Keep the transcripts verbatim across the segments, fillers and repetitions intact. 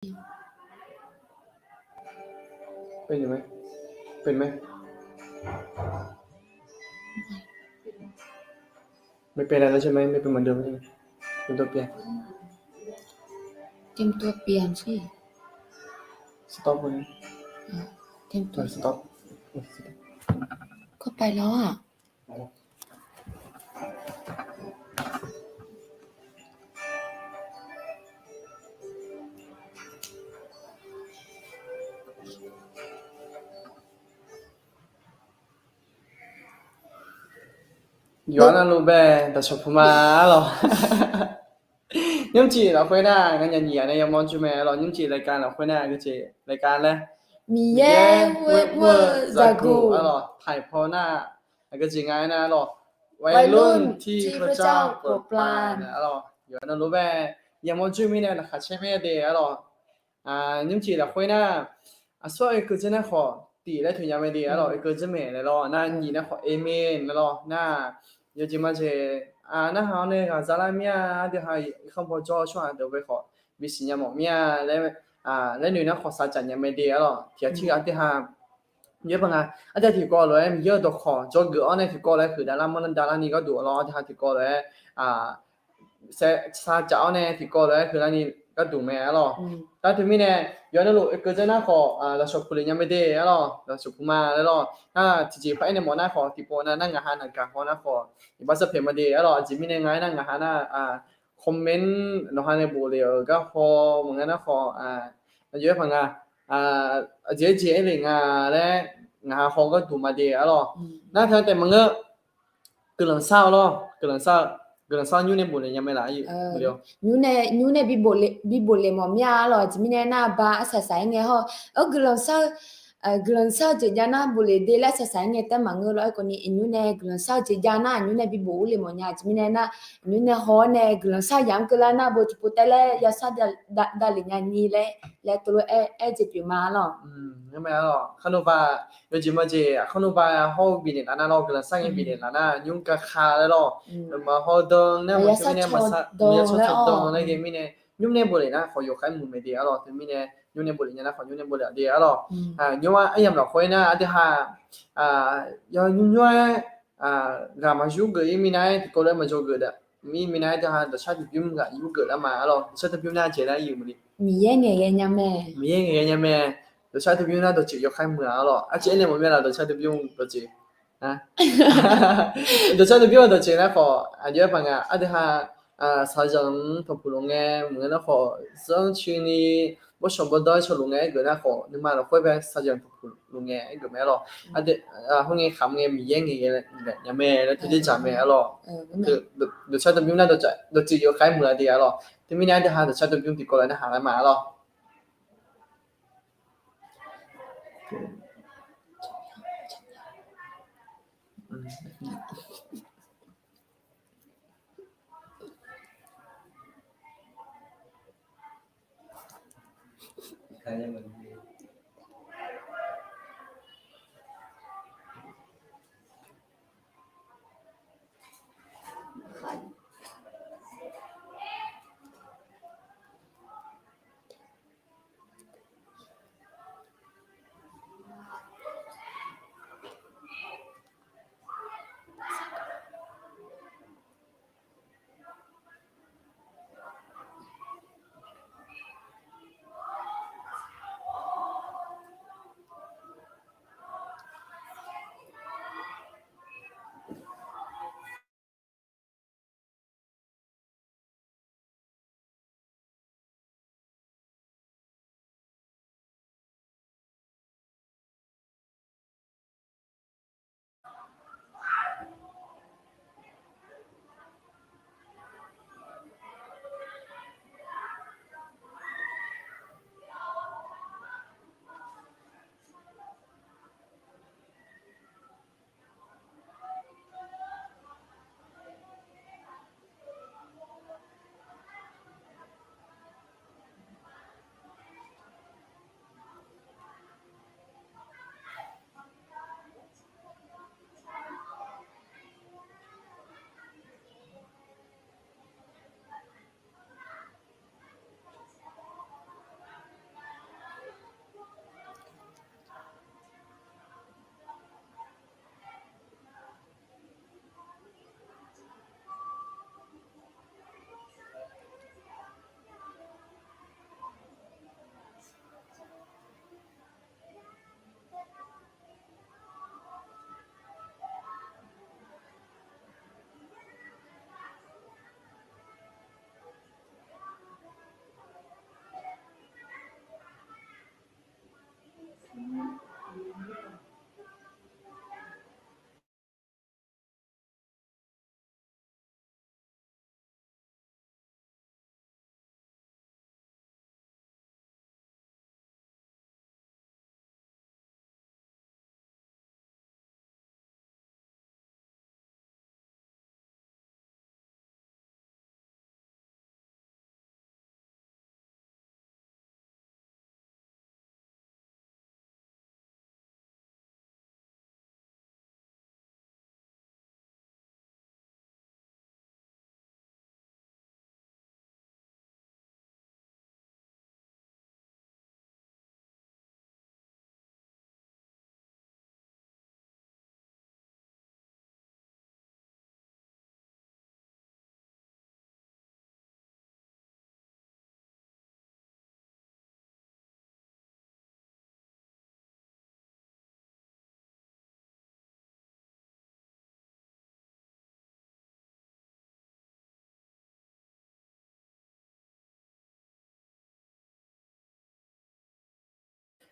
เป็นอยู่ไหม เป็นไหม ไม่เป็นอะไรแล้วใช่ไหม ไม่เป็นเหมือนเดิมใช่ไหม เตรียมตัวเปลี่ยน เตรียมตัวเปลี่ยนสิ stop เลย เออ เตรียมตัว เออ stop ก็ไปแล้วอ่ะ Yawqha navluf bae dawqshawq puq ma arlawq. Nymrcif lafkhoer nar, ngar nya nyiq ghaq nae yamawr jir mae arlawq. Nymrcif รายการ lafkhoer nar, geujeq รายการ laer, Miqyaer ghoer-eu zaqguq arlawq. Taiq paw nar, geujeq nga aernar arlawq, วัยรุ่นที่พระเจ้าโปรดปราน arlawq. Yawqha navluf bae yamawr jir mirnae laqkhaq caer mae de arlawq. Nymrcif lafkhoer nar, aqsur oekeuv dzeur nar khawf, tiq laer toeq nya mae de arlawq. Oekeuv dzeur maeq laer lawr nar, nyiq nar khawf, เอเมน laer lawr nar, yawjeq majeq narhaq-awr nae ghaq za lar mir-a. Aqdui ha irkanr baw jawr-eu tsawrhaq deuq bae khawf, bisiq nya mawf mir-a laer, laer noeq nar khawf, saqcaf nya mae de arlawq. Tiq ghaq tir ghaq aqdui ha, yaer paq nga, aqdui ha tiqkawv lof-aer Miqyaer-euq dawqkawq dzawgeuf-awr nae tiqkawv lof-aer huiqdav lar manrlar dav larni gharduq lawr, aqdui ha tiqkawv lof-aer saqcaf-awr nae tiqkawv lof-aer huiqlarni gharduq mae arlawq. Nar teumirnae, yawqha navluf oekeuv dzeur nar khawf, dawqshawq puq le nya mae de arlawq. Dawqshawq puq ma laer lawr nar, tiqjeq paq-aer nae mawf nar khawf, tiqpov nav nar ngaq ha naq gaq haw nar khawf, iqbax sarpaeq ma de arlawq. Aqjeq mirnae nga aernar, ngaq ha nar, comment nawq ha nae bof le-euq gar haw maqngeur nar khawf, aqjeq aer paq nga, aqjeq aer jeq aer le nga laer ngaq ha haw gharduq ma de arlawq. Nar teu taef maqngeur, guiqlanq shar-eu lawr, guiqlanq shar-eu, guiqlanq shar-eu nymr nae bof le nya mae laf. Nymr nae, nymr nae bi bof le mawf mir-a arlawq. Aqjeq mirnae nar, ba arsaq saq-aer ngae hawr-eu, guiqlanq shar-eu, guiqlanq shar-eu jeq jav nar bof le de laer arsaq saq-aer ngae taef maqngeur lawr. Aerkhawf ni, nymr nae guiqlanq shar-eu jeq jav nar, nymr nae bi bof-ur le mawf nya. Aqjeq mirnae nar, nymr nae haw-awr nae guiqlanq shar yamq-anr keuvlar nar, bo tiqpov taef laer yashar davlef nya ni laer, laer tov lof-aer aer jeq pyeuf ma arlawq. Ngar mae arlawq, khar nov ba, yawjeq majeq khar nov ba hawr-eu bifnaeq laf nar lawr, guiqlanq shar ngae bifnaeq laf nar nymr gaka laer lawr. Maqhaw dan nar maqshar dan laer ghae mirnae, nymr nae bof le nar khawf yawkhav muiq mae de arlawq. Teumirnae nymr nae bof le nya nar khawf nymr nae bof le-a de arlawq. Nymr-aq aryamq lafkhoer nar aqdui ha, yaw nymr nymr-aer, ghaq maqyur geuf-ir minav-aer tiqkawv lof-aer maqjawr geuf-ir minav-aer aqdui ha dawqshar duqbymr ghaq yur geuf lar ma arlawq. Dawqshar duqbymr nar jeq laer yuf maqli. Miqyaer ngaeqghae nya mae. Miqyaer ngaeqghae nya mae. Dawqshar duqbymr nar dawqtsuif yawkhav muiq-a arlawq. Arciv aernaeq mawf mir-a laf, dawqshar duqbymr dawqtsuif. Dawqshar duqbymr-eu dawqtsuif nar khawf, aqjox-aer paq nga aqdui ha, shaqzanq tanqpuq luf ngae maqngeur nar khawf, zanrcuini bawrshawq bawrdanr-aer cawluf ngae aergeuf nar khawf, nuima lafkhoer bae shaqzanq tanqpuq luf ngae aergeuf mae arlawq. Khoerngae khamq ngae Miqyaer ngaeqghae nya mae laer teujeq dzaq mae arlawq. Dawqshar duqbymr nar dawqtsuif yawkhav muiq-a de arlawq. Teumirnae aqdui ha dawqshar duqbymr tiqkawv lof-aer narhaq lar ma arlawq.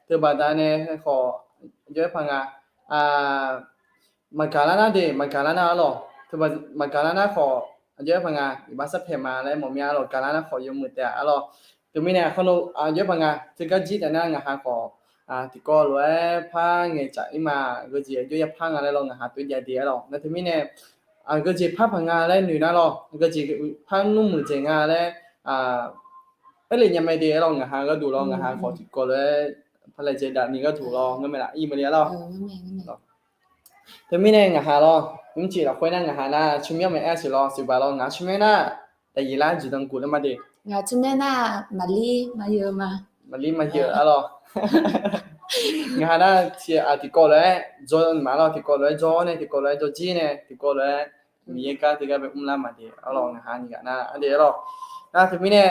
Teubaqda nae khawf, aqjox-aer paq nga, maqgaq lar nar de, maqgaq lar nar arlawq. Teubaq maqgaq lar nar khawf, aqjox-aer paq nga, iqbax sarpaeq ma laer mawf mir-a arlawq, gaq lar nar khawf yawmuiq taef-a arlawq. Teumirnae aqkar lo, aqjox-aer paq nga, teugar jir taef nar ngaqha khawf, tiqkawv lof-aer par ngaeqcaf ir ma, aqgeujeq aqjox yapar nga laer lawr, ngaqha toer jav de arlawq. Nar teumirnae, aqgeujeq par paq nga laer noeq nar lawr, aqgeujeq par nmr muiqdzaeq nga laer, aerlef nya mae de arlawq, ngaqha gharduq lawr, ngaqha khawf tiqkawv lof-aer par laejae dav ni gharduq lawr, ngar mae laf ir ma le arlawq. Teumirnae ngaqha lawr, nymrcif lafkhoer nar ngaqha nar tsawrmyanr maeq-aer siq lawr, siqbaq lawr, ngaq tsawrmyanr nar, daqyiq lar jeqdan guf nar ma de. Ngaq tsawrmyanr nar, maqlir maqyeuq ma. Maqlir maqyeuq arlawq. Ngaqha nar, tiqkawv lof-aer jawr ma lawr, tiqkawv lof-aer jawr nae, tiqkawv lof-aer jawr jir nae, tiqkawv lof-aer Miqyaer gar teugar bae mrlar ma de arlawq, ngaqha nyiq ghaq nar arde arlawq. Nar teumirnae,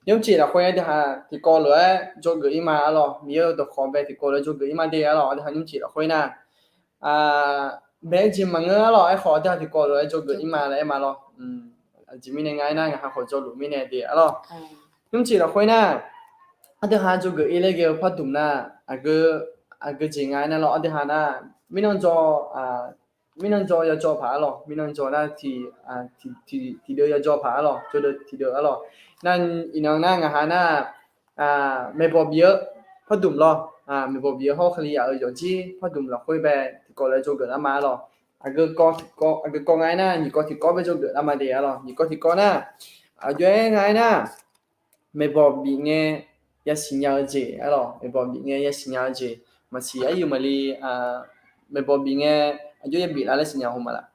nymrcif lafkhoer aqdui ha tiqkawv lof-aer jawrgeuf ir ma arlawq, Miqyaer-euq dawqkawq bae tiqkawv lof-aer jawrgeuf ir ma de arlawq, aqdui ha nymrcif lafkhoer nar, bae-aer jeq maqngeur arlawq, aerkhawf aqdui ha tiqkawv lof-aer jawrgeuf ir ma laer aer ma lawr. Aqjeq mirnae nga aernar, ngaqha khawf jawrluf mirnae de arlawq. Nymrcif lafkhoer nar, aqdui ha jawrgeuf ir laer ghae-eu pardmq nar, aqgeu jeq nga aernar lawr, aqdui ha nar, mirnan jawr, mirnan jawr yajawr paq arlawq, mirnan jawr nar, tiqdeuv yajawr paq arlawq, jawrdeuv tiqdeuv arlawq. Nar, iqnan nar ngaqha nar, maeqbawq bif-eu pardmq lawr, maeqbawq bif-eu hawr Kalizaq-euq yawqjir pardmq lafkhoer bae tiqkawv lof-aer jawrgeuf lar ma arlawq. Aqgeu kawv nga aernar, nyiq kawv tiqkawv bae jawrgeuf lar ma de arlawq. Nyiq kawv tiqkawv nar, aqjox-aer nga aernar, maeqbawq bif ngae yasiq nya-eu jeq arlawq, maeqbawq bif ngae yasiq nya-eu jeq, maqsiq aqyuif maqli, maeqbawq bif ngae aqjox yabif lar laer siqnya haw ma laf.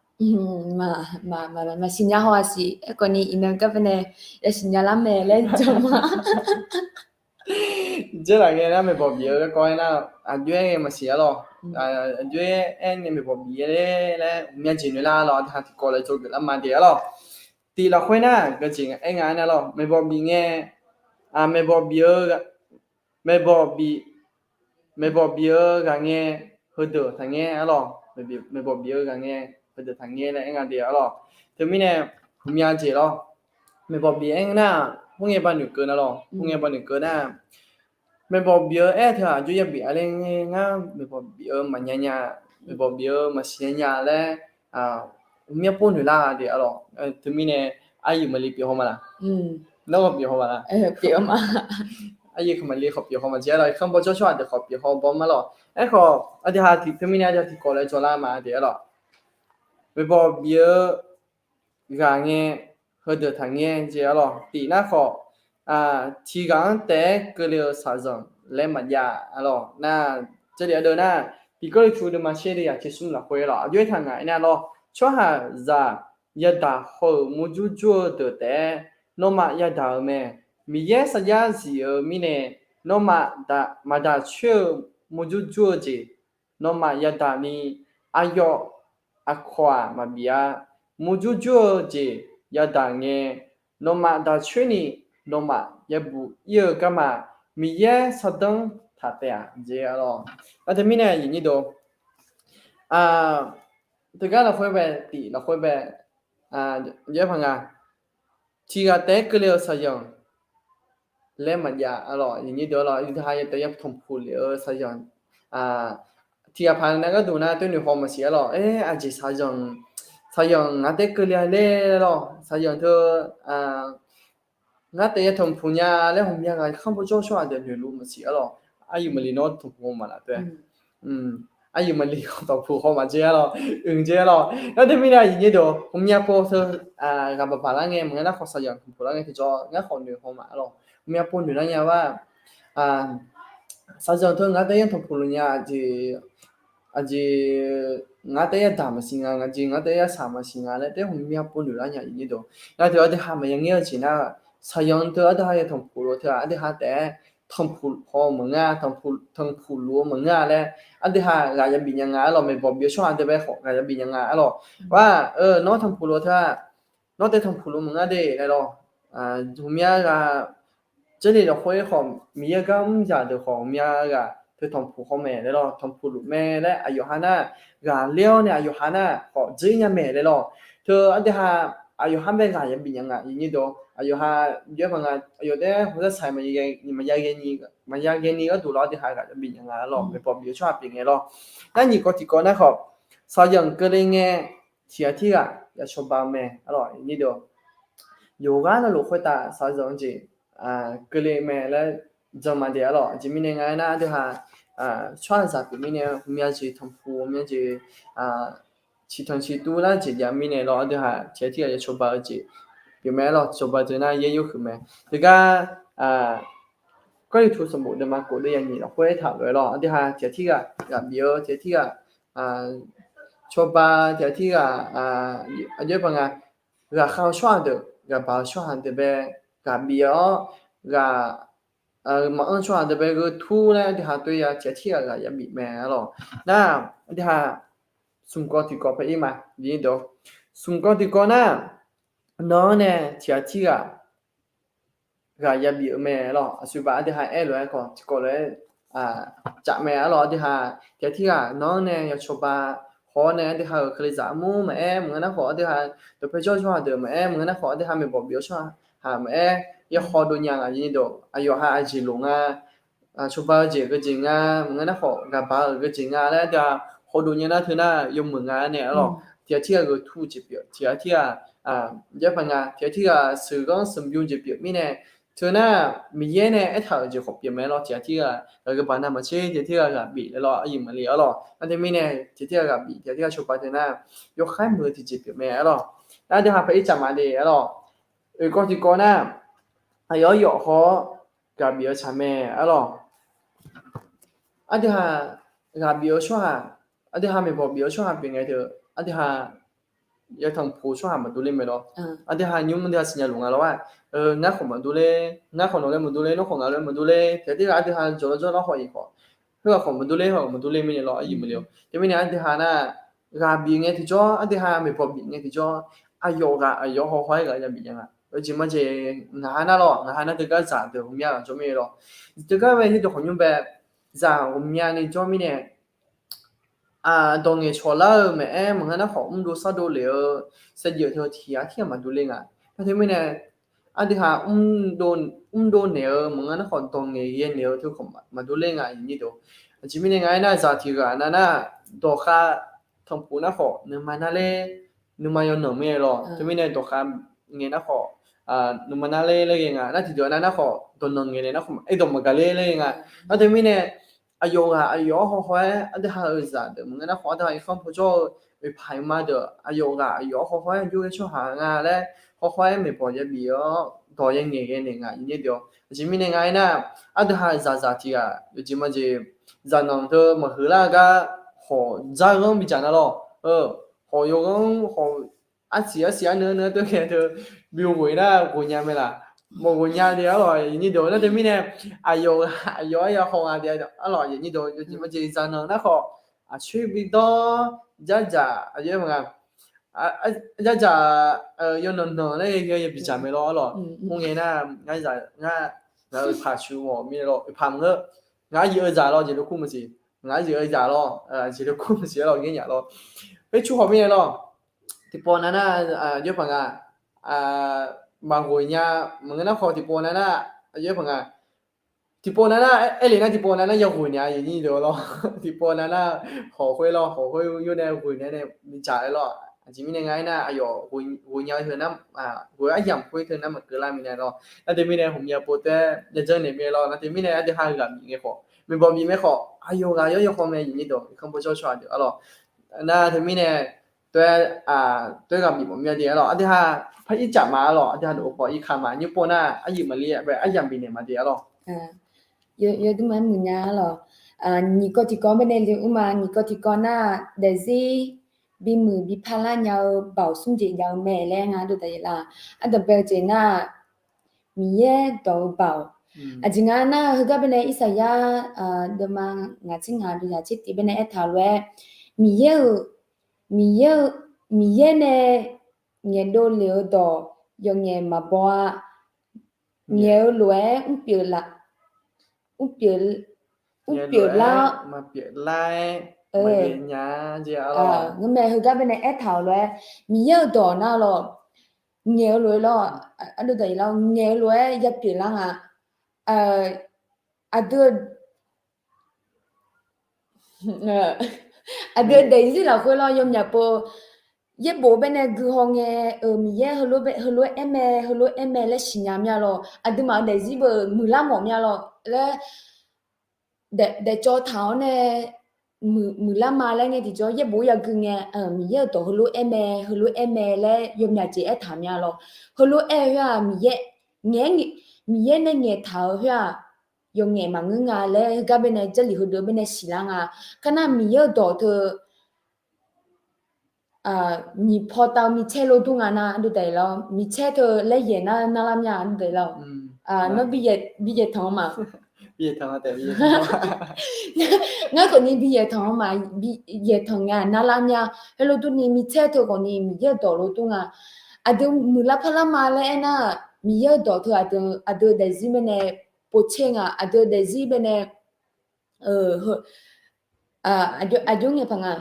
Maqsiq nya haw-aq siq, aerkhawf ni iqnan garbae nae yasiq nya lar mae laer jan ma. Dzeurlaf ngae nar maeqbawq bif-eu garkawv aernar, aqjox-aer ngae maqsiq arlawq. Aqjox-aer aer ngae maeqbawq bif-aer laer, laer myav jeq noeq lar lawr, aqdui ha tiqkawv lof-aer jawrgeuf lar ma de arlawq. Tiq lafkhoer nar, geujeq aer nga aernar lawr, maeqbawq bif ngae, maeqbawq bif-eu maeqbawq bif, maeqbawq bif-eu ghaq ngae, heudeuq taqngaer arlawq. Maeqbawq bif-eu ghaq ngae, heudeuq taqngaer laer aer nga de arlawq. Teumirnae, hmqmyav jeq lawr, maeqbawq bif aer nga nar, khoerngae banoeq keuv nar lawr, khoerngae banoeq keuv nar, maeqbawq bif-eu aer teu-aq, aqjox yabif-a laer ngae ngar, maeqbawq bif-eu maqnya nya, maeqbawq bif-eu maqsiq nya nya laer, hmqmyav pov noeq lar de arlawq. Teumirnae, aqyuif maqli pyeuf haw ma laf. Nawr khawf pyeuf haw ma laf. Aqyuif khawf maqli khawf pyeuf haw ma jeq arlawq. Irkanr bawjawr tsawrhaq deuq khawf pyeuf haw baw ma lawq. Aerkhawf, aqdui ha tiq teumirnae aqdui ha tiqkawv lof-aer jawrlar ma de arlawq. Maeqbawq bif-eu ghaq ngae, heudeuq taqngaer jeq arlawq. Tif nar khawf, tiq ghaq-anr taef-aer keuvle-eu shaqzanq laer maqjav arlawq. Nar, jarlif ardeuv nar, tiq Gawrliqtu deuvma sher deuv yaq tser smr lafkhoer lawr, aqjox-aer taq ngaq aernar lawr, tsawrhaqzaq yadaq haw-euq murjur jur-eu deuq taef-aer nawmaf yadaq-euq mae. Miqyaer sarjax zif-eu mirnae, nawmaf maqdaq coer-eu murjur jur-eu jeq nawmaf yadaq ni, aqyawf aqkawq-aq maqbif-a. Murjur jur-eu jeq yadaq ngae, nawmaf daq coer ni, nawmaf yabuq ir-eu garma, Miqyaer sardanr taq taef-a jeq arlawq. Nar teumirnae aqyuif nyir deuq, teugar lafkhoer bae, tif lafkhoer bae, aqjox-aer paq nga, tiq ghaq taef-aer keuvle-eu shaqzanq laer maqjav arlawq. Aqyuif nyir deuq arlawq, aqdui ha ya taef ya tanqpuq lef-eu shaqzanq, tiq ghaq paq nar gharduq nar toer noeq haw maqsiq arlawq. Aer, aqjeq shaqzanq, shaqzanq ngar taef keuvle-a ler lawr, shaqzanq teu ngar taef ya tanqpuq nya laer hmqmyav ghaq irkanr bawjawr tsawrhaq deuq noeqluf maqsiq arlawq. Aqyuif maqli nawr tanqpuq haw ma laf taef. Aqyuif maqli khawf tanqpuq haw maqjeq arlawq. Uiq jeq arlawq. Nar teumirnae aqyuif nyir deuq, hmqmyav pov teu ghaq baq baq lar ngae maqngeur nar khawf shaqzanq tanqpuq lar ngae tiqjawr ngar khawf noeq haw ma arlawq. Hmqmyav pov noeq lar nya-a, shaqzanq teu ngar taef ya tanqpuq luf nya, aqjeq, aqjeq ngar taef ya daq maqsiq nga, aqjeq ngar taef ya shaq maqsiq nga laer taef hmqmyav pov noeq lar nya aqyuif nyir deuq. Nar teu aqdui ha maqya ngaer-eu jeq nar, shaqzanq teu aqdui ha ya tanqpuq luf teu-aq, aqdui ha taef-aer tanqpuq haw maqngeur, tanqpuq luf-eu maqngeur-a laer, aqdui ha ghaq yabif nya nga arlawq. Maeqbawq bif-eu tsawrhaq deuq bae khawf ghaq yabif nya nga arlawq. Wa, nawr tanqpuq luf teu-aq, nawr taef tanqpuq luf maqngeur de laer lawr. Hmqmyav ghaq, Jarlif lafkhoer khawf Miqyaer gar mr zaq deuq khawf hmqmyav ghaq teu tanqpuq haw mae laer lawr, tanqpuq luf mae laer aqyawf ha nar, ghaqler-awr nae aqyawf ha nar khawf dzeur nya mae laer lawr. Teu aqdui ha, aqyawf ha bae ghaq yabif nya nga aqyuif nyir deuq, aqyawf ha, aqyawf taef-aer hawzar saq maqya ghae nyi, maqya ghaeni gharduq lawr, aqdui ha ghaq yabi nya nga lawr, maeqbawq bif-eu tsawrhaq pyeuf ngae lawr. Nar nyiq kawv tiqkawv nar khawf, saqyanq keuvle ngae tiq ghaq tirghaq ya cawba-eu mae lawr, ni deuq. Yawqghaq navluf khoertav saqyanq jeq keuvle mae laer jan ma de-a lawr. Aqjeq mirnae nga aernar, aqdui ha tsawrhaqzaq pyeuf mirnae, hmqmya jeq tanqpuq, hmqmya jeq ciqtanq ciqtuv lar jeq jav mirnae lawr, aqdui ha tiq ghaq tirghaq ya cawba-eu jeq pyeuf mae lawr. Cawba teu nar yaer yawhuiq mae. Teugar Gawrliqtu sanqbof deuvma kof deuv yanyif lafkhoer aertaq lof-aer lawr, aqdui ha tiq ghaq tirghaq ghaq bif-eu, tiq ghaq tirghaq cawba, tiq ghaq tirghaq aqjox-aer pa nga, ghaqkhav-eu tsawrhaq deuq, ghaqbaq-eu tsawrhaq deuq bae ghaq bif-awr, ghaq maqanr tsawrhaq deuq bae gheu tur laer, aqdui ha toer ya tiq ghaq tirghaq ghaq ya bif mae-a lawr. Nar, aqdui ha smq kawv tiqkawv paer ir ma, smq kawv tiqkawv nar, nan-anr nae tiq ghaq tirghaq ghaq ya bif-eu mae lawr. Aqsur baf aqdui ha aer lof-aer khawf tiqkawv lof-aer caf mae-a lawr. Aqdui ha tiq ghaq tirghaq nan-anr nae ya cawba haw-awr nae, aqdui ha-euq kalizaq armur maqaer, maqngeur nar khawf aqdui ha dawqpae jawr tsawrhaq deuq maqaer, maqngeur nar khawf aqdui ha maeqbawq bif-eu tsawrhaq maqaer, ya hawdov nya nga, aqyuif aqnyir deuq. Aqyawf ha aqjeq lof nga, cawba-eu jeq geujeq nga, maqngeur nar khawf ghaqbaq-euq geujeq nga laer aqdui ha hawdov nya nar, teu nar yawmuiq nga nae-a lawr. Tiq ghaq tirghaq gheu tur jeq pyeuf, tiq ghaq tirghaq aqjox-aer pa nga, tiq ghaq tirghaq sheuqghanr sheuqbymr jeq pyeuf mirnae, teu nar Miqyaer nae aertaq-euq jeq khawf pyeuf mae lawr. Tiq ghaq tirghaq ghaq gheu baq navmaqtser tiq ghaq tirghaq ghaq bif laer lawr, aqyuif maqle-a lawr. Nar teumirnae tiq ghaq tirghaq ghaq bif, tiq ghaq tirghaq cawba teu nar, yawkhaer muiq-eu tiqjeq pyeuf mae-a lawr. Nar aqdui ha paer ir caf ma de-a lawr. Oeq kawv tiqkawv nar, aqyawf-anr yawf haw-awr ghaq bif-eu tsaq mae-a lawr. Aqdui ha ghaq bif-eu tsawrhaq, aqdui ha maeqbawq bif-eu tsawrhaq pyeuf ngae teu, aqdui ha ya tanqpuq tsawrhaq maqdur ler mae lawr. Aqdui ha nymr aqdui ha siqnya luf nga lawr-a. Ngar khawf maqdur ler, ngar khawf nawq laer maqdur ler, nawr khawf ngaq laer maqdur ler, tiq ghaq tirghaq aqdui ha jawrlar jawrlar khawf iq khawf, khoerghaq khawf maqdur ler, khoerghaq maqdur ler mirnae lawr, aqyuif maqle-awr. Teumirnae aqdui ha nar, ghaq bif ngae tiqjawr, aqdui ha maeqbawq bif ngae tiqjawr, aqyawf ghaq aqyawf-anr hawhaw-aer ghaq ya bif nya nga. Yawjeq majeq ngaq ha nar lawr, ngaq ha nar teugar zaq deuq ghawqmya jawr mirnae lawr. Teugar bae nyirdeuq khawqnymr bae, zaq ghawqmyani jawr mirnae, dawq ngaeq cawq lar-eu maqaer, maqngeur nar khawf mrdov sardov lef-eu saevdzeuf teu tiq ghaq tirghaq maqdur ler nga. Nar teumirnae aqdui ha mrdov naeq-eu maqngeur nar khawf dawq ngaeq ghae naeq-eu teu khawf maqdur ler nga, aqyuif aqnyir deuq. Aqjeq mirnae nga aernar, zaq tiq ghaq nav nar, dawqkhav tanqpuq nar khawf nuima nar ler, nuima yawnanq mirnae lawr. Teumirnae dawqkhav ngaeq nar khawf nuima nar ler laer ghae nga. Nar tiqdeuq nav nar khawf dawqnanq ngaeq naeq nar khawf aerdawq maqgaq ler laer ghae nga. Nar teumirnae aqyawf ghaq aqyawf-anr hawhaw-aer aqdui ha-euq zaq deuq maqngeur nar khawf aqdui ha irkanr pawjawr-eu oeqpaq oeqma deuq aqyawf ghaq aqyawf-anr hawhaw-aer aqjox ghae tsawrhaq nga laer hawhaw-aer maeqbawq ya bif-awr dawq ya ngaeq ghae naeq nga, aqyuif aqnyir deuq. Aqjeq mirnae nga aernar, aqdui ha zaqzaq tiq ghaq yawjeq majeq zaqnanq teu maqhuiq lar-eu gar khawf dzar-eu ghanr bidzaq nar lawr. Khawf yawghanr khawf arsiq arsiq arneu arneu-aer teu ghae teu bi ghoeq nar ghoeq nya mae laf. Maqghoeq nya de arlawq, aqyuif aqnyir deuq. Nar teumirnae aqyawf aqyawf-aer ya haw nga de arlawq, aqyuif aqnyir deuq. Yawjeq majeq zaqnanq nar khawf aqcoer bi dawr, jardzaq aqyawf-aer ma nga, jardzaq yawnanq nanq laer ghae ya bidzaq mae lawr arlawq. Mr ngae nar, ngar, ngar-euq paq cu ghawq mirnae lawr, oeqpaq maqngeur. Ngaq-aer yif-eu zaq lawr jeq lokur maqsiq, ngaq-aer yif-eu zaq lawr, jeq lokur maqsiq arlawq, ngaer nyaf lawr. Khoer cu khawf mirnae lawr, tiqpov nav nar, aqjox paq nga, maqghoeq nya, maqngeur nar khawf tiqpov nav nar, aqjox paq nga, tiqpov nav nar, aerlef nar tiqpov nav nar yaghoeq nya-a, aqyuif aqnyir deuq lawr. Tiqpov nav nar, khawf khoer lawr, khawf khoer yur nae ghoeq nya nae bidzaq-aer lawr. Aqjeq mirnae nga aernar, aqyawf ghoeq nya-eu teu nar, ghoeq aryamq khoer teu nar maqkeuv lar mirnae lawr. Nar teumirnae hmqmya pov taef-aer yajanr naeq mirnae lawr. Nar teumirnae aqdui ha ghaq bif ngae khawf, maeqbawq bif mae khawf, aqyawf ghaq yawr yawkhaw mae, aqyuif aqnyir deuq, irkanr pawjawr tsawrhaq deuq arlawq. Nar teumirnae toer, toer ghaq bif mawf mya de arlawq. Aqdui ha par ir caf ma arlawq. Aqdui ha dawq-eu paw ir ka ma, nymr pov nar aryuif maqli-aer bae aryamq bifnaeq ma de arlawq. Yawdmr ma-aer muiq nya arlawq. Nyiq kawv tiqkawv baenae le mr ma, nyiq kawv tiqkawv nar, daefzir bimuiq bi parlar nya-eu baoq smr jeq jav-eu mae laer nga dov daq-ir la. Ardanqbae-eu jeq nar, Miqyaer dawq-eu baoq. Aqjeq nga nar, heugar baenae Irsaqyar deuvma ngaq tser ngaq dov yaq tser tiq baenae aertaq lof-aer, Miqyaer-euq, Miqyaer-eu, Miqyaer nae ngaeqdov lef-eu dawq yawqngaef maqbaw-a. Ngaeq-eu lof-aer mrpyeuf la, mrpyeuf, mrpyeuf lar, maqpyeuf lar-aer, ngeurmae heugar baenae aertaq-euq lof-aer, Miqyaer-euq dawq nar lawq, ngaeq-eu lof-aer lawr, ardov daq-ir lar, ngaeq-eu lof-aer yapyeuf lar nga. aqdui, aqdui daefzir lafkhoer lawr yawmyaq pov, yaerbof baenae guihaw ngae-euq Miqyaer heulof-aer mae, heulof-aer mae laer siqnya mya lawr. Aqduimaf-euq daefzir beu muiqlar mawf mya lawr laer, daefcawv taq-awr nae muiqlar ma laer ngae tiqjawr yaerbof yagui ngae, Miqyaer-euq dawq heulof-aer mae, heulof-aer mae laer yawmyaq jeq aertaq mya lawr. Heulof-aer-eu khoer-aq, Miqyaer, ngaeq-aer, Miqyaer nae ngaeqtaq-euq khoer-aq, yawqngaef maqngeur nga laer heugar baenae Jarlif heudeuq baenae siqlar nga. Kar nar Miqyaer-euq dawq teu nyiq paw tav-eu micaer lof dur nga nar, aqdui daef lar-awr, micaer teu laer yaeq nar narlar mya, aqdui daef lar-awr. Nawr bi yaeq tanq-eu ma. Ngar khawfni bi yaeq tanq-eu ma, bi yaeq tanq nga narlar mya. Heulof durni micaer teu khawfni Miqyaer-euq dawq lof dur nga. Aqdui muiqlar parlar ma laer aernar, Miqyaer-euq dawq teu aqdui daefzir baenae povtser nga, aqdui daefzir baenae aqjox ngae paq nga.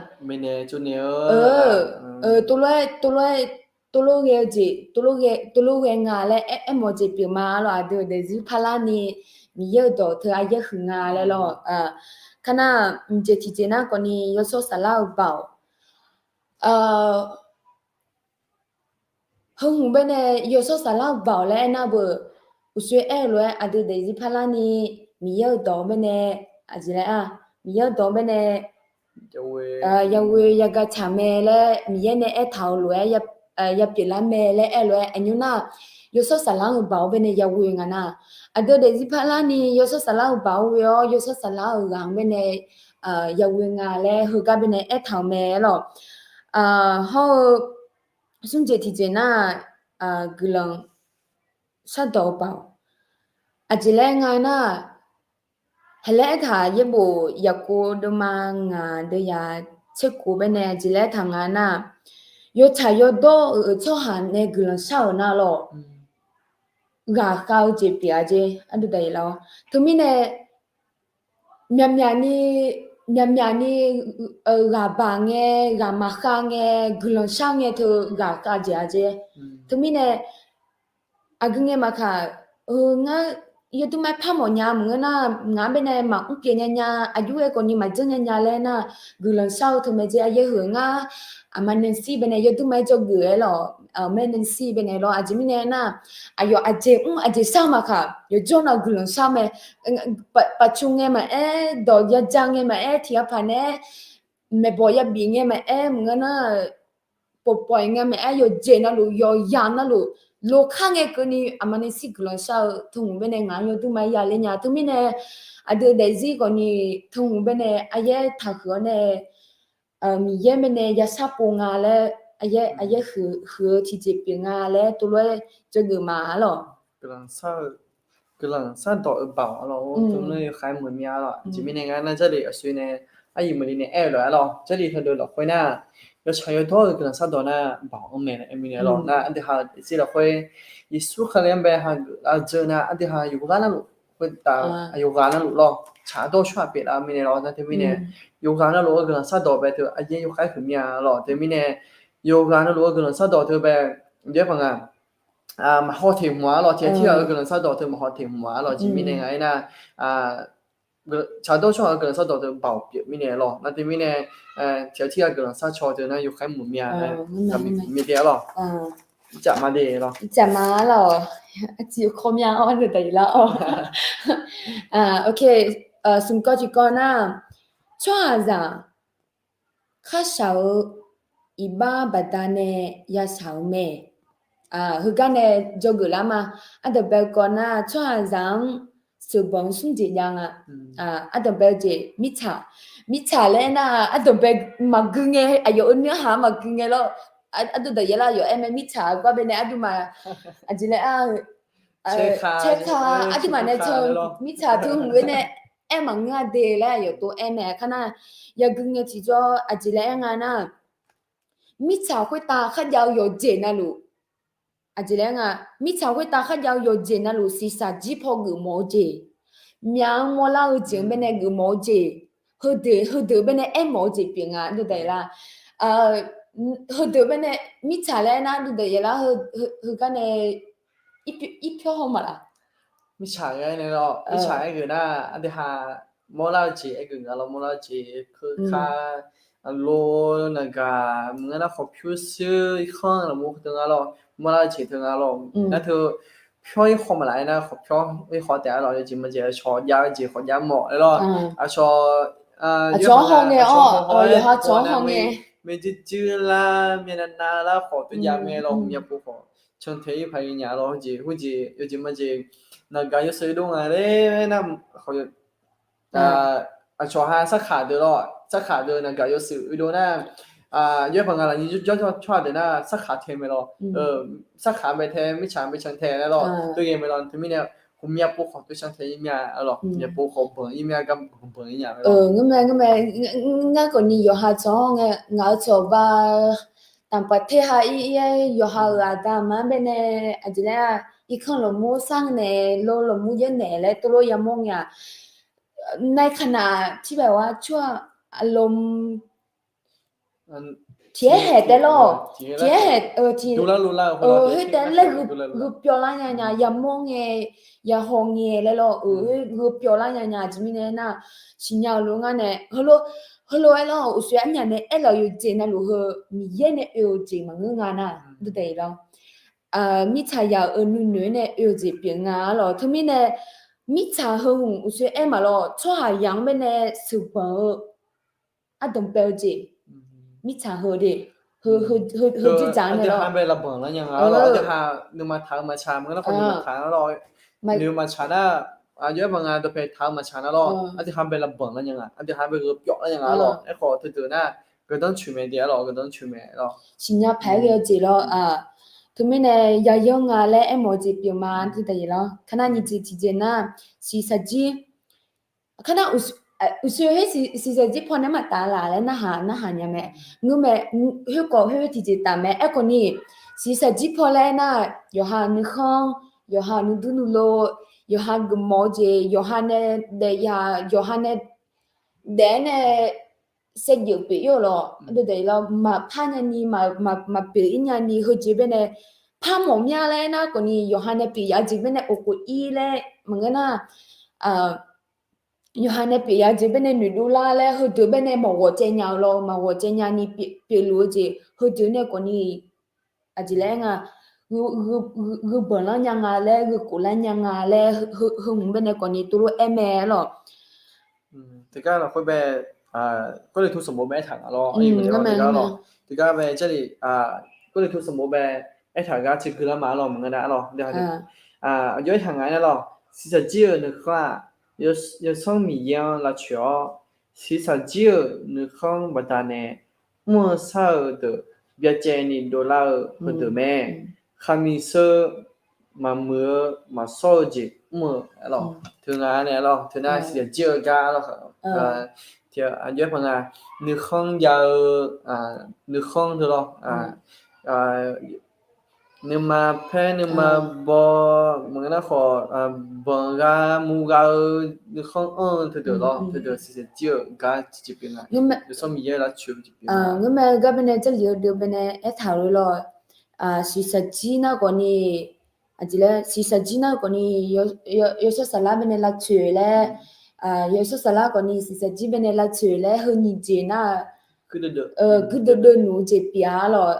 Tov lof-aer, tov lof-aer, tov lof ghae-eu jeq, tov lof ghae nga laer aermawf-eu jeq pyeuf ma lawr. Aqdui-euq daefzir parlarni Miqyaer-euq dawq teu aryaer huiq nga laer lawr. Kar nar, mqjeq tiqjeq nar khawfni yawshawr saflar-eu baoq, heu hmq baenae yawshawr saflar-eu baoq laer aernar beu, uqshoe aer-eu lof-aer aqdui daefzir parlarni Miqyaer-euq dawq baenae, aqjeq laer-aq, Miqyaer-euq dawq baenae yaghoe yagaq tsaq mae laer Miqyaer nae aertaq-euq lof-aer yapyeuf lar mae laer aer-eu lof-aer aqnymr nar, yawshawr saflar-eu baoq-anr baenae yaghoe nga nar, aqdui daefzir parlarni yawshawr saflar-eu baoq-anr ghoe-awr yawshawr saflar-euq ghaq-anr baenae yaghoe nga laer heugar baenae aertaq-euq mae lawr. Hawr-eu smrjeq tiqjeq nar, guiqlanq shardawq-eu baoq, aqjeq laer nga nar, heulof-aer aertaq yaerbof Yaqkov deuvma ngaq deuvyaq tserkhof baenae aqjeq laer aertaq nga nar, yawtsaq yawdawr-euq tsawrhaq nae guiqlanq shar-euq nar lawr, ghaqkhav-eu jeq pyeuf-a jeq, aqdui daef lar-awr. Teumirnae myaqmyaq ni, myaqmyaq ni, ghaqbaq ngae, ghaq maqkhav ngae, guiqlanq shar ngae teu ghaqkhav jeq-a jeq. Teumirnae aqgeu ngae maqkaq, ngar yawdmr ma-aer par mawf nya maqngeur nar, ngaq-anr baenae maqmr pyeuf nya nya, aqjox-aer khawfni maqjanr nya nya laer nar, guiqlanq shar-eu teu mae jeq. Aqyaer heu ngar aqma Nancy baenae yawdmr ma-aer dzawgeuf-aer lawr, mae Nancy baenae lawr. Aqjeq mirnae nar, aqyawf aqjeq mr aqjeq shar-eu maqkaq, yawqjawr nav guiqlanq shar mae. Paqcu ngae maqaer, dawq yaja ngae maqaer, tiq ghaq paq nae-aer maeqbawq yabif ngae maqaer, maqngeur nar, pawqpawq-iq ngae maqaer, yawqjeq navluf yawqyaq navluf, lokar ngae keuvni aqma Nancy guiqlanq shar-eu teu hmq baenae ngaq-anr yawdmr ma-aer yaler nya. Teumirnae aqdui daefzir khawfni teu hmq baenae aqyaer taqhuiq-awr nae, Miqyaer baenae yashar pov nga laer, aqyaer huiq-eu tiqjeq pyeuf nga laer tov lof-aer dzawgeuf ma-a lawq. Guiqlanq shardawq-eu baoq-a lawq, teu lof-aer yawkhav-aer muiq mir-a lawq. Aqjeq mirnae ngar nar Jarlif aqsur nae aryiq meuq li nae aer-eu lof-aer lawq, Jarlif heudeuq lafkhoer nar, yawtsaq yawdawr-eu guiqlanq shardawq nar baoq-anr mae laer aer mirnae lawq. Nar aqdui ha daefzir lafkhoer Yeqsur Kali-anr bae hageuf lar dzeur nar, aqdui ha yawqghaq navluf khoertav, yawqghaq navluf lawr tsaq dawr-eu tsawrhaq pyeuflar mirnae lawr. Nar teumirnae yawqghaq navluf-eu guiqlanq shardawq bae teu aqyaer yawkhav-aer huiq mir-a lawq. Teumirnae yawqghaq navluf-eu guiqlanq shardawq teu bae, aqyaer paq nga, maqhaw teq hmq-a lawq. Tiq ghaq tirghaq-eu guiqlanq shardawq teu maqhaw teq hmq-a lawq. Aqjeq mirnae nga aernar, tsaq dawr-eu tsawrhaq-euq guiqlanq shardawq teu baoq pyeuf mirnae lawq. Nar teumirnae tiq ghaq tirghaq guiqlanq shardawq teu nar yawkhav-aer muiq mir-a laer, mirnae lawq. Caf ma de lawq. Caf ma lawq. Aqjeq kawv mir-a, awr deuq daqyeq lar-awr. Smq kawv tiqkawv nar, tsawrhaqzaq kharshaq-eu iqbax baqdanae yashaq-eu mae. Heugar nae dzawgeuf lar ma. Ardanqbae kawv nar tsawrhaqzaq-anr sheuqbanq-eu smr jeq jav nga. Ardanqbae jeq mirtsaq, mirtsaq laer nar ardanqbae maqgui ngae, aqyawf-euq nuirhaq-anr maqgui ngae lawr. Ardui daqyeq lar yawf aer mae, mirtsaq gar baenae ardui ma, aqjeq laer ar, caerka, ardui ma nae teu mirtsaq teu hmq-eu nae aer maqngeur-a de laer aqyawf tov aer mae. Kar nar yagui ngae tiqjawr aqjeq laer aer nga nar, mirtsaq khoertav kharjav-eu yawqjeq navluf, aqjeq laer nga, mirtsaq khoertav kharjav-eu yawqjeq navluf siqsaq jir paw geufmawf-eu jeq, myaq-anr mawrlar-eu jeq-anr baenae geufmawf-eu jeq, heudeuq heudeuq baenae aermawf-eu jeq pyeuf nga. Ardui daqyeq lar, heudeuq baenae mirtsaq laer aer nar ardui daqyeq lar, heugar nae irpyawr haw maqlaq. Mirtsaq ghae nae lawr, mirtsaq aergeuf nar, aqdui ha mawrlar-eu jeq aergeuf nga lawr, mawrlar-eu jeq, keuka, lor, naqgaq maqngeur nar khawf pyur shuir irkanr lafmur teu nga lawr, mawrlar-eu jeq teu nga lawr. Nar teu pyawr irkhawf maqlaf-aer nar khawf pyawr irkhawf taef-a lawr, yawjeq majeq aqcawq jav-eu jeq khawf jav mawf laer lawr. Aqcawq aqcawq-anr haw ngae-awr, yawqha cawq-anr haw ngae, maeqjuir juir lar, myavnav nav lar khawf tov jav mae lawr, hmqmyav pov khawf cantae ir paq-aer nya lawr, heujeq heujeq yawjeq majeq naqgaq yawshuif dov nga laer nar khawf, aqcawq ha sarkaq deuq lawr, sarkaq deuq naqgaq yawshuif dov nar, yaer paq nga lafnyir jawr jawr tsawrhaq deuq nar sarkaq tae mae lawr, sarkaq bae tae mirtsaq bae cantae laer lawr, tov ghae mae lawr, teumirnae hmqmyav pov khawf tov cantae ir mya lawr, myavpov khawf banq ir mya gar banq ir nya mae lawr. Ngeurmae ngeurmae, ngar khawfni yawqha cawq-anr ngae ngaq-eu cawq ba, tanqpaq ter ha ir ir-aer yawqha-euq aqda aqma-anr baenae aqjeq laer-aq irkanr lafmur sar naeq lor lafmur yaer naeq laer tov lof yamawr ngae-aq, nae khanaq tirbae-a tsawrhaq aqlom tiq-aer haeq taef lawr, tiq-aer haeq, tiq, khoertaef laer gheu pyawv lar nya nya yamawr ngae, yahaw ngae laer lawr, khoer gheu pyawv lar nya nya aqjeq mirnae nar, siqnya-euq lof ngar nae heulof, heulof-aer lawr uqshoe arnyaf nae aerlaf-eu yawqjeq navluf heu Miqyaer nae oe-eu jeq maqngeur nga nar, dawdaef-iq lawr. Mirtsaq yaq-euq nuinoeq-aer nae oe-eu jeq pyeuf nga-a lawr. Teumirnae mirtsaq heu hmq uqshoe aer maqlawr, tsawrhaq yaq-anr baenae sheuqbanq-eu ardanq bae-eu jeq, mirtsaq heu de, heu jirdzaq-anr nae lawr, aqdui ha bae lavbanq lar nya nga lawr, aqdui ha nuima taq-eu maqtsaq maqngeur nar khawf nuima taq nar lawr, nuima taq nar, aqjox-aer banq nga dawqpae taq-eu maqtsaq nar lawr, aqdui ha bae lavbanq lar nya nga, aqdui ha bae gheu pyawv lar nya nga lawr. Aerkhawf teudeuq nar, gardanr coeq mae de-a lawr, gardanr coeq mae lawr. Siqnya paq-aer ghae-eu jeq lawr, teumirnae yayanr nga laer aermawf-eu jeq pyeuf ma, dawdaef-iq lawr. Kar nar nyiq jeq tiqjeq nar, siqsaqjir, kar nar uqshoe khoer siqsaqjir paw nae maqtaf laf laer narhaq narhaq nya mae. Ngeurmae, khoerkawv khoer tiqjeq taf mae. Aerkhawf ni siqsaqjir paw laer aernar, yawqha nuikhanr, yawqha nuidur nuilov, yawqha geufmawf-eu jeq, yawqha nae daef ya, yawqha nae daef-aer nae saevdzeuf pyeuf ir-eu lawr, dawdaef-iq lawr, maqpar nyani, maqpyeuf ir nyani heujeq baenae par mawf mya laer aernar khawf ni yawqha nae pyeuf ya jeq baenae oqkhof ir laer maqngeur nar, yawqha nae pyeuf ya jeq baenae noeqdov lar laer heudeuq baenae maqghawq caev nya-eu lawr, maqghawq caev nyani pyeufluf-eu jeq heudeuq nae khawf ni aqjeq laer nga, gheu banq lar nya nga laer, gheu khof lar nya nga laer, heu hmq baenae khawf ni tov lof aer mae-a lawr. Tiqgar lafkhoer bae, Gawrliqtu sanqbof bae aertaq nga lawr. Tiqgar bae Jarlif, Gawrliqtu sanqbof bae aertaq gar tiqgui lar ma-a lawr, maqngeur nar lawr. Aqjox aertaq nga aernar lawr, siqsaqjir-euq nuikhanr-aq, Yawsanr Miqyaer-anr lavcoeq-awr, siqsaqjir-euq nuikhanr baqdanae mr-eu shar-eu deuq byacaevni dovlar-eu heudeuq mae. Khaqmiq sheu maqmuiq-eu maqshawr-eu jeq mr-eu lawr. Teu nga nae lawr, teu nar siqsaqjir-eu gar lawr. Aqjox-aer paq nga, nuikhanr jav-eu, nuikhanr teu lawr. Nuima paer nuima baw maqngeur nar khawf, banq gha mu gha-eu nuikhanr anr-eu teudeuq lawr, teudeuq siqsaqjir-euq gar tiqjeq pyeuf nga. Yawsanr Miqyaer lavcoeq-eu jeq pyeuf nga. Ngeurmae gar baenae Jarlif heudeuq baenae aertaq-eu lawr, siqsaqjir nar khawf ni, aqjeq laer siqsaqjir nar khawf ni, yawshawr saflar baenae lavcoeq laer, yawshawr saflar khawf ni siqsaqjir baenae lavcoeq laer heu nyiq jeq nar, guirdeuv deuv nmr-eu jeq pyeuf-a lawr.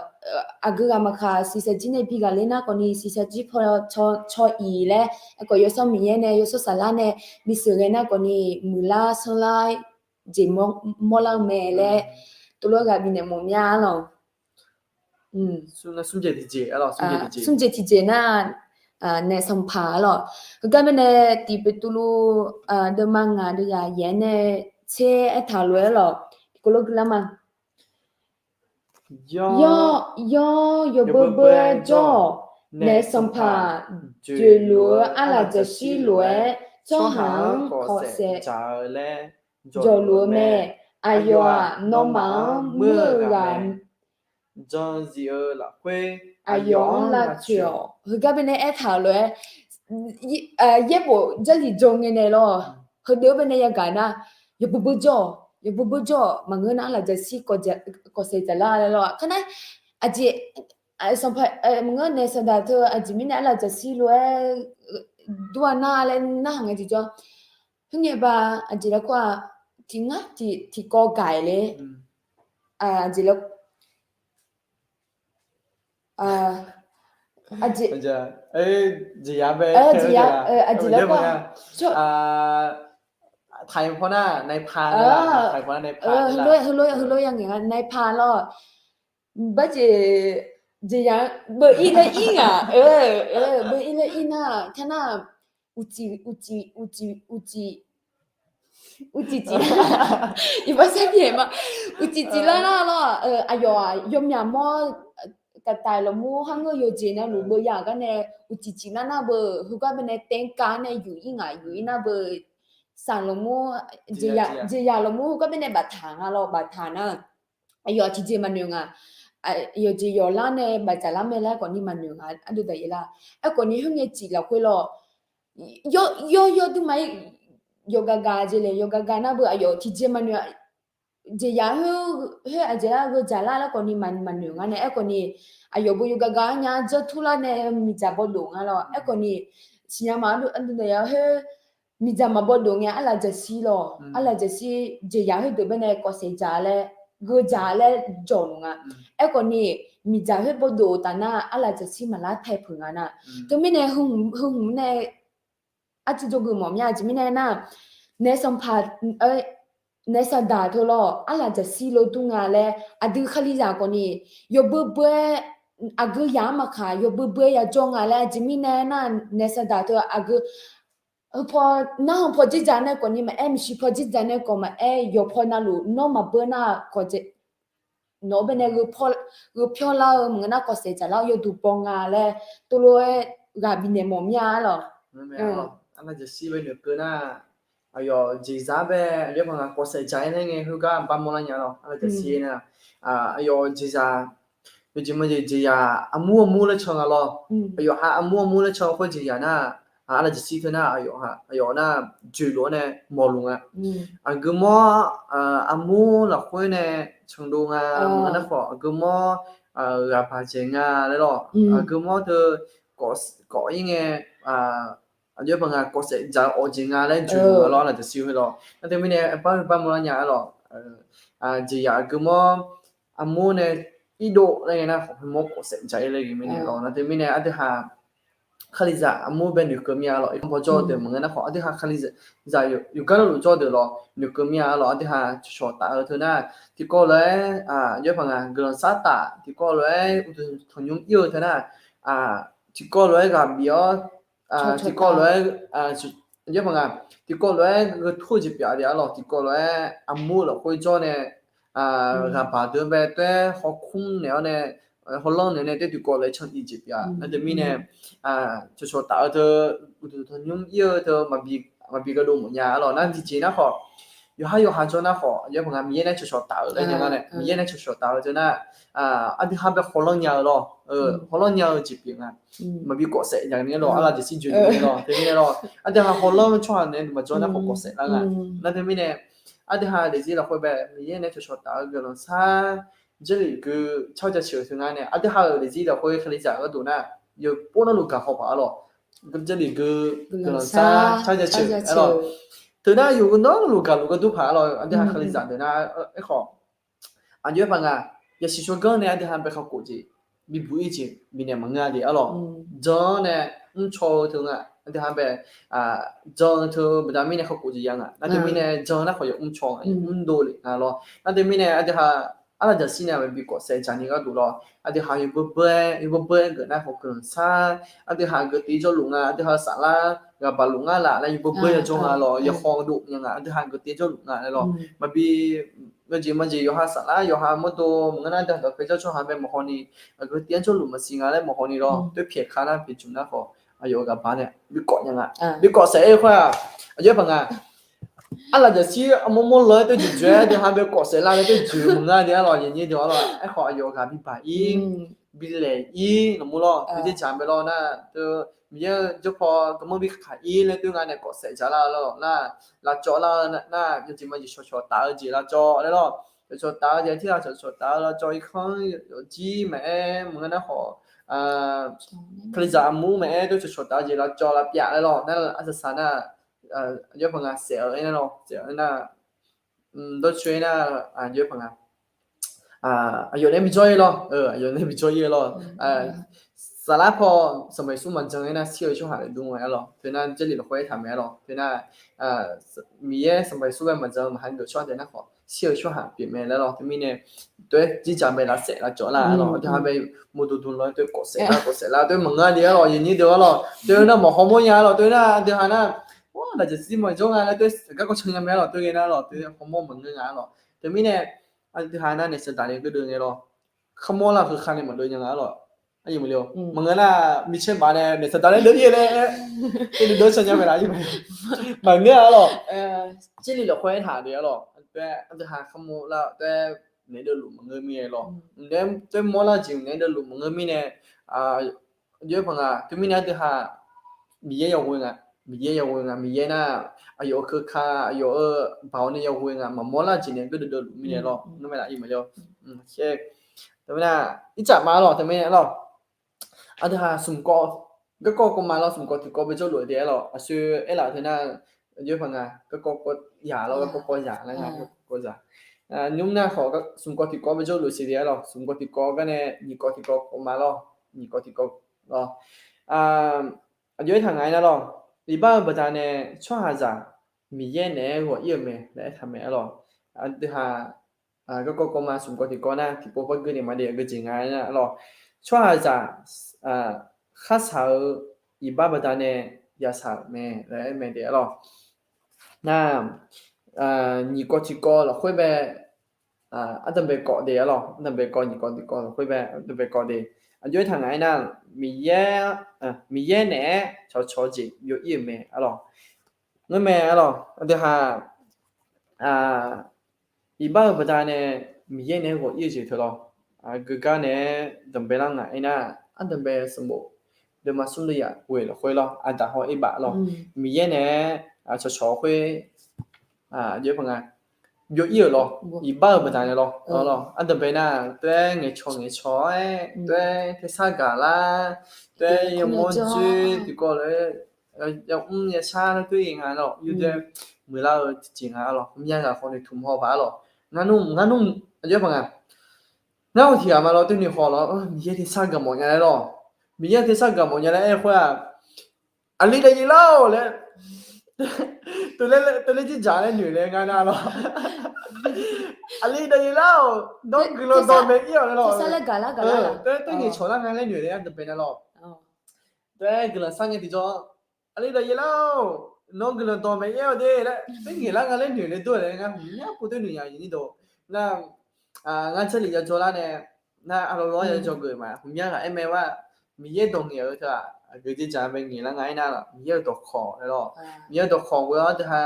Aqgeu ghaq maqkaq siqsaqjir nae bi ghaqler nar khawf ni siqsaqjir paw caw iq laer, aerkhawf Yawsanr Miqyaer nae yawshawr saflar nae bisheuq ghae nar khawf ni muiqlar sanrlar jeq mawrlar-eu mae laer, tov lof-aer ghaq bifnaeq mawf mya-a lawr. Smr jeq tiqjeq nar, naef sanqpaq-a lawr. Heugar baenae tiq Beqtuvluv deuvma ngaq deuvyaq yaef-aer nae tser aertaq lof-aer lawr. Tiqkawv lof gui lar ma. Yawr, yawr, yawbeu beu-aer jawr-awq. Naef sanqpaq joeqluf-eu arlaq jaqshir lof-aer tsawrhaq-anr khawf saef dzaq-eu laer jawrluf-eu mae. Aqyawf-aq, nawmaf-anr muir-eu ghaq mae. Jan zif-eu lafkhoer aqyawf-anr lavcoeq-awq. Heugar baenae aertaq-euq lof-aer, yaerbof Jarlif jan ngae nae lawr, heudeuq-anr baenae yagaq nar, yawbeu beu jawr-awq, yawbeu beu jawr-awq, maqngeur nar arlaq jaqshir kawv saef dzaqlar laer lawr. Kar nar, aqjeq, sanqpaq, maqngeur naef sanqdaq teu aqjeq mirnae arlaq jaqshir lof-aer dur-a nar laer narhaq ngae tiqjawr. Khoerngae ba aqjeq laer kur-aq, tiq ngar tiq tiqkawv gaq-aer le. Aqjeq laer aqjeq, aqjeq laer kur-aq, ไทยพอนะ นายพราน heulof-aer ya ngaeq-a นายพราน lawr. Barjeq jeqzaq beu ir laer ir ngaq, beu ir laer ir nar tar nar, uqcif, uqcif, uqcif, uqcif, uqcif cif, iqbax sar pyaeq ma, uqcif cif lar nar lawr, aqyawf-aq yawmyaq mawr, taqtaq lafmur kharngeur yawqjeq navluf beu ya gar nae, uqcif cif nar nar beu heugar bae nae taev-aer kav-aer nae yuf ir ngaq, yuf ir nar beu saq lafmur, jeqzaq lafmur heugar bae nae baftaq nga lawr, baftaq nar aqyawf tiqjeq maqnoeq nga. Yawqjeq yawqlar nae bafdzaq lar mae laer khawfni maqnoeq nga, ardov daqyaef lar. Aerkhawfni khoerngae cif lafkhoer lawr, yawr yawr durma-ir, yawqgaq gaq jeq laer yawqgaq gaq nar beu aqyawf tiqjeq maqnoeq, jeqzaq khoer aqjeq lar gheujaq lar laer khawfni maqnoeq nga nae, aerkhawfni aqyawf beu yawqgaq gaq-aer nya dzeur turlar nae miqdzaq bawdof nga lawr. Aerkhawfni siqnya ma, ardov daqyaef khoer miqdzaq maqbawdof ngae arlaf jaqshir lawr, arlaf jaqshir jeqzaq khoerdeuq bae nae kawfsaef dzaq laer, gheujaq laer jawq luf nga. Aerkhawfni miqdzaq khoer bawdof taf nar arlaf jaqshir maqlar tae peuq nga nar. Teumirnae heu hmq nae arcuv dzawgeuf mawf mya jeq mirnae nar, naef sanqpaq, naef saqdaq teu lawr arlaf jaqshir lof dur nga laer aqdui kalizaq khawfni yawbeu beu-aer, aqgeu yaq-anr maqkaq yawbeu beu-aer yajawr nga laer jeq mirnae nar, naef saqdaq teu aqgeu heu paw, narhaq paw jirdzaq nae khawfni maqaer, maqsiq paw jirdzaq nae khawf maqaer, yawqpaw navluf nawr maqbeu nar khawf jeq, nawq-eu bae nae gheu pyawr lar-eu maqngeur nar kawfsaef dzaq lar-eu yawduq baw nga laer teulof-aer ghaq bifnaeq mawf mir-a lawq. Arlaf jaqshir bae noeqkeuv nar, aqyawf jeqzaq bae aqyawf paq nga kawfsaef dzaq-aer nae ngae khoergar bamawr lar nya lawr. Arlaf jaqshir nar, aqyawf jeqzaq yawjeq mawjeq jeqzaq armur armur laer can nga lawr. Aqyawf ha armur armur laer can khoer jeqzaq nar, arlaf jaqshir teu nar aqyawf nar joeqlof-awr nae mawqluf nga. Aqgeu mawr armur lafkhoer nae candov nga maqngeur nar khawf aqgeu mawr ghaq baq dzaeq nga laer lawr. Aqgeu mawr teu kawf ir ngae, aqyawf paq nga kawfsaef dzaq-eu awq jeq nga laer joeqlof nga lawr, arlaf jaqshir khoer lawr. Nar teumirnae bar heu bamawr lar nya-a lawq. Jeqzaq aqgeu mawr armur nae irdov laer ngae nar khawf heu mawr kawfsaef dzaq-ir laer ghae mirnae lawr. Nar teumirnae aqdui ha kalizaq armur bae noeqkeuv mir-a lawq. Irkanr paw jawr-eu deuq maqngeur nar khawf aqdui ha kalizaq yawqgar navluf jawr-eu deuq lawr noeqkeuv mir-a lawq. Aqdui ha cawqcawq taf-eu teu nar, tiqkawv lof-aer aqyawf paq nga guiqlanq sar taf, tiqkawv lof-aer uqduq tanqnymr ir-eu teu nar, tiqkawv lof-aer ghaq bif-awr, tiqkawv lof-aer, aqyawf paq nga, tiqkawv lof-aer gheu tur-eu jeq pyeuf-a lawq. Tiqkawv lof-aer armur lafkhoer jawr nae ghaq baq deuq bae taef-aer hawkmr naeq-awr nae hawlanr naeq-awr nae taef-aer tiqkawv lof-aer cantiv jeq pyeuf-a. Nar teumirnae cawqcawq taf-eu teu uqduq tanqnymr ir-eu teu maqbi gardov mawf nya-a lawq. Nar tiqjeq nar khawf yawqhar yawqha jawr nar khawf aqyawf paq nga Miqyaer nae cawqcawq taf-euq laer nya nga nae, Miqyaer nae cawqcawq taf-eu teu nar, aqdui ha bae hawlanr nya-eu lawr, hawlanr nya-eu jeq pyeuf nga. Maqbi kawfsaef nya ni lawr, arlaf jaqshir joeqlof ni lawr. Teumirnae lawr aqdui ha hawlanr tsawrhaq nae maqjawr nar khawf kawfsaef lar nga. Nar teumirnae aqdui ha daefzir lafkhoer bae Miqyaer nae cawqcawq taf-eu guiqlanq sar, Jarlif gui car jaceuq-eu teu nga nae aqdui ha-euq daefzir lafkhoer kalizaq gharduq nar, yawqpov navluf gaq haw paq-a lawq. Jarlif gui guiqlanq sar car jaceuq-a lawq. Teu nar yawqnan navluf gaqluf gharduq paq-a lawq. Aqdui ha kalizaq deuq nar, aerkhawf aqyawf paq nga yasiq tsawrganr nae aqdui ha bae kakhof jeq, bibuq-ir jeq bifnaeq maqngeur-a de-a lawq. Jan-anr nae mrcaw-eu teu nga, aqdui ha bae jan-eu teu baqda mirnae kakhof jeq ya nga. Nar teumirnae jan nar khawf yawmr caw nga, mrdov lef nga lawr. Nar teumirnae aqdui ha arlaf jaqshir nae maqbi kawfsaef dzaq ni gharduq lawr. Aqdui ha yawbeu beu-aer, yawbeu beu-aer geuf nar khawf guiqlanq sar, aqdui ha geuf tiv jawrluf nga, aqdui ha saflar ghaq baq luf ngar laf laer yawbeu beu-aer yajawr nga lawr. Yawkhaw dov nya nga, aqdui ha geuf tiv jawrluf nga laer lawr. Maqbi yawjeq majeq yawqha saflar yawqha mawrdo maqngeur nar aqdui ha dawqpae jawr tsawrhaq bae maqhaw ni, aqgeu tiv-anr jawrluf maqsiq nga laer maqhaw ni lawr. Toer pyaeq ka nar pyaeq jmq nar khawf aqyawf-euq ghaq baq nae bi kawf nya nga. Bi kawfsaef-aer khoer-aq, aqyawf paq nga arlaf jaqshir armawr mawr law-aer toer jeq joe-aer aqdui ha bae kawfsaef lar nae toer joe maqngeur de-a lawq. Aqnyir de-a lawq. Aerkhawf aqyawf-euq ghaq bi baq-ir, bi laeq-ir lafmur lawr. Bi dzerdzaq bae lawr nar teu Miqyaer-eu jawrpaw garmanr bi kaq-ir laer toer nga nae kawfsaef dzaq lar lawq. Nar lavcawv lar-eu nar yawjeq majeq cawqcawq taf-eu jeq lavcawv laer lawr. Cawqcawq taf-eu jeq tirghaq cawqcawq taf-eu lavcawv irkanr yawfjir maqaer maqngeur nar khawf Kalizaq armur maqaer, dawrcawq cawqtaf-eu jeq lavcawv lavpyav laer lawr. Nar arsaq saq nar, aqjox paq nga saef-eu aer nar lawr, saef-eu aer nar, dawrcoeni nar, aqjox paq nga, aqyawf nae bijawr-ir lawr, aqyawf nae bijawr-ir lawr. Saflar paw Sanqpaq Yeqsur maqjan aer nar, shir-eu tsawrhaq laeqdmr-aer lawr. Teunar Jarlif lafkhoer aertaq mae-aer lawr. Teunar Miqyaer Sanqpaq Yeqsur bae maqjan-eu maqha geuf tsawrhaq taef nar khawf, shir-eu tsawrhaq pyeuf mae laer lawr. Teumirnae, teuer jirjaq bae lavsaef lavcawv lar-aer lawr. Aqdui ha bae mawrdo dm lawr-aer teuer kawf saef lar kawf saef lar teuer maqngeur de-aer lawr, yaqnyir deuq-aer lawr. Teunar maqhawmawr nya-aer lawr. Teunar aqdui ha nar, lawr, lafjaqsir mawr jawr nga laer teuer garkawv can nya mae-aer lawr. Teugar nar lawr, teunar hawmawr maqngeur nga-aer lawr. Teumirnae, aqdui ha nar naeq saqdaq nae gardeuv ngae lawr. Kharmawr lar-eu heukhaq nae maqdeuv nya nga-aer lawr. Aqyuif maqle-or, maqngeur nar micaer baf nae naeq saqdaq nae deuv-ir laer, teunar deuv can nya mae laf-aer. Maqngeur-a lawr. Jarlif lafkhoer aertaq de-aer lawr. Aqdui ha kharmawr lar-eu taef naeq-aer deuvluf maqngeur mirnae lawr. Naeq-aer teuer mawr lar-eu jeq naeq-aer deuvluf maqngeur mirnae, aqjox paq nga. Teumirnae aqdui ha Miqyaer yawghoe nga, Miqyaer yawghoe nga, Miqyaer nar, aqyawf-euq keuka, aqyawf-euq baoq nae yawghoe nga, maqmawr lar-eu jeq naeq-aer gardeuv deuvluf mirnae lawr. Ngar mae laf-aer maqle-or. Teumirnae, ircaf ma-aer lawr, teumirnae lawr. Aqdui ha smq kawv, garkawv kawv ma lawr, smq kawv tiqkawv bae jawrluf-eu de-aer lawr. Aqsur aerlaf-eu teunar, aqjox paq nga, garkawv kawv yaq lawr, garkawv kawv yaq laer nga, garkawv kawv yaq. Nymr nar khawf smq kawv tiqkawv bae jawrluf siq de-aer lawr. Smq kawv tiqkawv gar nae nyiq kawv tiqkawv kawv ma lawr, nyiq kawv tiqkawv lawr. Aqjox aertaq nga-aer nar lawr, iqbax-eu baqdanae tsawrhaqzaq Miqyaer naeq-aer ghawq-ir-euq mae laer aertaq mae-aer lawr. Aqdui ha garkawv kawv ma smq kawv tiqkawv nar tiqpov par gui naeq ma de, aqgeu jeq nga-aer nar lawr, tsawrhaqzaq kharsaq-eu iqbax baqdanae yasaq-euq mae laer aer mae de-aer lawr. Nar, nyiq kawv tiqkawv lafkhoer bae, ardanqbae kawv de-aer lawr, ardanqbae kawv, nyiq kawv tiqkawv lafkhoer bae ardanqbae kawv de. Aqjox aertaq ngaq-aer nar, Miqyaer, Miqyaer naeq-aer cawqcawq-eu jeq byov-ir-euq mae-aer lawr. Ngar mae-aer lawr, aqdui ha iqbax-eu baqdanae Miqyaer naeq-aer ghawq-ir-eu jeq teu lawr. Aqgeu gar naeq-aer danqbae lar ngaq-aer nar, ardanqbae sanqbof deuvma smr deuv yaf ghoe lafkhoer lawr, aqdaq haw-aer baf lawr. Miqyaer naeq-aer cawqcawq khoer, aqjox paq nga, byov-ir-euq lawr, iqbax-eu baqdanae lawr. Ardanqbae nar, taef-aer ngaeqcawq ngaeqcawq-aer, taef-aer tersar gaq lar, taef-aer yamawr dzoer tiqkawv lof-aer, yamr yashar lar toer-ir nga lawr, yawdaef muiqlar-eu tiqjeq nga lawr, myav ghaq khawf noeqtmq haw paq-aer lawr. Ngar nmr, ngar nmr, aqjox paq nga, ngar-awq tiqghaq ma lawr, toer noeq haw lawr, Miqyaer tersar gaq mawf nya laer lawr. Miqyaer tersar gaq mawf nya laer aer-eu khoer-aq, aqli dav yaeq lar-awq laer, teuler jirdzaq laer noeq laer ngar nar lawr. Aqli dav yaeq lar-awq, nawr guiqlanq dawq mae-ir-awq laer lawr. Taef-aer toer ngaeqcawq lar nga laer noeq laer ardanqbae nar lawr. Taef-aer guiqlanq sar ngae tiqjawr, aqli dav yaeq lar-awq, nawr guiqlanq dawq mae-ir-awq de laer, toer ngaeq lar nga laer noeq laer dawr-eu laer ngar hmq mya pov toer noeq nya-eu nyiq ni dawq. Nar, ngar Jarlif ya jawr lar nae, nar arlawr lawr ya jawr geuf ma, hmq mya ghaq aer mae-aer, Miqyaer dawq ngaeq-eu teu-aq, aqgeu jeqdzaq bae ngaeq lar nga-aer nar lawr, Miqyaer-euq dawqkawq laer lawr. Miqyaer-euq dawqkawq ghoe-awr aqdui ha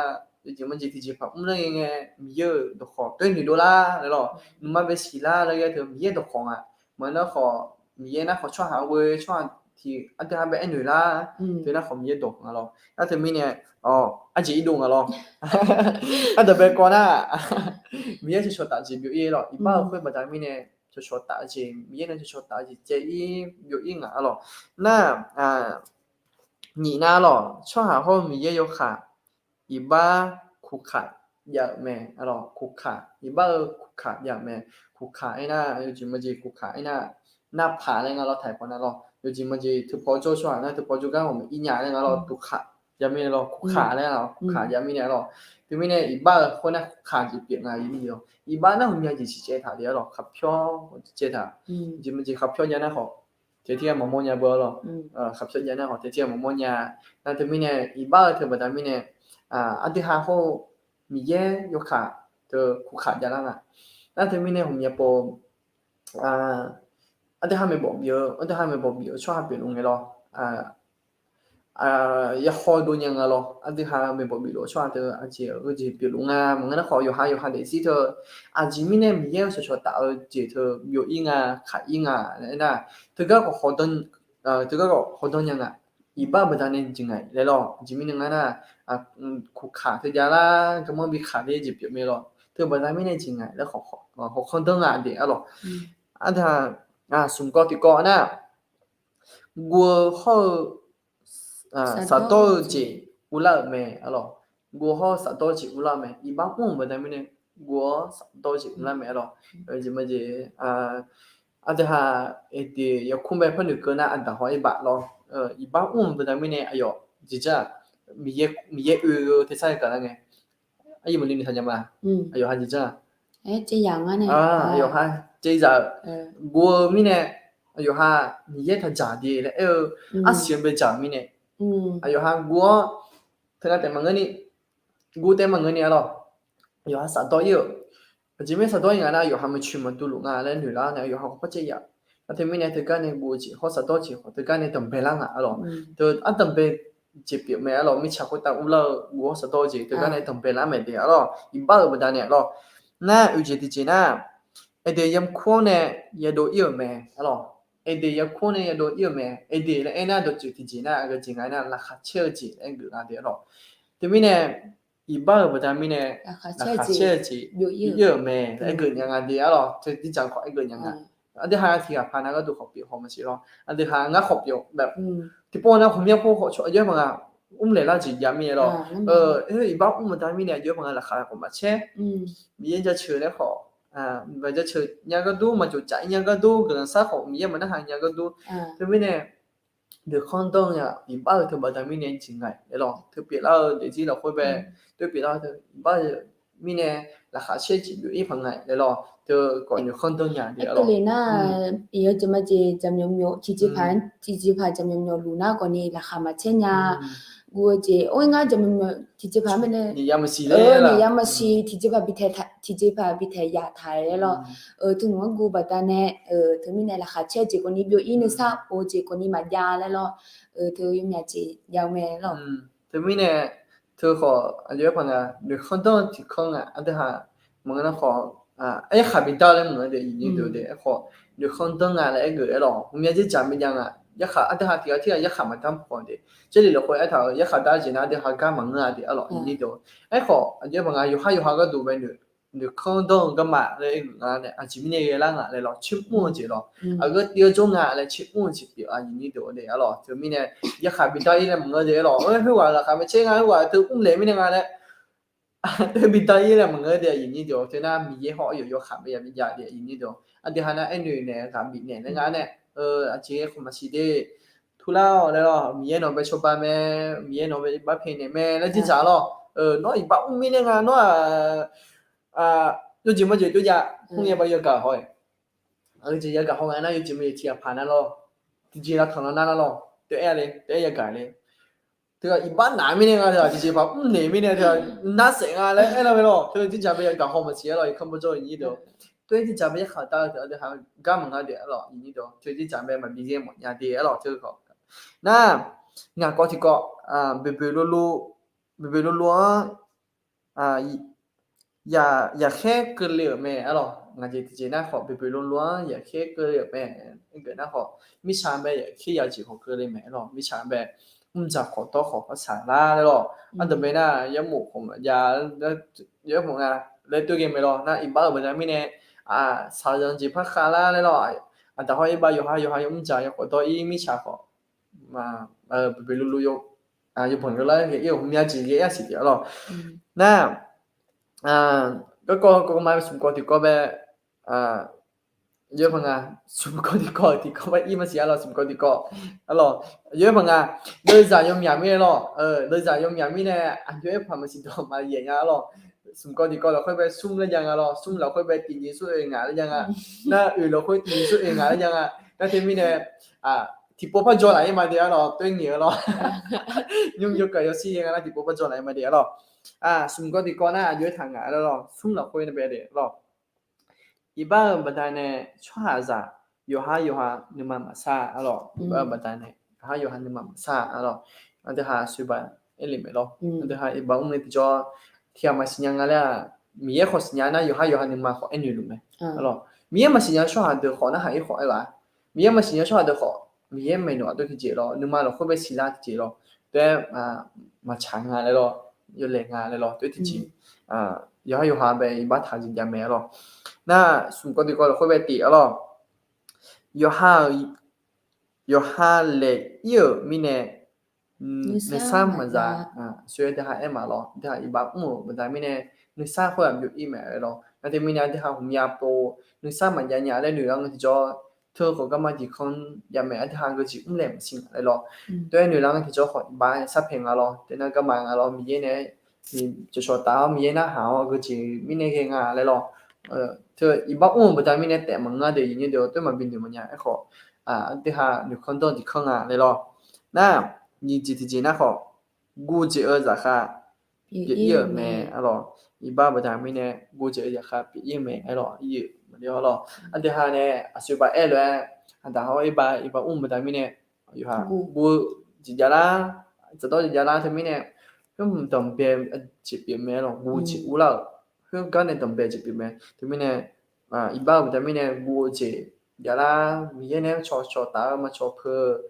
yawjeq maqjeq tiqjeqpaq mr lar ngae ngae, Miqyaer-euq dawqkawq toer noeq dov lar laer lawr, nuima bae siq lar laer ghae teu Miqyaer-euq dawqkawq nga. Maqngeur nar khawf, Miqyaer nar khawf tsawrhaq ghoe tsawrhaq tiq aqdui ha bae aernoeq lar, teu nar khawf Miqyaer dawq nga lawr. Nar teumirnae, aqjeq irdov nga lawr. Ardanqbae kawv nar, Miqyaer cawqcawq taf-eu jeq byov-ir lawr, iqbax-euq khoer baqda mirnae cawqcawq taf-eu jeq, Miqyaer nae cawqcawq taf-eu jeq caev-ir byov-ir nga lawr. Nar, nyiq nar lawr, tsawrhaq hawr-eu Miqyaer yawkaq iqbax kuqkaq jav-euq mae. Kuqkaq, iqbax-eu kuqkaq jav-euq mae. Kuqkaq aernar, yawjeq maqjeq kuqkaq aernar, narpaq laer nga lawr, taqpawf nar lawr, yawjeq maqjeq teupaw jawr tsawrhaq nar teupaw jawrgar ghawqmya irnya laer nga lawr, kuqkaq jav mirnae lawr, kuqkaq laer nga lawr, kuqkaq jav mirnae lawr. Teumirnae iqbax-eu khoer nar kuqkaq jeq pyeuf nga-ir ni lawr. Iqbax nar hmq mya jeq siqcaev taq de-aer lawr, khaqpyawr caev taq. Yawjeq maqjeq khaqpyawr jav nar khawf, taef tir ghaq maqmawr nya beu-aer lawr. Khaqpyawr jav nar khawf taef tir ghaq maqmawr nya. Nar teumirnae iqbax-eu teu baqda mirnae, aqdui ha hawr-eu Miqyaer yawkaq teu kuqkaq javlar nga. Nar teumirnae hmq mya pov, aqdui ha maeqbawq bif-eu, aqdui ha maeqbawq bif-eu tsawrhaq pyeufluf ngae lawr. Yahaw dov nya nga lawr, aqdui ha maeqbawq bifluf-eu tsawrhaq teu aqjeq-eu jeq pyeufluf nga. Maqngeur nar khawf yawqha yawqha daefzir teu, aqjeq mirnae Miqyaer-eu cawqcawq taf-eu jeq teu byov-ir nga, kaq-ir nga laer nar, teugar khawf hawdan, teugar khawf hawdan nya nga. Iqbax-eu baqda nae jeq ngaq laer lawr, aqjeq mirnae ngar nar, kuqkaq teu javlar, garmanr bi kaq le jeq pyeuf mae lawr. Teu baqda mirnae jeq ngaq laer hawkhanr danr nga daef-aer lawr. Aqdui ha smq kawv tiqkawv nar, guv-eu hawr-eu safdawr-eu jeq uvlar-euq mae arlawq. Guv-eu hawr-eu safdawr-eu jeq uvlar-eu mae. Iqbax mr-euq baqda mirnae guv-awr safdawr-eu jeq uvlar mae arlawq. Jeq ma jeq, aqdui ha, aqdui yakur bae par noeqkeuv nar aqdaq haw-aer baf lawr. Iqbax mr-euq baqda mirnae aqyawf jeq jar-aq, Miqyaer oe-eu tersar gaqlar ngae, aqyawf ha jeq jar-aq, aqyawf ha jeq zaq-euq guv-eu mirnae, aqyawf ha Miqyaer taqdzaq de laer aer-eu arsiq-anr bae dzaq-euq mirnae, aqyawf ha guv-awr teunav taef maqngeur ni, guv taef maqngeur ni arlawq. Aqyawf ha safdawr ir-euq, aqjeq mirnae safdawr ir nga nar aqyawf ha maqcoeq maqdov luf nga laer noeq lar nae aqyawf ha khawf par caev yaf. Nar teumirnae teugar nae guv-eu jeq hawr safdawr jeq khawf teugar nae danqbae lar nga arlawq. Teu ardanqbae jeq pyeuf mae arlawq. Mirtsaq khoertav uvlar-eu guv hawr safdawr jeq teugar nae danqbae lar mae de arlawq. Iqbax-euq baqda nae arlawq. Nar oeq jeq tiqjeq nar, Aqdui yamkur-anr nae yadov ir-euq mae arlawq. Aqdui yamkur-anr nae yadov ir-euq mae. Aqdui laer aernar dawqtsuif tiqjeq nar aqgeu jeq nga aernar laqkhaq caer-eu jeq laer geuf nga de arlawq. Teumirnae iqbax-euq baqda mirnae laqkhaq caer-eu jeq byov ir-euq mae laer geuf nya nga de arlawq. Teu dirdzaq khawf aer geuf nya nga. Aqdui ha tiq ghaq paq nar gharduq khawf pyeuf haw maqsiq lawr. Aqdui ha ngar khawf pyeuf tiqpov nar ghawqmyanr pov khawf cawq aqjox-aer paq nga mrlaeq lar jeq jav mir-aer lawr. Iqbax mr baqda mirnae aqjox-aer paq nga laqkhaq khawf maqcaer. Miqyaer jaceuq laer khawf, jaceuq nya ghardur maqcawq caf ir nya ghardur guiqlanq sar khawf Miqyaer maqnarhaq nya ghardur. Teumirnae noeqkhanr danr-eu nya iqbax-euq teu baqda mirnae jeq nga laer lawr. Teu pyeuflar-eu daefzir lafkhoer bae, teu pyeuflar-eu teu iqbax-eu mirnae laqkhaq caer jeq byov ir paq nga laer lawr. Teu khawf noeqkhanr danr nya de arlawq. Nar, iqjeq ma jeq jaqmyawf myawf tiqjeqpaq, tiqjeqpaq jaqmyawf myawf luf nar khawf ni laqkhaq maqcaer nya. Guv-eu jeq or ngar jaqmyawf myawf tiqjeqpaq mirnae, nyiq ya maqsiq tiqjeqpaq bi taeq yaf taq-aer lawr. Teu nmq-anr guv baqda nae, teumirnae laqkhaq caer jeq khawf ni byov ir nuisar of-eu jeq khawf ni maqjav laer lawr. Teu yawmyaq jeq jav-eu mae lawr. Teumirnae teu khawf aqjox-aer paq nga noeqkhanr danr-eu tiqkanr nga aqdui ha maqngeur nar khawf, aryarkhaq bidar laer maqngeur de iqnyir deuq de aerkhawf noeqkhanr danr nga laer aergeuf-aer lawr. Ghawqmya dzerdzaq bidar nga yarkhaq aqdui ha tiq ghaq tir ghaq yarkhaq maqdar mawf de. Jarlif lafkhoer aertaq-euq yarkhaq dar jeq nar aqdui ha gar maqngeur-a de arlawq iqnyir deuq. Aerkhawf aqjox-aer paq nga yawqhar yawqha gharduq bae noeqkhanr danr-eu garma laer aergeuf nga nae aqjeq mirnae ghae lar nga laer lawr. Tsermr-eu jeq lawr, aqgeu tiv-eu jawr nga laer tsermr-eu jeq pyeuf-a iqnyir deuq de arlawq. Teumirnae yarkhaq bidar ir laer maqngeur de arlawq. Khoerghaq laqkhaq maqcaer nga khoerghaq teu mrlaeq mirnae nga laer teu bidar ir laer maqngeur de iqnyir deuq. Teunar Miqyaer hawr aqyawf yawkhaq bae ya bijav de iqnyir deuq. Aqdui ha nar aernoeq naeq ghaq bifnaeq laer nga nae, aqjeq khawf maqsiq de. Turlar-awq laer lawr, Miqyaer nawq bae cawba mae, Miqyaer nawq bae barpae naeq mae laer dzerdzaq lawr. Nawr iqbax mr mirnae nga nawr-aq, yawjeq mawjeq jov jav mr ngae ba yagaq haw-aer, aqjeq yagaq haw nga nar yawjeq mawjeq tiq ghaq paq nar lawr, tiqjeq lavtanq lar nar lawr, teu aer-a le, teu aer yagaq le. Teu-aq iqbax naq mirnae nga teu-aq tiqjeqpaq mrnaeq mirnae teu-aq narsaef nga laer aerlar mae lawr. Teu dzerdzaq bae yagaq haw maqsiq-aer lawr iqkanr bawjawr iqnyir deuq. Teu dzerdzaq bae yarkhaq dar-eu teu aqdui ha gar maqnga de arlawq iqnyir deuq. Teu dzerdzaq bae maqbi ghae mawf nya de arlawq teu khawf. Nar, ngaq kawv tiqkawv, boeqboeq lolo, boeqboeq lolo-anr yaqkhaer keuvle-euq mae arlawq. Ngaq jeq tiqjeq nar khawf boeqboeq lolo-anr yaqkhaer keuvle-euq mae. Aergeuf nar khawf mirtsaq bae yaqkhaer yaqjeq khawf keuvle mae arlawq. Mirtsaq bae mrdzaq khawf dawr khawf harsaq lar laer lawr. Ardanqbae nar yarmof khawf maqjav, yawr mawf nga laer toer ghae mae lawr. Nar iqbax-euq baqda mirnae shaqzanq jeq par khavlar laer lawr. Aqdaq hawr-ir bav yawqha yawqha yawmr dzaq yawkhawf dawr-ir mirtsaq khawf boeqboeq lolo yawbanq yawlar ghae-ir-euq ghawqmya jeq ghae-ir-a siq tiq arlawq. Nar, garkawv kawv ma smq kawv tiqkawv bae, yawr paq nga, smq kawv tiqkawv tiqkawv bae ir maqsiq arlawq smq kawv tiqkawv arlawq. Yawr paq nga, deuvzaq yawmyaq mirnae lawr, deuvzaq yawmyaq mirnae aqjox-aer paq maqsiq dawq maqyaef nya arlawq. Smq kawv tiqkawv lafkhoer bae smr laer jav nga lawr, smr lafkhoer bae tiqnyiq smr oe ngaq laer jav nga. Nar oeq lafkhoer tiqnyiq smr oe ngaq laer jav nga. Nar teumirnae tiqpov par dzaw laf-ir ma de arlawq, toer ngaeq-eu lawr. Nymr yawkaq yawshir ghae nga nar tiqpov par dzaw laf-ir ma de arlawq. Smq kawv tiqkawv nar aqjox-aer taq ngaq laer lawr, smr lafkhoer nae bae de arlawq. Iqbax-euq baqdanae tsawrhaqzaq yawqhar yawqha nuima maqsar arlawq. Iqbax-euq baqdanae yawqhar yawqha nuima maqsar arlawq. Aqdui ha soeqbaq aer le mae lawr. Aqdui ha iqbax mr nae tiqjawr tiq ghaq maqsiq nya nga laer-aq, Miqyaer khawf siqnya nar yawqhar yawqha nuima khawf aernoeq luf mae arlawq. Miqyaer maqsiqnya tsawrhaq deuq khawf narhaq-ir khawf aer-a. Miqyaer maqsiqnya tsawrhaq deuq khawf Miqyaer maeqnan aqdui tiqjeq lawr, nuima lafkhoer bae siqlar tiqjeq lawr, taef-aer maqtsaq nga laer lawr, yawlaeq nga laer lawr, taef-aer tiqjeq yawqhar yawqha bae iqbax taq jeq jav mae arlawq. Nar smq kawv tiqkawv lafkhoer bae tif arlawq. Yawqha-euq yawqha laeq ir-euq mirnae nuisar maqza. Aqsoer aqdui ha aer ma lawr, aqdui ha iqbax mr-euq baqda mirnae nuisar khoer-aq byov ir mae laer lawr. Nar teumirnae aqdui ha ghawqmya pov nuisar maqjav nya laer noeq lar ngae tiqjawr, teu khawf garma diqkanr jav mae, aqdui ha geujeq mrlaeq maqsiq nga laer lawr. Teu-aer noeq lar ngae tiqjawr khawf iqbax sharpaeq nga lawr. Teunar garma nga lawr, Miqyaer nae cawqcawq taf-awr Miqyaer narhaq-awr geujeq mirnae ghae nga laer lawr. Teu iqbax mr-euq baqda mirnae taef maqngeur deuq, iqnyir deuq-awr toer maqbi noeq mawf nya. Aerkhawf aqdui ha noeqkanr danr diqkanr nga laer lawr. Nar, nyiq jeq tiqjeq nar khawf, guv jeq-eu zaqkhav pyeuf ir-euq mae. Arlawq, iqbax-eu baqda mirnae guv jeq-eu zaqkhav pyeuf ir-eu mae. Arlawq, ir-euq maqle arlawq. Aqdui ha nae aqsur baq aer lof-aer, aqda hawr iqbax, iqbax mr-eu baqda mirnae yawqha guv jeq javlar, tsaqdawr jeq javlar teumirnae, khoer danqbae jeq pyeuf mae lawr. Guv jeq urlar-euq khoergar nae danqbae jeq pyeuf mae. Teumirnae iqbax-eu baqda mirnae guv-eu jeq javlar, Miqyaer nae-aer cawqcawq taf-eu maqcawq peuq-eu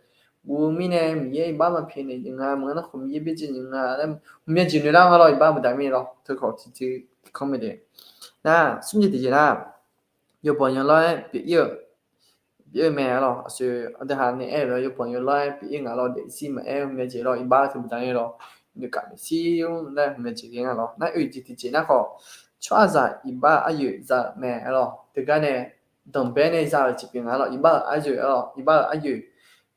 guv mirnae Miqyaer iqbax maqpyaeq naeq jeq nga, maqngeur nar khawf Miqyaer byaerdzae jeq nga laer ghawqmya jeq noeq lar nga lawr. Iqbax-eu baqda mirnae lawr, teu khawf tiqtiq kanr mae de. Nar, smr jeq tiqjeq nar, yawbanq yawlawr-aer pyeuf ir-euq pyeuf ir-eu mae arlawq. Aqsur aqdui ha nae aer-eu lof-aer yawbanq yawlawr-aer pyeuf ir nga lawr. Daefzir maqaer ghawqmya jeq lawr, iqbax-eu teu baqda mirnae lawr, noeqkaf noeqshir laer ghawqmya jeq ghae nga lawr. Nar, oeq jeq tiqjeq nar khawf, tsawrhaqzaq iqbax aryoeq za-euq mae arlawq. Teugar nae danqbae nae za-euq jeq pyeuf nga lawr. Iqbax-euq aryoeq arlawq, iqbax-euq aryoeq.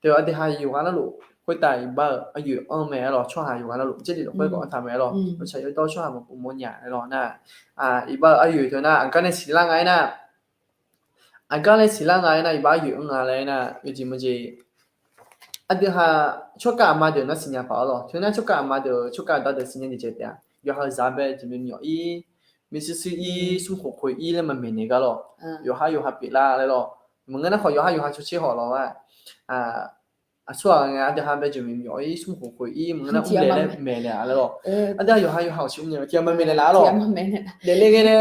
Teu aqdui ha yawqghaq narluf khoertav iqbax-euq aryoeq anr mae arlawq. Tsawrhaq yawqghaq narluf Jarlif lafkhoer khawf anr taq mae arlawq. Yawtsaq yawdawr tsawrhaq maqpov mawrnya arlawq. Nar, iqbax-euq aryoeq teu nar aqgar nae siqlar nga aernar, aqgar nae siqlar nga aernar, iqbax aryoeq anr nga laer aernar, yawjeq maqjeq aqdui ha tsawrkhav aqma deuq nar siqnya paq arlawq. Teu nar tsawrkhav aqma deuq, tsawrkhav aqda deuq siqnya jeq jaeq taef-a. Yawqha-euq zaq bae jeq myawq ir, myawq suir suir ir, smr khoeq khoeq ir laer maqmaeq naeq gar lawr. Yawqhar yawqha pyeuflar laer lawr. Maqngeur nar khawf yawqhar yawqha cawtser hawq lawr-a. Aqsurghaq ngae aqdui ha bae jeq myawq ir, smr khoeq khoeq ir, maqngeur nar mrlaeq laer maeqnaeq-a laer lawr. Aqdui ha yawqha yawqha-euq siq mrnya tiq ghaq maqmaeq naeq laf arlawq. Daefle ghae nae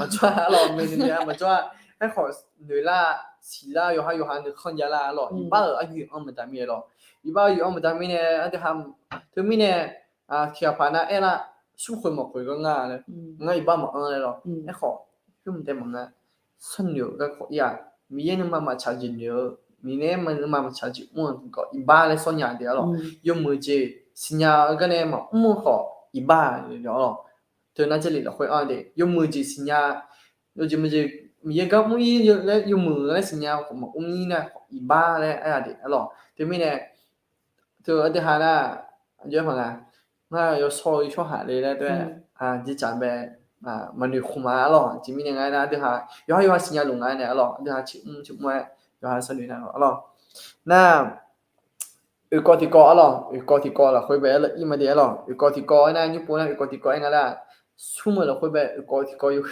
maqtsawr-a arlawq, maeqnaeq-a maqtsawr-a. Aerkhawf noeqlar, siqlar, yawqha yawqha nuikhanr javlar arlawq. Iqbax-euq aryoeq anr maqda mirnae lawr. Iqbax aryoeq anr maqda mirnae aqdui ha, teumirnae tiq ghaq paq nar aerlar, smr khoeq mawq khoeq gar nga laer, ngar iqbax maqanr laer lawr. Aerkhawf, khoermq tae maqnga, sharnoeq-eu garkawv ir-aq, Miqyaer nuima maqtsaq jeq noeq-eu, Miqyaer nuima maqtsaq jeq mr-eu garkawv iqbax laer sawr nya de arlawq. Yawmuiq jeq siqnya-eu gar nae maqmr-eu khawf iqbax arlawq. Teu nar Jarlif lafkhoer anr de, yawmuiq jeq siqnya, yawjeq maqjeq Miqyaer gar mr ir laer yawmuiq laer siqnya khawf maqmr ir nar khawf iqbax laer aer-a de arlawq. Teumirnae teu aqdui ha nar, aqjox-aer paq nga, ngar yawshawr-eu tsawrhaq le laer teu-aer, jircaq bae maqnoeq khmq ma arlawq. Aqjeq mirnae nga aernar, aqdui ha yawqha yawqha siqnya luf nga nae arlawq. Aqdui ha ciqmr ciqmr-aer yawqha sharnoeq nar arlawq. Nar, oeqkawv tiqkawv arlawq, oeqkawv tiqkawv lafkhoer bae aer-eu ir ma de arlawq. Oeqkawv tiqkawv aernar, nymr pov nar oeqkawv tiqkawv aer nga laer, smr-eu lafkhoer bae oeqkawv tiqkawv yo.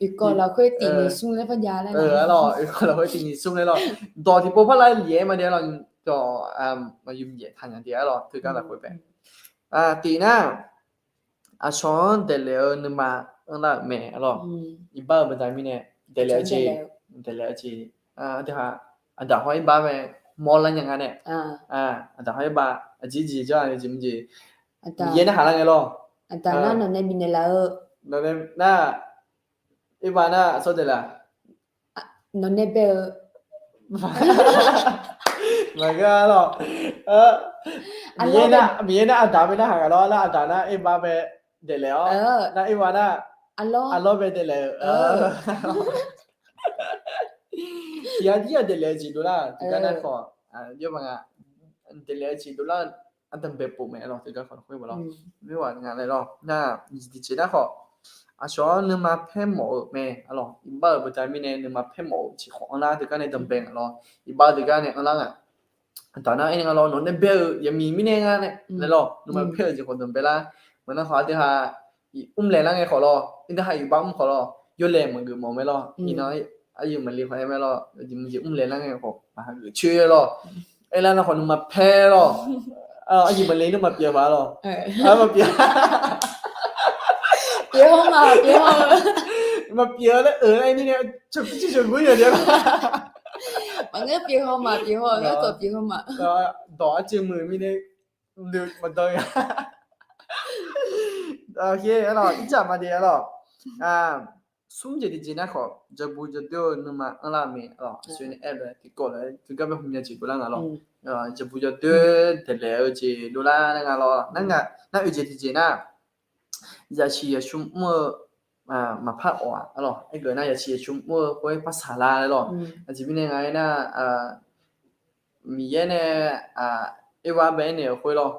Oeqkawv lafkhoer tiq nyiq smr laer par jav laer arlawq, oeqkawv lafkhoer tiq nyiq smr laer lawr. Dawq tiqpov par lar lyaef-aer ma de arlawq. Dawq maqyuf myaef taqnya de arlawq, teugar lafkhoer bae. Tiq nar, aqcawq-anr daeqlaef-eu nuima anrlar-euq mae arlawq. Iqbax-euq baqda mirnae daeqlaef-eu jeq, daeqlaef-eu jeq, aqdui ha, aqdaq hawr iqbax mae, mawrlar nya nga nae, aqdaq hawr iqbax aqjeq jeq jawr-a jeq maqjeq, Miqyaer narhaq lar ngae lawr. Aqdaq nar nawq nae bifnaeq laf-eu, nawq nae nar, iqbax nar aqsawr daeqlaef nawq nae bae-eu maqgeur lawr. Miqyaer nar aqdaq bae narhaq nga lawr. Nar aqdaq nar iqbax bae daeqlaef-awr, nar iqbax nar arlawr bae daeqlaef-eu tiq ghaq jir-aq daeqlaef-eu jeq dovlar-euq tiqgar nar khawf, daeqlaef-eu jeq dovlar-eu ardanqbae pov mae arlawq. Teugar khawf lafkhoer baq lawr. Mirwaq nga laer lawr. Nar, tiqjeq nar khawf, aqcawq-anr nuima paer mawf-eu mae arlawq. Iqbax-euq baqda mirnae nuima paer mawf-eu jeq khawf anrlar teugar nae danqbae nga lawr. Iqbax-eu teugar nae anrlar nga. Aqdaq nar aernae nga lawr, nawq nae bae-eu yaqmiq mirnae nga nae laer lawr. Nuima paer-eu jeq khawf danqbae lar. Maqnar khawf aqdui ha mrlaeq lar ngae khawf lawr, aqdui ha iqbax mr khawf lawr, yawlaeq maqgeuf mawf mae lawr. Iqnan aqyuif maqle khawf aer mae lawr, jeq maqjeq mrlaeq lar ngae khawf maqha geuf coer lawr. Aerlar nar khawf nuima paer lawr. Aqyuif maqle nuima pyeuf-eu paq lawr. Maqpyeuf, maqpyeuf-eu laer-euq laer mirnae cawqcawq gur ya de lawr. Maqngeur pyeuf haw maqpyeuf haw-eu laer khawf pyeuf haw ma. Dawq arcuiv muiq mirnae maqdan ya. Arlawq, ircaf ma de arlawq. smr jeq tiqjeq nar khawf, jawrbu jawrdoer-eu nuima anrlar-eu mae lawq. Aqsur nae aer-eu tiqkawv lof-aer teugar bae hmq nya jeq dovlar nga lawq. Jawrbu jawrdoer daeqlaef-eu jeq dovlar nar nga lawq. Nar nga, nar oeq jeq tiqjeq nar, yasiq yasur mr-eu maqpar awq-aq lawq. Aergeuf nar yasiq yasur mr-eu khoer par saqlar laer lawq. Aqjeq mirnae nga aernar, Miqyaer nae Ervar bae aernaeq-euq khoer lawq,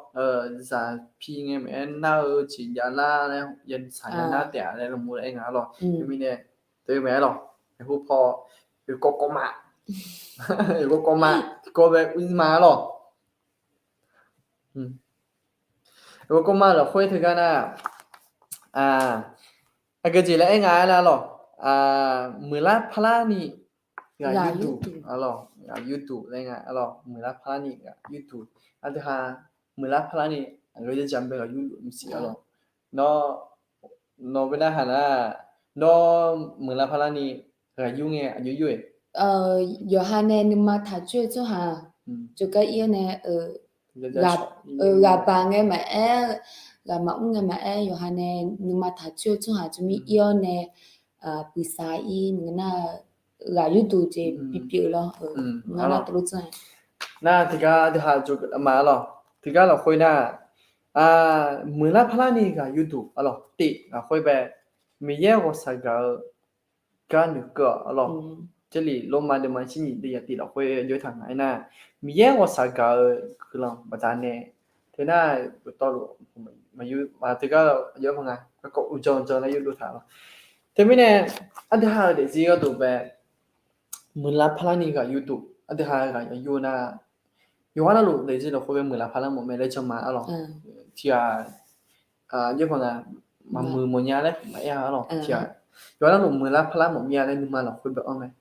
zaq pi ngae maqaer nar-eu jeq javlar laer yasaq yanar taef-a laer lawq mur aer nga lawq. Teumirnae, teumirnae aer lawq, aqhu paw, oeqkawv kawv ma, oeqkawv kawv ma, tiqkawv bae ur ma lawq. Oeqkawv kawv ma lafkhoer teugar nar, aqgeu jeq laer aer nga aer nar lawq, muiqlar parlar ni ghaq yurduq, ghaq yurduq laer nga lawq, muiqlar parlar ni ghaq yurduq. Aqdui ha, muiqlar parlar ni aqgeu jeq jaq bae ghaq yurduq maqsiq-a lawq. Nawr, nawr bae narhaq nar, nawr muiqlar parlar ni ghaq yur ngae aqjox yur-eq. Yawqha nae nuima taqcoer-eu tsawrhaq, jawrgar ir-awr nae, ghaq baq ngae maqaer, ghaq maqmr ngae maqaer, yawqha nae nuima taqcoer-eu tsawrhaq tmr ir-awr nae, puiqsaq ir nga nar, ghaq yurduq jeq bipyeuf lawr. Ngar nar teulof tsanr-a. Nar tiqgar deuq ha jawr ma-a lawq. Tiqgar lafkhoer nar, muiqlar parlar ni ghaq yurduq-a lawq. Tif lafkhoer bae, Miqyaer ghawqshaq gaq-eu gar noeqkeuv-awq-a lawq. Jarlif Lormav deuvma shir nyiq deuv yaf tif lafkhoer jawr taq nga aernar, Miqyaer ghawqshaq gaq-eu guiqlanq baqdanae teunar, tawvluf maqyur ma teugar aqjox-aer paq nga, garkawv uqdzan uqdzan laer yurdov taq lawq. Teumirnae, aqdui ha-euq daefzir gharduq bae, muiqlar parlar ni ghaq yurduq, aqdui ha ghaq yur nar, yawqghaq navluf daefzir lafkhoer bae muiqlar parlar mawf mae laer janma-a lawq. Tiqghaq, aqjox-aer paq nga, maqmuiq mawfnya laer maqaer-a lawq. Tiqghaq, yawqghaq navluf muiqlar parlar mawf mir-a laer nuima lafkhoer bae-anr mae.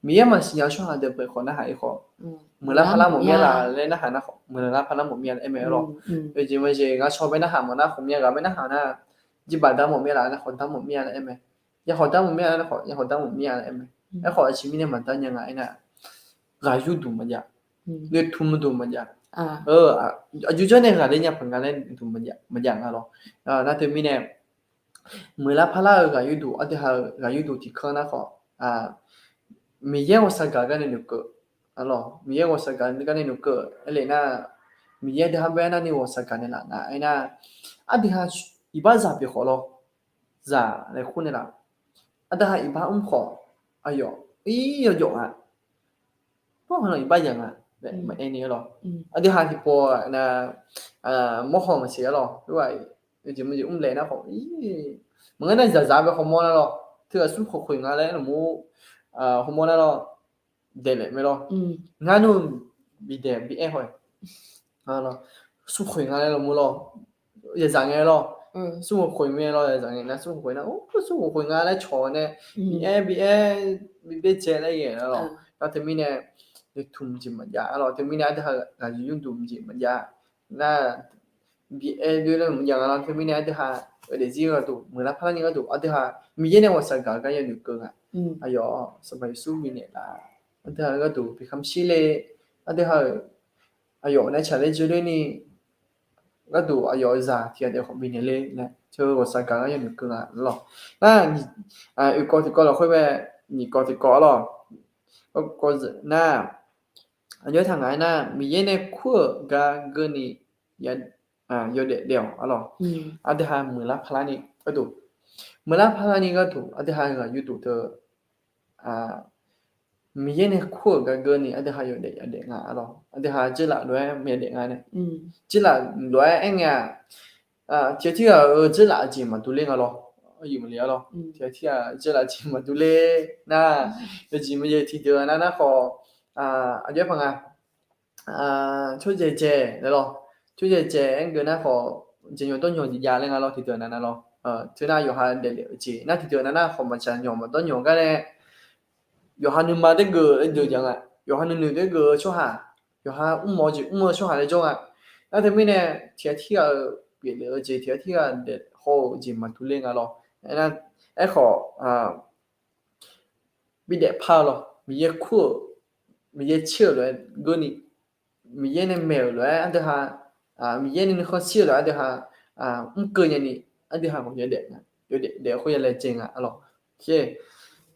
Miqyaer maqsiq nya-eu tsawrhaq deuq bae khawf narhaq-ir khawf, muiqlar parlar mawf mir-a laf laer narhaq nar khawf, muiqlar parlar mawf mir-a laer aer mae-a lawq. Yawjeq maqjeq ngaq cawq bae narhaq mawf nar khawf, myav ghaq bae narhaq nar, jirbaq dar mawf mir-a laf nar khawf, dar mawf mir-a laer aer mae. Yakhawf dar mawf mir-a nar khawf, yakhawf dar mawf mir-a laer aer mae. Aerkhawf aqjeq mirnae maqdar nya nga aernar, ghaq yurduq maqjav, noeqtmq duq maqjav, aqjox jawr nae ghaqler nya paq nga laer duq maqjav nga lawq. Nar teumirnae, muiqlar parlar-eu ghaq yurduq, aqdui ha-euq ghaq yurduq tiqkanr nar khawf, Miqyaer ghawqshaq gaq gar nae noeqkeuv-a lawq. Miqyaer ghawqshaq gaq gar nae noeqkeuv aerlef nar, Miqyaer deuq ha bae nar ni ghawqshaq gaq naeqlaf nga aernar, aqdui ha iqbax zaq pyeuf khawf lawr, zaq laeqhmq naeqlaf, aqdui ha iqbax mr khawf, aqyawf ir yawjawf nga. Mawrhaq-anr iqbax yaq nga, maqaer ni-a lawq. Aqdui ha tiqpawf nar, mawrhaq maqsiq-a lawq. Yawjeq maqjeq mrlaeq nar khawf, maqngeur nar zaqzaq bae hawmawr nar lawr, teughaq smr khoeq khoeq nga laer lawmur, hawmawr nar lawr, daeqlaef mae lawr. Ngar nmr bidaeq bi aer haw-aer, smr khoeq nga laer lawmur lawr, zaqzaq ngae lawr. Smr khoeq khoeq mae lawr, zaqzaq ngae nar smr khoeq khoeq nar, smr khoeq khoeq nga laer cawq nae, bi aer bi aer, bi byaerdzae laer ghae nar lawr. Nar teumirnae, noeqtmq jeq maqjav-a lawq. Teumirnae aqdui ha ghaq yurduq jeq maqjav. Nar bi aer doer laer maqjav nga lawr. Teumirnae aqdui ha-euq daefzir gharduq, muiqlar parlar ni gharduq, aqdui ha Miqyaer nae ghawqshaq gaq gar yanoeq keuv nga. Aqyawf Sanqpaq Yeqsur bifnaeq laf, aqdui ha gharduq bi kamq shir le, aqdui ha-euq aqyawf nae tsaqler dzoerler ni gharduq aqyawf-euq zaq tiqghaq daef khawf bifnaeq le laer, teu ghawqshaq gaq gar yanoeq keuv nga lawq. Nar, oeqkawv tiqkawv lafkhoer bae, nyiq kawv tiqkawv-a lawq. Nar, aqjox-aer taq ngaq-aer nar, Miqyaer nae kur-euq gar geur ni yawdaef daef-awq-a lawq. Aqdui ha muiqlar parlar ni gharduq, muiqlar parlar ni gharduq aqdui ha ghaq yurduq teu Miqyaer nae kur-euq gar geur ni aqdui ha yawdaef yadaef nga-a lawq. Aqdui ha dzeurlaf lof-aer maqyadaef nga nae, dzeurlaf lof-aer aer ngae-aq, tiqghaq tirghaq-euq dzeurlaf-eu jeq maqdur ler nga lawr. Aqyuif maqle-a lawr. Tiqghaq tirghaq dzeurlaf jeq maqdur ler nar, yawjeq maqjeq tiqdeuq-a nar nar khawf, aqjox-aer paq nga, tsawrjaev jaev laer lawr. Tsawrjaev jaev aer geur nar khawf, jeq nyawq dawr nyawq jeq jav laer nga lawr, tiqdeuq nar nar lawr. Teu nar yawqha daeflef-eu jeq nar tiqdeuq nar nar khawf maqtsaq nyawq maqdawr nyawq gar nae, yawqha nuima daer geuf-eu deuq jav nga. Yawqha nuinoeq daer geuf-eu tsawrhaq, yawqha mrmawf-eu jeq mr-eu tsawrhaq laer jawr nga. Nar teumirnae, tiqghaq tirghaq-euq pyeuflef-eu jeq, tiqghaq tirghaq daef haw-eu jeq maqdur ler nga lawr. Aernar, aerkhawf, bidaef par-eu lawr, Miqyaer kur-euq, Miqyaer tser-euq lof-aer geur ni, Miqyaer nae maeq-euq lof-aer aqdui ha, Miqyaer nae nuikhanr shir-euq lof-aer aqdui ha mr keuv nya ni, aqdui ha khawf yawdaef nga, yawdaef daef khoer yalaejae nga-a lawq.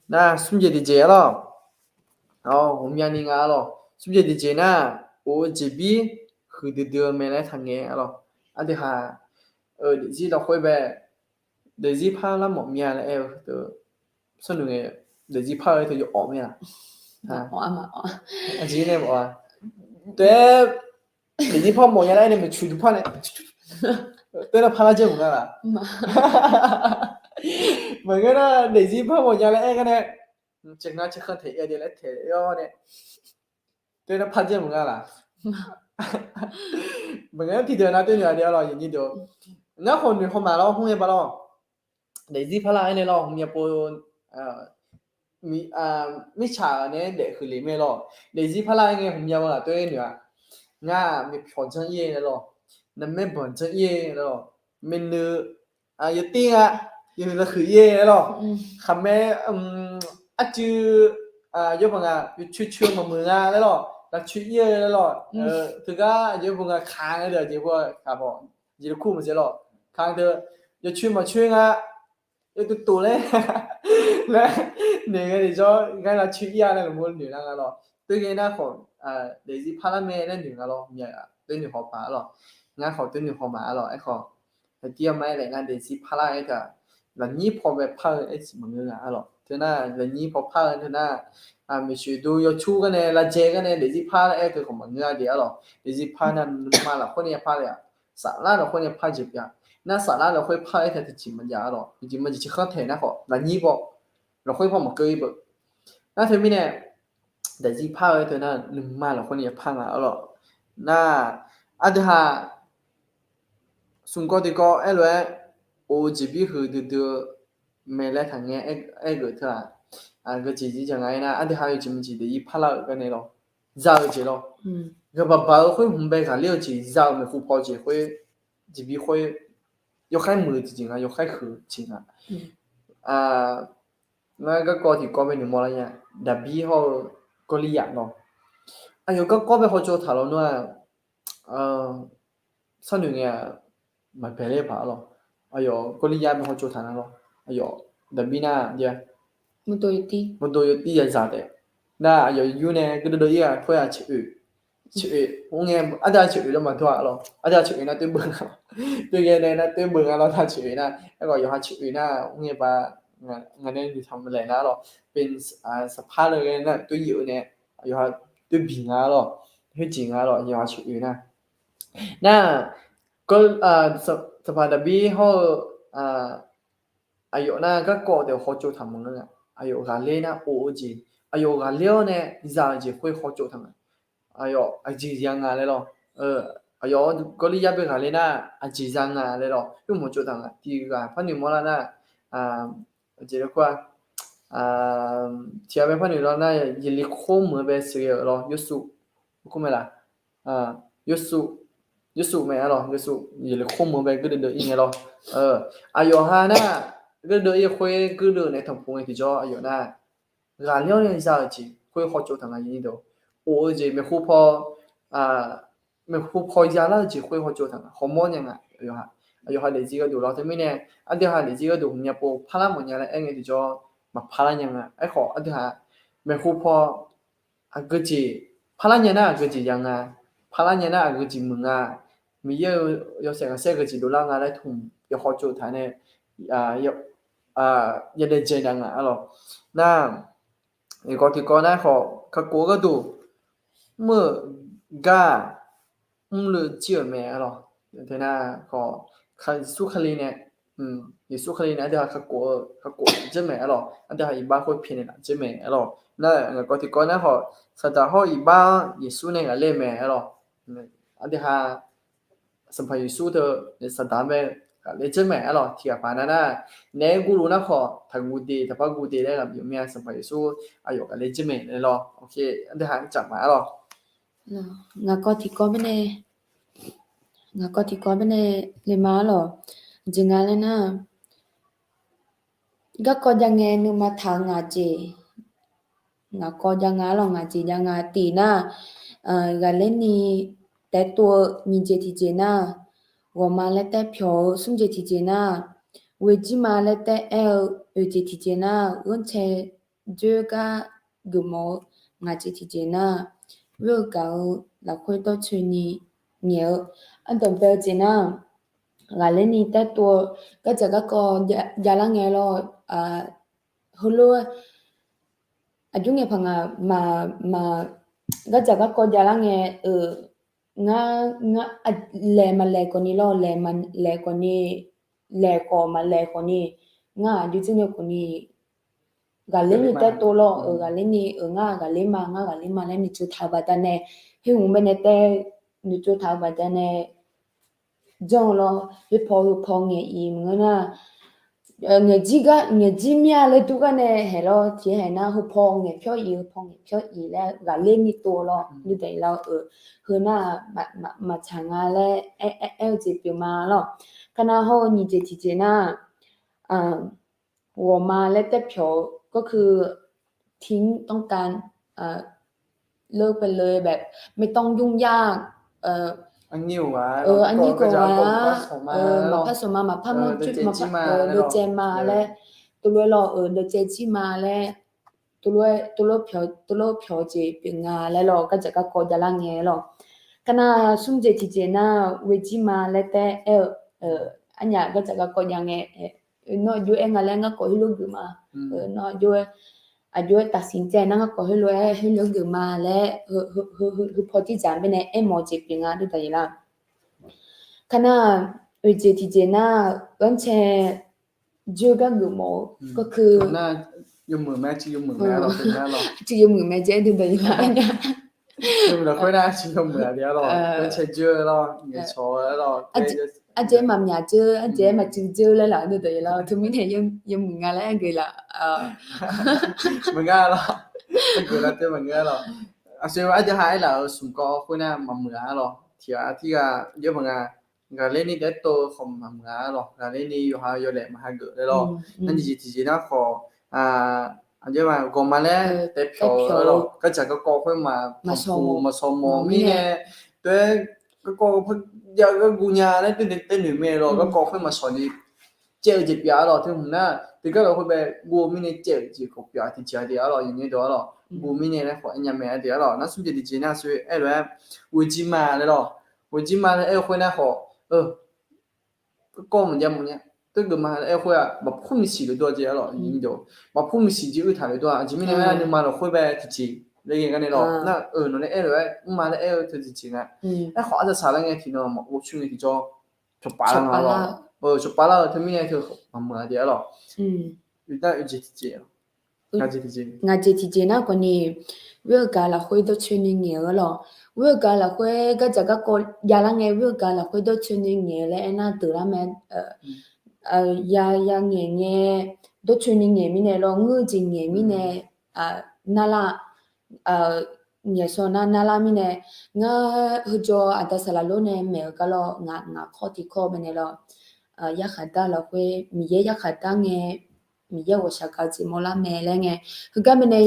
Nar smr jeq tiqjeq arlawr. Ghawqmyani nga arlawr. Smr jeq tiqjeq nar, of-eu jeqbir huiqdui dui-eu mae laer taqngae arlawr. Aqdui haq-euq daefzir lafkhoer bae, daefzir parlar mawf mya laer aer-eu teu, sharnoeq ngae, daefzir par-eu teu yawawf mir-a. Aqjeq nae mawf-a. Taef-aer daefzir par mawf nya laer aer nae maeqtsoeq duq par nae, teu nar parlar janr maqnga laf. Maqngeur nar daefzir par mawf nya laer aer gar nae, caev ngar caev khanr taeq-ir de laer taeq-awr nae, teu nar par janr maqnga laf. Maqngeur tiqdeuq nar toer noeq-a de arlawr, ngar khawf noeq haw maqlawr, hmr-aer ba lawr. Daefzir parlar aer nae lawr, hmq nya pov mirtsaq-euq nae-aer daef huiq le mae lawr. Daefzir parlar aer ngae hmq nya-eu ghaq toer noeq-a. Ngar-aq, myavpyawq janr-ir-aer laer lawr, naqmaer banq janr-ir-aer laer lawr, maeqnui yawtir nga, yawhuiq lahuiq-ir-aer laer lawr, khaqmae arcuiv yawbaq nga, yawcoer coer maqmuiq nga laer lawr, lafcoer-ir-eu laer lawr, teugar aqjeq yawbaq nga kaq-a deuq aqjeq pov kaq paw, jeq lafkur maqsiq lawr, kaq-a deuq yawcoer maqcoer nga, yawtuv tof laer laer noeq ngae tiqjawr gar lafcoer-ir-a laer laqmur noeq lar nga lawr. Teugae nar khawf, daefzir parlar mae laer noeq nga lawr, mya-a toer noeq haw paq-a lawr. Ngar khawf toer noeq haw maqha lawr. Aerkhawf, aqdir aqma aer laef nar daefzir parlar-aer teu-aq, lafnyir paw bae par-eu aer tiq maqngeur-a arlawr. Teu nar lafnyir paw par-eu teu nar, maeqtsoeq dov yawcur gar nae lavjae gar nae daefzir par laer aer teu khawf maqngeur-a de arlawr. Daefzir par nar nuima lafkhoer nae yapar le-aq, saflar lafkhoer nae par jeq pyeuf-a. Nar saflar lafkhoer par-aer teu tiqjeq maqjav arlawr. Tiqjeq maqjeq caev khanr taeq nar khawf lafnyir paw, lafkhoer paw maqkeuv-ir beu. Nar teumirnae daefzir par-eu teu nar nuima lafkhoer nae yapar nga arlawr. Nar aqdui haq smq kawv tiqkawv aerlof-aer, of-eu jeqbir huiqdui dui-eu mae laer taqngae aer-eu teu-aq, aqgeu jeq jir ja nga aer nar, aqdui haq yawjeq maqjeq daefzir parlar-euq gar nae lawr, za-eu jeq lawr, ghaqbaq baq-eu khoer hmq bae ghaqler-eu jeq za-eu maeqhu paw jeq khoer, jeqbir khoer, yawkhaer muiq-eu tiqjeq nga, yawkhaer huiq-eu jeq nga. Ngar garkawv tiqkawv bae noeqmawr lar nya, Daqbir hawr-eu Gawrliryav lawr. Aqyawf garkawv bae hawtsov taq lawr nar-aq, sharnoeq ngae-aq, maqbae ler paq-a lawr. Aqyawf Gawrliryav bae hawtsov taq nar lawr. Aqyawf Daqbir nar-aq, maqdov yawtir yazaq taef. Nar aqyawf yur nae gardeuv deuv-ir-aq, khoer-aq caeq oeq, caeq oeq mr ngae, aqdui-aq caeq oeq laer maqdawr-a lawr. Aqdui-aq caeq oeq nar toer beuq nga lawr. Toer ghae nae nar toer beuq nga lawr, aqdui-aq caeq oeq nar. Aerkhawf yawqha caeq oeq nar mr ngae ba, ngaq nae noeqtaq maqlaeq nar lawr. Saqpar le ghae nar toer yif-eu nae, yawqha toer biq nga lawr. Khoerjeq nga lawr, yawqha caeq oeq nar. Nar, Sanqpaq Daqbir hawr-eu aqyawf nar garkawv taef hawtsov taq maqngeur nga. Aqyawf ghaqler nar of-eu jeq, aqyawf ghaqler-awr nae za-eu jeq khoer hawtsov taq nga. Aqyawf aqjeq ya nga laer lawr. Aqyawf Gawrliryav bae ghaqler nar aqjeq za nga laer lawr. Yawmuiq tsov taq nga. Tiq ghaq par noeqmawr lar nar, aqjeq laer kur-a, tiq ghaq bae par noeq lar nar, Yeqleqkhor meuq-eu bae sheuqghae-euq lawr, Yawsuf, kur mae laf, Yawsuf, Yawsuf mae-a lawr, Yawsuf Yeqleqkhor meuq-eu bae gardeuv deuv-ir ngae lawr. Aqyawf ha nar, gardeuv deuv-ir khoer gardeuv naeq tanqpuq ngae tiqjawr aqyawf nar, ghaqler-awr nae za-eu jeq khoer hawtsov taq nga. Of-eu jeq maeqhu paw, maeqhu paw yalar-eu jeq khoer hawtsov taq nga. Hawmawr nya nga. Aqyawf ha daefzir gharduq lawr teumirnae, aqdui ha daefzir gharduq hmq nya pov parlar mawf nya laer aer ngae tiqjawr maqparlar nya nga. Aerkhawf aqdui ha maeqhu paw aqgeujeq parlar nya nar aqgeujeq ya nga, parlar nya nar aqgeujeq muiq nga, Miqyaer-euq yawshaef khanqsaer geujeq dovlar nga laer tmq yawhaw tsov taq nae, yadae dzae nya nga-a lawr. Nar, iqkawv tiqkawv nar khawf kakhof-eu gharduq mr-euq gar-aq, mrluiv jir-euq mae-a lawr. Teunar khawf, Yeqsur Kali nae, Yeqsur Kali nae aqdui ha kakhof-eu kakhof dzeur mae-a lawr. Aqdui ha iqbax khoer pyaeqnaeq laf dzeur mae-a lawr. Nar, iqkawv tiqkawv nar khawf, Saqdaq hawr-eu iqbax-anr Yeqsur nae ghaqler mae-a lawr. Aqdui ha Sanqpaq Yeqsur teu Saqdaq mae ghaqler dzeur mae-a lawr. Tiqghaq paq nar nar, naeq-aer guvluf nar khawf taqguv de taqpar guv de laer ghaq bif mya Sanqpaq Yeqsur aqyawf ghaqler dzeur mae laer lawr. Aqdui ha caf ma-a lawr. Ngaq kawv tiqkawv mirnae, ngaq kawv tiqkawv mirnae le ma-a lawr. Jeq nga laer nar, garkawv jav ngae nuima taq-eu ngaq jeq, ngaq kawv jav nga-a lawr, ngaq jeq jav nga tiq nar, ghaqler ni taev tov-eu nyiq jeq tiqjeq nar, ghawqma laer taev pyawq-eu smr jeq tiqjeq nar, ghoe jir ma laer taef-aer-eu, oeq jeq tiqjeq nar, ghanrcae joer gar geufmawf-eu, ngaq jeq tiqjeq nar, ghoer-eu gaq-eu lafkhoer dawrcoeni ngaeq-eu, ardanqbae-eu jeq nar, ghaqler ni taertov-eu, gardzaq garkawv javlar ngae lawr, heulof-aer aqjox ngae paq ngaq ma, gardzaq garkawv javlar ngae, ngar, ngar, laeq maqlaeq khawf ni lawr, laeq maqlaeq khawf ni, laeq khawf maqlaeq khawf ni, ngar aqjox dzoer nae khawf ni, ghaqler ni taertov lawr, ghaqler ni, ngar ghaqler ma, ngar ghaqler ma laer noeqtsov taq-eu baqdanae, khoer hmq baenae taef, noeqtsov taq-eu baqdanae, janr-eu lawr, khoerpaw heupaw ngaeq-iq maqngeur nar, ngaeq jir gar, ngaeq jir mir-a laer dur gar nae haeq lawr, tiqhae nar heupaw ngaeq pyawr-iq, heupaw ngaeq pyawr-iq laer ghaqler ni tov-eu lawr, nuidaq-iq lar-eu, heu nar maqtsaq nga laer aer-eu jeq pyeuf ma lawr. Kar nar hawr-eu nyiq jeq tiqjeq nar, ghawqma laer taer pyawq-eu ก็คือ ทิ้งต้องการ เลิกไปเลย แบบไม่ต้องยุ่งยาก arnyir khof-a, maqpar sawq ma, maqpar sawq ma, maqpar mawr, deuv caev ma laer, teulof-aer lawr, deuv caev jir ma laer, teulof-aer, teulof pyawq jeq pyeuf nga laer lawr, gardzaq garkawv javlar ngae lawr. Kar nar smr jeq tiqjeq nar, ghoe jir ma laer taef-aer-eu, arnyaf gardzaq garkawv jav ngae, nawr aqjox-aer nga laer ngar khawf heulof geuf ma, nawr aqjox-aer, aqjox-aer taqsiq caev nar ngar khawf heulof-aer heulof geuf ma laer, heupaw tiqdzaq baenae aermawf-eu jeq pyeuf nga, nuidaq-iq lar. Kar nar, oeq jeq tiqjeq nar, ghanrcae joer gar geufmawf-eu, ก็คือ tiq yawmuiq mae jeq-aer nuidaq-iq lar. Arjaev-aer maqmyaq dzeur, arjaev-aer maqtsuif dzeur laer laf, nuidaq-iq lar, teumirnae yawmuiq nga laer aer geuf laf. Maqngeur lawr, aer geuf lar teu maqngeur lawr. Aqsur arjaev ha aerlaf-euq smq kawv khoer nar maqmuiq-a lawr, tiq ghaq tirghaq jawr maqnga. Ghaqler ni taef-aer tov-eu khawf maqmuiq-a lawr, ghaqler ni yawqha yawlaeq maqhageuf laer lawr. Nar nyiq jeq tiqjeq nar khawf, aqjox ma ghawqma laer taef pyawq-eu lawr, gardzaq garkawv khoer maqtanqpuq maqsawq mawf mirnae, tov-aer garkawv jav gar guv nya laer taef noeq mae lawr, garkawv khoer maqsawq ni caev-eu jeq pyeuf-a lawr, teu hmq nar tiqgar lafkhoer bae guv-eu mirnae caev-eu jeq khawf pyeuf-a, tiqjeq-a de-a lawr, yawnyir deuq-a lawr, guv mirnae laer khawf aer nya mae-a de-a lawr. Nar smr jeq tiqjeq nar sar aer lof-aer, ghoe jir ma laer lawr, ghoe jir ma laer aer-eu khoer nar khawf, garkawv maqjav mawf nya, teu geuf ma laer aer-eu khoer-aq, maqpur maqsiq lef dawr jeq-a lawr, maqpur maqsiq jeq uir taq lef dawr-a. Aqjeq mirnae aer nuima lafkhoer bae tiqjeq laer ghae gar nae lawr, nar-euq nawq nae aer lof-aer mrma laer aer-eu teu tiqjeq nga. Aerkhawf arda saqlar ngae tiqnan maqghov coer ngae tiqjawr cawqpaf lar nga lawr, cawqpaf lar-eu teumirnae teu maqmuiq-a de-a lawr. Ngaq jeq tiqjeq nar khawf ni, ghoer-eu gaq lafkhoer dawrcoeni ngaeq-eu lawr. Ghoer-eu gaq lafkhoer gardzaq garkawv javlar ngae, ghoer-eu gaq lafkhoer dawrcoeni ngaeq-eu laer aernar deuq lar mae. Ya, ya ngaeq ngae, dawrcoeni ngaeq mirnae lawr, ngeur-eu jeq ngaeq mirnae, narlar, ngaeqshaw nar narlar mirnae, ngar heujawr aqda saqlaq lor nae maeq-eu gar lawr, ngaq, ngaq kawr tiqkawr baenae lawr, yarkhaq dar lafkhoer Miqyaer yarkhaq dar ngae, Miqyaer ghawqshaq gaq-eu jeq mawrlar mae laer ngae, heugar baenae,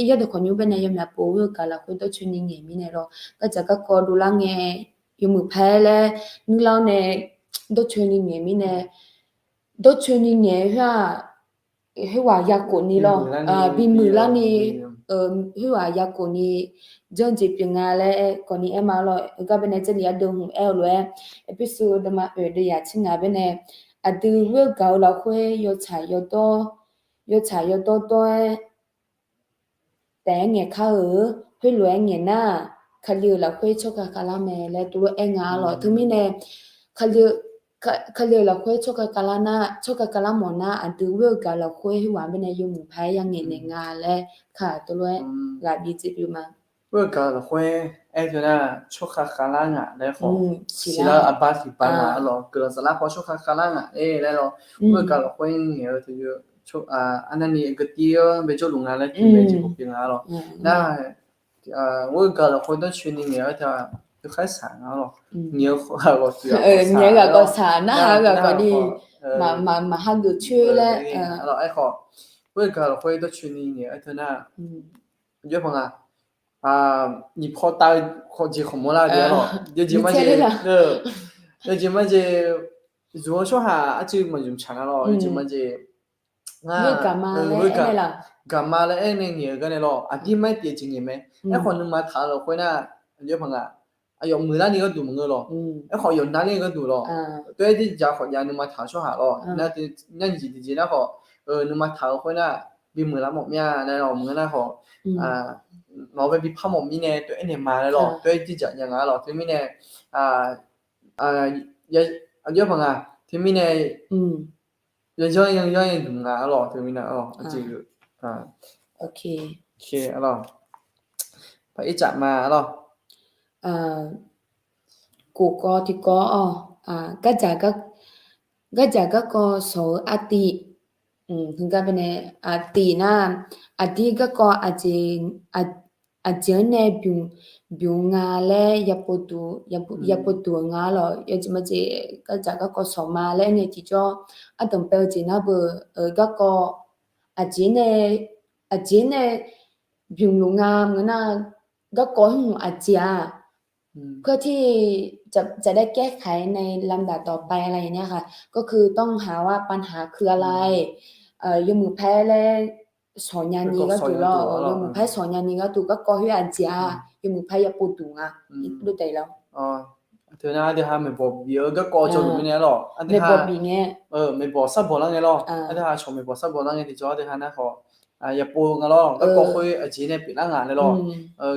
yar deuq khawf nymr baenae yawmyaq pov ghoer-eu gaq lafkhoer dawrcoeni ngaeq mirnae lawr, gardzaq garkawv dovlar ngae, yawmuiq paer laer nuirlar-awr nae, dawrcoeni ngaeq mirnae, dawrcoeni ngaeq khoer-aq, khoerghaq yakof ni lawr, bimuiq larni, khoerghaq yakof ni janr-eu jeq pyeuf nga laer khawf ni aer ma lawr. Heugar baenae Jarlif ardeuv hmq aer-eu lof-aer, Erpersu deuvma oeq deuv yaq tser ngaq baenae, aqdui ghoer-eu gaq-eu lafkhoer yawtsaq yawdawr, yawtsaq yawdawr dawr-aer taef-aer ngaeq kar-eu, khoerlof-aer ngaeq nar-aq, Kali-euq lafkhoer tsawrkhav khavlar mae laer teulof aer nga lawr. Teumirnae, Kali-euq lafkhoer tsawrkhav khavlar nar, tsawrkhav khavlar mawf nar, aqdui ghoer-eu gaq lafkhoer khoerghaq baenae yawmuiq paer ya ngaeq naeq nga laer kaq teulof-aer ghaq bi dzebi ma. Ghoer-eu gaq lafkhoer aer teu nar, tsawrkhav khavlar ngaq laer khawf, siqlar-eu aqbar tiqbar ngaq-a lawr, guiqlanq saflar paw tsawrkhav khavlar ngaq-aer laer lawr. Ghoer-eu gaq lafkhoer ngaeq-eu teu, arnavni aqgeu tiv-awr bae jawrluf nga laer teu mae jeq khawf pyeuf nga lawr. Nar, ghoer-eu gaq lafkhoer dawrcoeni ngaeq-eu teu-aq, yawkhaer saq nga lawr. Ngaeq-eu ghaq ghawqsaq, narhaq-eu ghaq khawf ni, maqhageuf coer laer lawr. Aerkhawf, ghoer-eu gaq lafkhoer dawrcoeni ngaeq-eu teu nar, jawr paq nga, nyiq paw tav-eu khawf jeq khawf mawrlar-eu de-a lawr. Yawjeq marjeq, yawjeq marjeq Zmq-eu tsawrhaq arcuiv maqzmq tsaq nga lawr, yawjeq majeq. Ngar gaqma laer aernaeq laf. Gaqma laer aernaeq ngaeq-eu gar nae lawr, aqdir mar-aer pyeuf jeq ngaeq mae. Aerkhawf nuima taq-eu lafkhoer nar, aqjox paq nga, aqyawf muiqlar ni gharduq maqngeur lawr. Aerkhawf yawf nar ler-eu gharduq lawr. Tov-aer dirjaq khawf jav nuima taq-eu tsawrhaq lawr. Nar nyiq jeq tiqjeq nar khawf, nuima taq-eu khoer nar, bimuiqlar mawf mir-a laer lawr, maqngeur nar khawf, nawq-eu bae bipar mawf mirnae tov-aer naeq ma laer lawr, tov-aer dirjaq jav nga lawr. Teumirnae, aqjox paq nga, teumirnae, yanyanr yanyanr duq nga lawr, teumirnae, aqjeq, lawr. Paq-ir caf ma lawr. Kof kawv tiqkawv-awr, gardzaq garkawv shawq-eu artiv, heugar baenae, tiv nar, aqdir garkawv aqjeq, aqjeq-anr nae bymq nga laer yapov duq-eu nga lawr. Yawjeq majeq gardzaq garkawv shawq ma laer aernaeq tiqjawr, ardanq bae-eu jeq nar beu, garkawv aqjeq nae, aqjeq nae bymq luf nga maqngeur nar, garkawv hmq aqjeq-aq, เพื่อที่จะได้แก้ไขในลำดับต่อไป อะไรอย่างเงี้ยค่ะ ก็คือต้องหาว่าปัญหาคืออะไร yawmuiq paer laer shawq nya ni gharduq lawr, yawmuiq paer shawq nya ni gharduq garkawv khoer aqjeq-aq, yawmuiq paer yapov duq nga. Teunar aqdui ha maeqbawq bif-eu garkawv jawrluf mirnae lawr, maeqbawq sarbawq lar ngae lawr, aqdui ha shawq maeqbawq sarbawq lar ngae tiqjawr aqdui ha nar khawf, yapov nga lawr, garkawv khoer aqjeq nae pyeuflar nga laer lawr.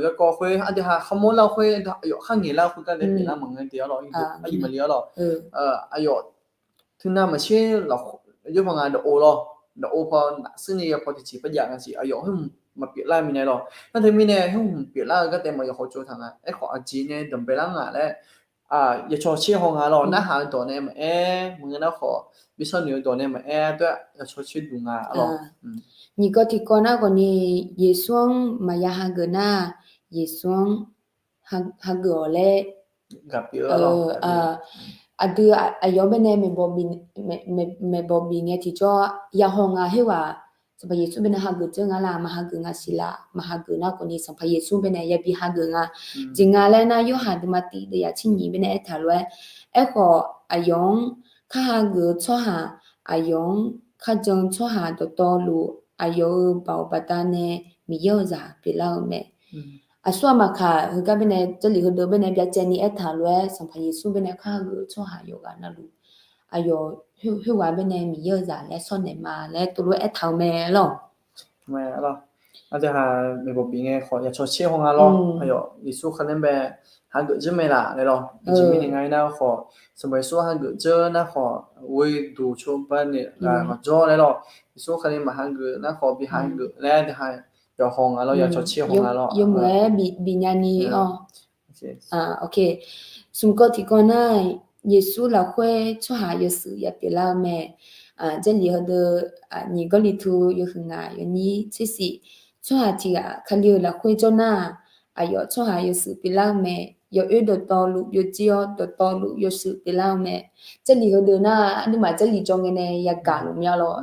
Garkawv khoer aqdui ha kharmawr lar khoer aqyawf khar ngaeq lar khoergar nae pyeuflar maqngeur de-awr lawr, aqyuif maqli-awr lawr. Aqyawf teunav maqtser, aqjox paq nga dawqov lawr, dawqov paw nafsir ni yapaw tiqjeq par jav nga siq, aqyawf khoer hmq maqpyeuflar mirnae lawr. Nar teumirnae khoer hmq pyeuflar-eu gar taef maqyawf khawf tsov taq nga. Aerkhawf aqjeq nae danqbae lar nga laer, yawcaw tser haw nga lawr, narhaq-eu dawq nae maqaer, maqngeur nar khawf, bi sharnoeq-eu dawq nae maqaer, tov-aer yawcaw tser duq nga lawr. Nyiq kawv tiqkawv nar khawf ni, Yeqsur-anr maqya hageuf nar, Yeqsur-anr hageuf-awq laer, aqdui aqyawf baenae maeqbawq bif ngae tiqjawr yahaw nga khoerghaq, Sanqpaq Yeqsur baenae hageuf dzeur nga laf, maq hageuf nga siq laf, maq hageuf nar khawf ni Sanqpaq Yeqsur baenae yabi hageuf nga. Jeq nga laer nar, Yorhaq deuvma tiq deuvyaq tser nyiq baenae aertaq lof-aer, aerkhawf aqyawf-anr kar hageuf-eu tsawrhaq, aqyawf-anr kar jan-eu tsawrhaq dawqtawvluf, aqyawf-euq baoq baqdanae Miqyaer-euq zaq pyeuflar-eu mae. Aqsur aqmaq kaq heugar baenae Jarlif heudeuq baenae byacaevni aertaq lof-aer, Sanqpaq Yeqsur baenae kar hageuf-eu tsawrhaq yawqghaq navluf, aqyawf khoerghaq baenae Miqyaer-euq zaq laer sawr naeq ma laer tov lof-aer aertaq-eu mae lawr. Aqdui ha maeqbawq bif ngae khawf yawcaw tser haw nga lawr. Aqyawf Yeqsur kharnae bae hageuf dzeur mae laf laer lawr. Aqjeq mirnae nga-ir nar khawf, Sanqpaq Yeqsur hageuf dzeur nar khawf, ghoe duq cawba naeq ghaq maqjawr laer lawr. Yeqsur kharnae maq hageuf nar khawf bi hageuf laer aqdui ha yawhaw nga lawr, yawcaw tser haw nga lawr. Yawmuiq-aer bif nyani lawr. Smq kawv tiqkawv nar, Yeqsur lafkhoer tsawrhaq yawshuif ya pyeuflar-eu mae. Jarlif heudeuq nyiq Gawrliqtu yawhuiq ngaq yawnyir tser shif, tsawrhaq tiq ghaq Kali-euq lafkhoer jawr nar, aqyawf tsawrhaq yawshuif pyeuflar-eu mae. Yawoer dawqtawvluf byovjir-awr, dawqtawvluf yawshuif pyeuflar-eu mae. Jarlif heudeuq nar, aqduimaf Jarlif jawr ngae nae yagaq luf mya lawr.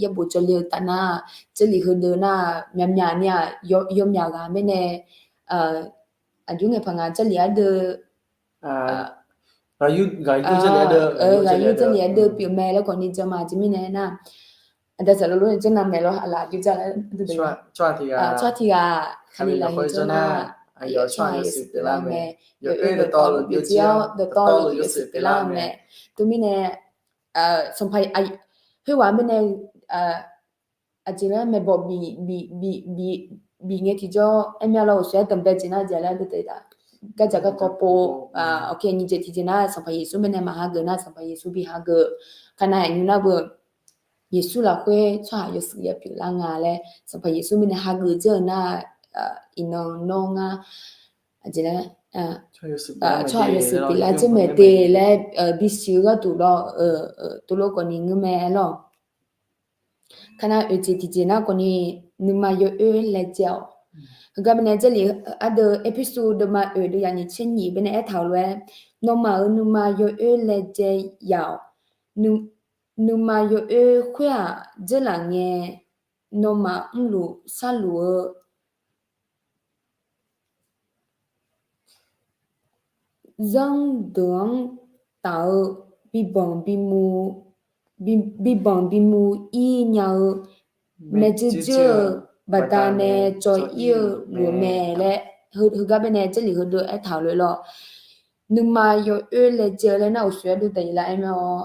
Yaerbof jawrle-eu taf nar, Jarlif heudeuq nar, myaqmyaq ni-aq, yawmyaq ghaq mirnae, aqjox ngaeqpaq nga Jarlif ardeuv, ghaqyur Jarlif ardeuv pyeuf mae laer khawf ni jan ma. Aqjeq mirnae nar, aqda saqlaq lof-aer janrnaeq mae lawr, aqlaf aqjox jar laer, tsawrhaq tiq ghaq Kali lafkhoer jawr nar, aqyawf tsawrhaq yawshuif pyeuflar-eu mae. Yawoer dawqtawvluf byovjir-awr, dawqtawvluf yawshuif pyeuflar-eu mae. Teumirnae, Sanqpaq, khoerghaq mirnae, aqjeq laer maeqbawq bif, bif, bif, bif, bif ngae tiqjawr aer mya lawr, uqshoe-aer danqbae jeq nar jeq laer dawqtawv-a. Gardzaq garkawv pov, nyiq jeq tiqjeq nar Sanqpaq Yeqsur mirnae maq hageuf nar Sanqpaq Yeqsur bi hageuf. Kanav aqnymr nar beu, Yeqsur lafkhoer tsawrhaq yawshuif ya pyeuflar nga laer Sanqpaq Yeqsur mirnae hageuf dzeur-eu nar, iqnan nawr ngar, aqjeq laer, tsawrhaq yawshuif pyeuflar dzeur mae de laer bisiq-eu gharduq lawr, tov lof khawf ni ngeur mae lawr. Kanav oeq jeq tiqjeq nar khawf ni, nuima yawoer laejae-awq. Heugar mirnae Jarlif ardeuv Erpersu deuvma oeq deuvyaq nyiq tser nyiq baenae aertaq-euq lof-aer, nawmaf-euq nuima yawoer laejae yaf-awq. Nuima yawoer khoer-aq dzeurlaf ngae, nawmaf mrluf sharluf-eu zanrdeuq-anr taf-eu bibanq bimu, bi- bibanq bimu ir nya-eu maeqdzeur dzeur-euq baqdanae cawv ir-eu lof mae laer, heugar baenae Jarlif heudeuq aertaq-euq lof-aer lawr. Nuima yawoer laejae-eu laer nar, uqshoe ardov daqyeq lar aer mae-awr,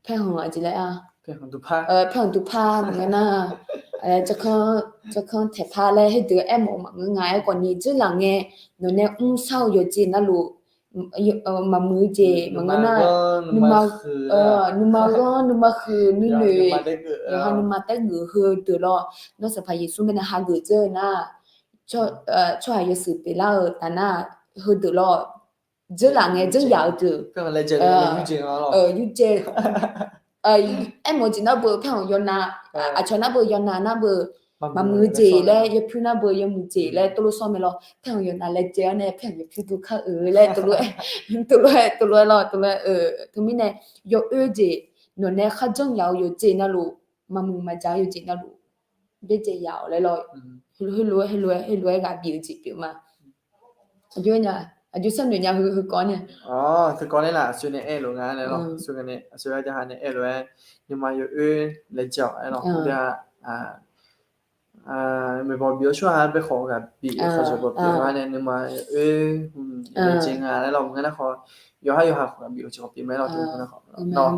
paerkhanq aqjeq laer-a, paerkhanq duqpar maqngeur nar, tsawrkanr taeqpar laer heudeuq aermawf-eu maqngeur nga. Aerkhawf ni dzeurlaf ngae, nawqnae mrshar-eu yawqjeq navluf, maqmuiq-eu jeq maqngeur nar, nuima ghanr nuima huiq nuinoeq, yawqha nuima taergeuf heudeuq lawr. Nawr Sanqpaq Yeqsur baenae hageuf dzeur-eu nar, tsawrhaq yawshuif pyeuflar-eu taf nar, heudeuq lawr, dzeurlaf ngae dzeurlaf-eu deuq, yurjae, aermawf-eu jeq nar beu paerkhanq yawnav, aqcawq nar beu yawnav nar beu maqmuiq-eu jeq laer, yawpyur nar beu yawmuiq jeq laer teulof sawr mae lawr. Paerkhanq yawnav laejae-awr nae paerkhanq yawpyur dov kar-euq laer teulof-aer, teulof-aer, teulof-aer lawr, teulof-aer, teumirnae yawoer jeq, nawqnae kharjanr yaf-eu yawqjeq navluf, maqmuiq maqjaq-eu yawqjeq navluf, byaerdzae yaf-awq laer lawr. Heulof-aer, heulof-aer, heulof-aer ghaq bif-eu jeq pyeuf ma. Aqjox sharnoeq nya heu, heukawv nae, heukawv nae laf aqsur nae aerlof nga nae lawr, aqsur nae, aqsur ardui ha nae aerlof-aer, nuima yawoer laejae-awq aer lawr, ardui ha maeqbawq bif-eu tsawrhaq bae khawf ghaq bif-eu khawf, zaqbawq bif-eu ha nae nuima yawoer laejae nga laer lawr, maqngeur nar khawf, yawqhar yawqha khawf ghaq bif-eu jeq khawf pyeuf mae lawr, teu maqngeur nar khawf. Nawr,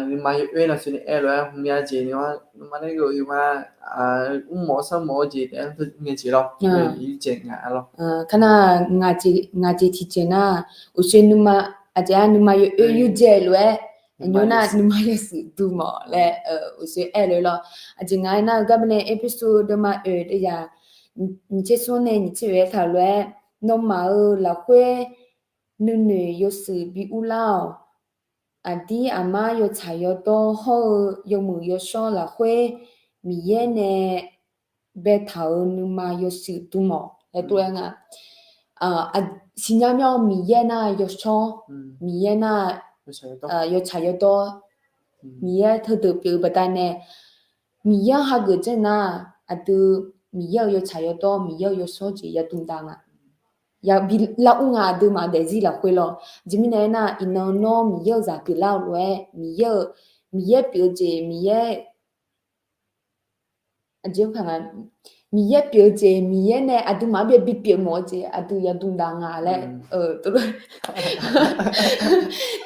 nuima yawoer lafseuq nae aerlof-aer hmqmya jeq ni, nuima nae ghoe-eu ma, mrmawf-awr sharmawf-eu jeq taef-aer mrmya jeq lawr, yurjae nga lawr. Kar nar, ngaq jeq tiqjeq nar, uqshoe nuima, aqjeq-a nuima yawoer yurjae lof-aer, aqnymr nar nuima yawshuif dm mawf laer uqshoe aerlof-aer lawr. Aqjeq nga aernar, heugar baenae Erpersu deuvma oeq deuvyaq nyiqtser smr nae nyiqtser oeq aertaq-euq lof-aer, nawmaf-euq lafkhoer nuinoeq yawshuif bi urlar-awq. Aqdir aqmar yawtsaq yawdawr hawr-eu yawmuiq yawshawr lafkhoer, Miqyaer nae baetaq-euq nuima yawshuif dm mawf laer tov-aer nga. Siqnya myanr Miqyaer nar yawshawr, Miqyaer nar yawtsaq yawdawr, Miqyaer teudeuq pyeuf-eu baqdanae, Miqyaer-anr hageuf janr nar, aqdui Miqyaer-euq yawtsaq yawdawr, Miqyaer-euq yawshawr jeq yadm dav nga. Yabi lar ur nga, aqduimaf daefzir lafkhoer lawr. Aqjeq mirnae aernar, iqnan nawr Miqyaer-euq zaq geuflar-eu lof-aer, Miqyaer-euq, Miqyaer pyeuf-eu jeq, Miqyaer, Miqyaer pyeuf-eu jeq, Miqyaer nae aqduimaf-anr byaer bipyeuf mawf-eu jeq aqdui yadm dav nga laer,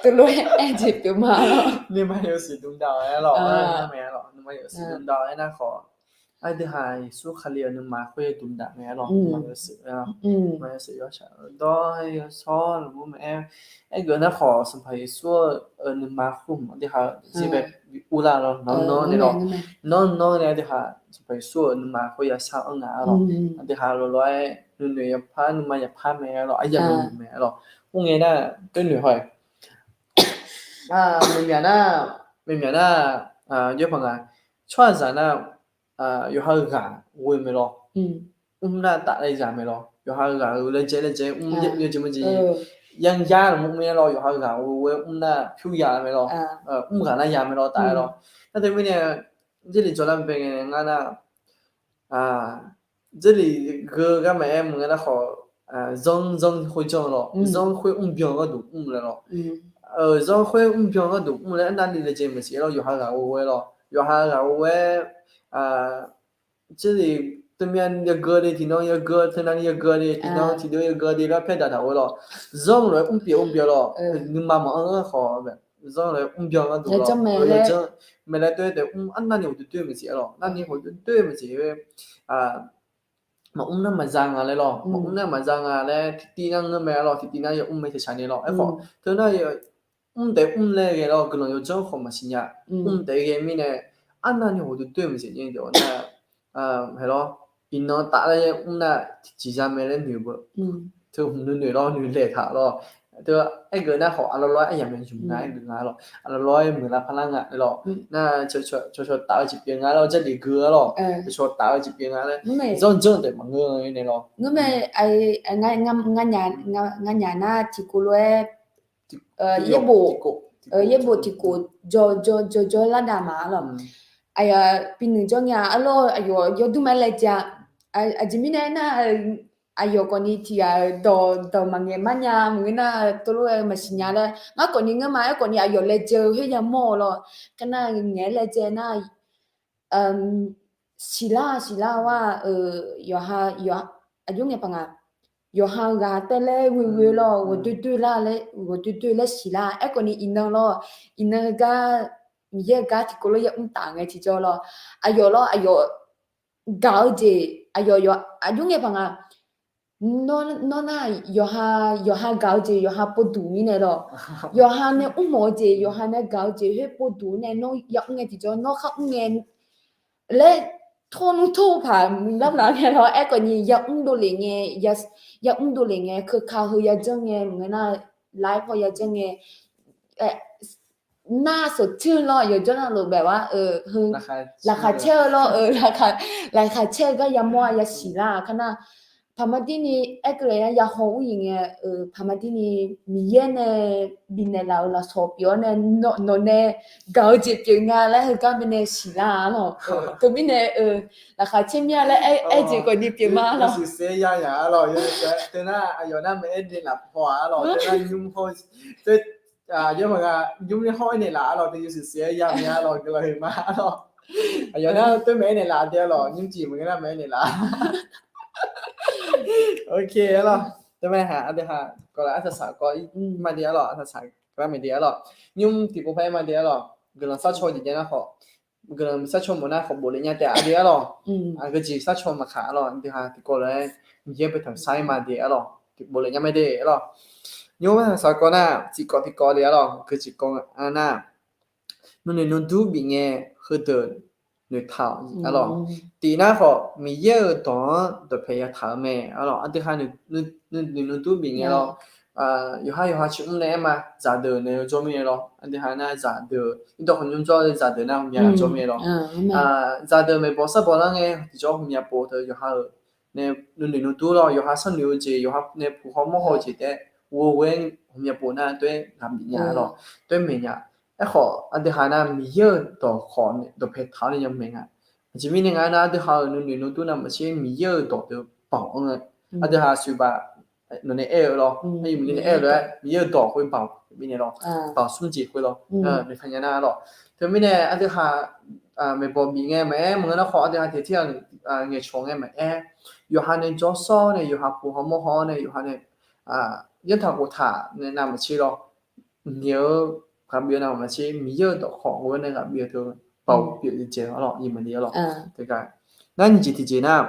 teulof-aer aer jeq pyeuf ma lawr. Nuima yawshuif dm dav-awq aer lawr, nuima yawshuif dm dav-awq aernar khawf, ardui ha Yeqsur Kali-euq nuima khoer dm dav mae aer lawr, nuima yawshuif, nuima yawshuif yawtsaq yawdawr yawshawr lafkhoer mae aer. Aergeuf nar khawf, Sanqpaq Yeqsur-euq nuima khoer aqdui ha zir bae bi urlar lawr, nawr nawr nae lawr, nawr nawr nae ardui ha Sanqpaq Yeqsur-euq nuima khoer yashar-anr nga aer lawr. Aqdui ha lawlawr-aer nuinoeq yawpar, nuima yawpar mae aer lawr, aryamq mae aer lawr. Mr ngae nar, toer noeq haw-aer, maeqmyaq nar, maeqmyaq nar, yaerpaq nga, tsawrhaqzaq nar, yawqha-eu ghaq ghoe mae lawr. Mr nar taf laer zaq mae lawr. Yawqha-eu ghaq-eu laejae laejae mr, yajeq maqjeq, yar yar lafmr mae lawr. Yawqha-eu ghaq ghoe-aer mr nar pyur ya mae lawr. Mr ghaq nar ya mae lawr, taf-aer lawr. Nar teumirnae, Jarlif jawrlar bae ngae ngar nar, Jarlif geu gar maqaer maqnga nar khawf, zanr zanr khoer janr lawr, zanr khoer mrbyan gharduq mr laer lawr. Zanr khoer mrbyan gharduq mr laer arnavni laejae maqsiq-aer lawr, yawqha ghaq ghoe-aer lawr, yawqha ghaq ghoe-aer, Jarlif teumyav yageu de, tiqnan yageu, teunavni yageu de, tiqnan tiqdeuv yageu de laer paer daqdaq-eu lawr. Zanr lof-aer mrbyan mrbyan lawr, nuima maqanr gar khawf, zanr lof-aer mrbyan gharduq lawr, maeqlaer doer taef mr arnavni ghawqdoer doer maqsiq-aer lawr, arnavni ghawqdoer doer maqsiq-aer, maqmr nar maqza nga laer lawr, maqmr nar maqza nga laer tiqtiv nar ngeur mae lawr, tiqtiv nar yamr mae taqshaq nae lawr. Aerkhawf teunar mr taef mr laer ghae lawr, guiqlanq yawdzanr khawf maqsiq nya. Mr taef ghae mirnae, arnavni ghawqdoer doer maqsiq nya de-awq nar, hae lawr, iqnan taf laer mr nar tiqjeq za mae laer noeq beu. Teu hmq nuinoeq lawr, noeq laeq taq lawr. Teu aergeuf nar khawf, aqlawr lawr-aer aryamq mae zmq nga aergeuf nga lawr, aqlawr lawr-aer muiqlar parlar nga laer lawr. Nar cawqcawq taf-eu jeq pyeuf nga lawr, Jarlif geu-a lawr, cawqcawq taf-eu jeq pyeuf nga laer, zanr janr taef maqngeur nae lawr. Ngeurmae, nganyaf nar tiqkov lof-aer, yaerbof tiqkhof jawr jawr jawr jawr lar dav ma lawr. Aqyawf bi nuijanr nya-a lawr, aqyawf yawdur ma laejae-a. Aqjeq mirnae aernar, aqyawf khawfni tiqghaq-euq dawq dawq maqngaeq mar nya maqngeur nar, teulof-aer maqsiq nya laer ngar khawfni ngeur ma. Aerkhawfni aqyawf laejae-eu khoer yamawr-eu lawr. Kar nar ngaeq-aer laejae nar, siqlar siqlar-eu war-aq, yawqha, aqjox ngae paq nga, yawqha ghaq taev laer ghoe ghoe lawr, ghawqdoer doer lar laer, ghawqdoer doer laer siqlar. Aerkhawfni iqnan lawr, iqnan gar, Miqyaer-eu gar tiqkawv lof yamr taf ngae tiqjawr lawr, aqyawf lawr aqyawf gaq-eu jeq aqyawf yawq aqjox ngae paq nga. Nawr nar yawqha, yawqha gaq-eu jeq yawqha povduq mirnae lawr, yawqha nae mrmawf-eu jeq yawqha nae gaq-eu jeq khoer povduq nae nawr yamr ngae tiqjawr nawr khar mr ngae laer tawrnmr tawr paq lamq laf ngae lawr. Aerkhawfni yamr dovlef ngae, yamr dovlef ngae, keuka heu yajanr ngae maqngeur nar, laer paw yajanr ngae, nar seuq tser lawr, yawqjawr navluf baef-a, heu, laqkhaq caer-eu lawr, laqkhaq caer-eu gar yamawr-a yasiq lar-a kar nar, paqma dirni aerkeuv laer ya haw ur-iq ngae, paqma dirni Miqyaer nae bifnaeq laf-euq lafsawq pyeuf-awr nae, nawq nae gaq-eu jeq pyeuf nga laer heugar baenae siqlar-a lawr. Teumirnae laqkhaq caer mir-a laer aer jeq khawfni pyeuf ma lawr. Yawshuif saef-aer ya nya-a lawr, yawshuif saef-aer teunar aqyawf nar maqaer naeqlaf paw-a lawr, teunar nymr haw, yawr maqnga, nymr haw-aer naeqlaf-a lawr, teu yawshuif saef-aer ya mya lawr, guiqlanq huiqma-a lawr. Aqyawf nar teu maqaer naeqlaf de-a lawr, nymr jeq maqngeur nar maqaer naeqlaf. Ok-a lawr, teumae ha aqdui ha kawv laf arsaq saq kawv ir ma de-a lawr, arsaq saq kawv ma de-a lawr, nymr tiqpov par-aer ma de-a lawr, guiqlanq sarcaw jeq jaev nar khawf, guiqlanq sarcaw mawf nar khawf bofle nya taef-a de-a lawr. Aqgeujeq sarcaw maqkaq-a lawr, aqdui ha tiqkawv lof-aer Miqyaer baetaq sar-ir ma de-a lawr, bofle nya mae de-a lawr. Nymr arsaq saq kawv nar tiqkawv tiqkawv le-a lawr, geujeq kawv-a nar nuinoeq nuidur bif ngae heudeuq noeqtaq-awq-a lawr. Tiq nar khawf Miqyaer-euq dawq-anr dawqpae yataq-eu mae-a lawr, aqdui ha nuinoeq nuidur bif ngae lawr. Yawqha yawqha ciqmr nae aer ma, zaqdeuq naeq-eu jawr mirnae lawr, aqdui ha nar zaqdeuq irdawq khawf nymr jawr-eu zaqdeuq nar hmya jawr mirnae lawr. Zaqdeuq maeqbawq sarbawq lar ngae tiqjawr hmya pov teu yawqha-euq nae nuinoeq nuidur lawr, yawqha sharnoeq-eu jeq, yawqha nae puq haw mawr haw-eu jeq taef-aer ghoe ghoe-aer hmya pov nar tov-aer ghaq bif nya-a lawr, tov-aer maeq nya. Aerkhawf aqdui ha nar Miqyaer-euq dawq khawf dawqpae taq-awr nae yamaeq nga. Aqjeq mirnae nga aernar aqdui ha-euq nuinoeq nuidur navmaqtser Miqyaer-euq dawq deuq baoq-anr-a. Aqdui ha aqsur baq nawq nae aer-eu lawr, aqyuif muiq nae aer-eu lof-aer Miqyaer-euq dawq khoer baoq mirnae lawr, baoq smr jeq khoer lawr, noeqtaq nya nar lawr. Teumirnae aqdui ha maeqbawq bif ngae maqaer, maqngeur nar khawf aqdui ha tiq tir-aq ngaeqcawq ngae maqaer, yawqha nae jawrsawr nae yawqha puq haw mawr haw-awr nae yawqha nae yanrtaq khoftaq nae navmaqtser lawr, nyaef-eu ghaq bif-eu navmaqtser Miqyaer-euq dawq khawf ghoe-awr nae ghaq bif-eu teu baoq pyeuf jeq-a lawr, iqmaqli-a lawr. Teugar nar nyiq jeq tiqjeq nar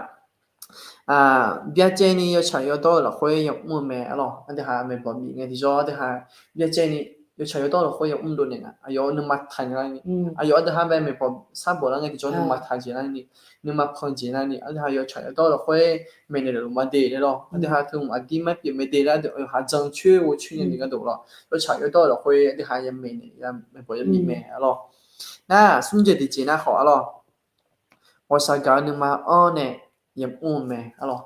byacaevni yawtsaq yawdawr-eu lafkhoer yamr-eu mae-a lawr. Aqdui ha maeqbawq bif ngae tiqjawr aqdui ha byacaevni yawtsaq yawdawr-eu lafkhoer yamr dovnaeq nga. Aqyawf nuima taq nya lar ni, aqyawf aqdui ha bae maeqbawq sarbawq lar ngae tiqjawr nuima taq jeq lar ni, nuima pan jeq lar ni, aqdui ha yawtsaq yawdawr-eu lafkhoer maeqnaeq laf luf ma de laer lawr. Aqdui ha teu mq aqdir mar pyeuf mae de laer aqdui ha jan coer ghovcoer nya ni gharduq lawr, yawtsaq yawdawr-eu lafkhoer aqdui ha yamaeq naeq maeqbawq yabif mae-a lawr. Nar smr jeq tiqjeq nar khawf-a lawr, ghawqshaq gaq-eu nuima anr nae yamr-eu mae-a lawr.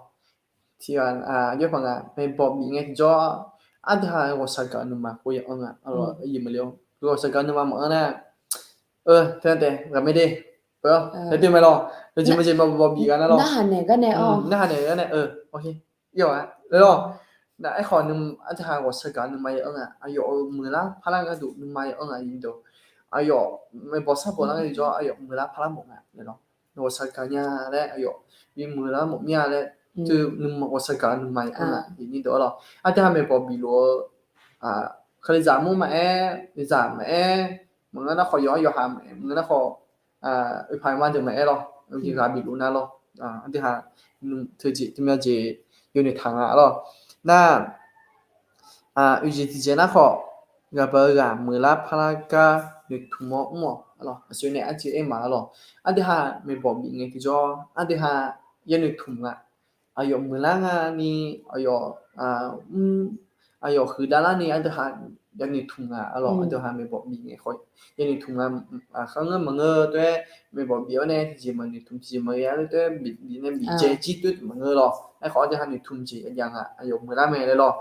Tiqghaq aqjox paq nga maeqbawq bif ngae tiqjawr aqdui ha ghawqshaq gaq-eu nuima khoer yamr nga-a lawr. Aqyuif maqle-awr ghawqshaq gaq-eu nuima maqanr nar, eu, teu taef ghaqmae de, eu, taef teu mae lawr, yawjeq maqjeq maeqbawq bif ghaq nar lawr, narhaq naeq gar nae, eu, ir-awq-a laer lawr. Nar aerkhawf aqdui ha ghawqshaq gaq-eu nuima yamr nga, aqyawf-euq muiqlar parlar gharduq nuima yamr nga deuq, aqyawf maeqbawq sarbawq lar ngae tiqjawr aqyawf muiqlar parlar mawf nga laer lawr. Ghawqshaq gaq nya laer aqyawf bi muiqlar mawf mir-a laer, teu ghawqshaq gaq-eu nuima yamr nga ni deuq-a lawr. Aqdui ha maeqbawq bif lof-eu kalizaq mur maqaer, zaq maqaer, maqngeur nar khawf yawqha yawqha maqaer, maqngeur nar khawf oeqpaq oeqma deuq maqaer lawr, aqgeu ghaq bif luf nar lawr. Aqdui ha teujeq teumae jeq yawnoeq taq nga-a lawr. Nar oeqjeq tiqjeq nar khawf ghaqbaq-eu ghaq muiqlar parlar gar noeqtmq-awr mr-awq-a lawr. Aqsur nae arcuiv aer maq-a lawr, aqdui ha maeqbawq bif ngae tiqjawr aqdui ha yanoeq tmq nga. Aqyawf muiqlar nga ni, aqyawf mr, aqyawf huiqdav lar ni aqdui ha yanoeq tmq nga-a lawr. Aqdui ha maeqbawq bif ngae khawf yanoeq tmq nga. Kharngeur maqngeur teu-aer maeqbawq bif-awr nae tiqjeq maqnoeq tmq tiqjeq maqghae-a teu-aer bif bif nae bif jae jir teu maqngeur lawr. Aerkhawf aqdui ha noeq tmq jeq jav nga, aqyawf muiqlar mae laer lawr.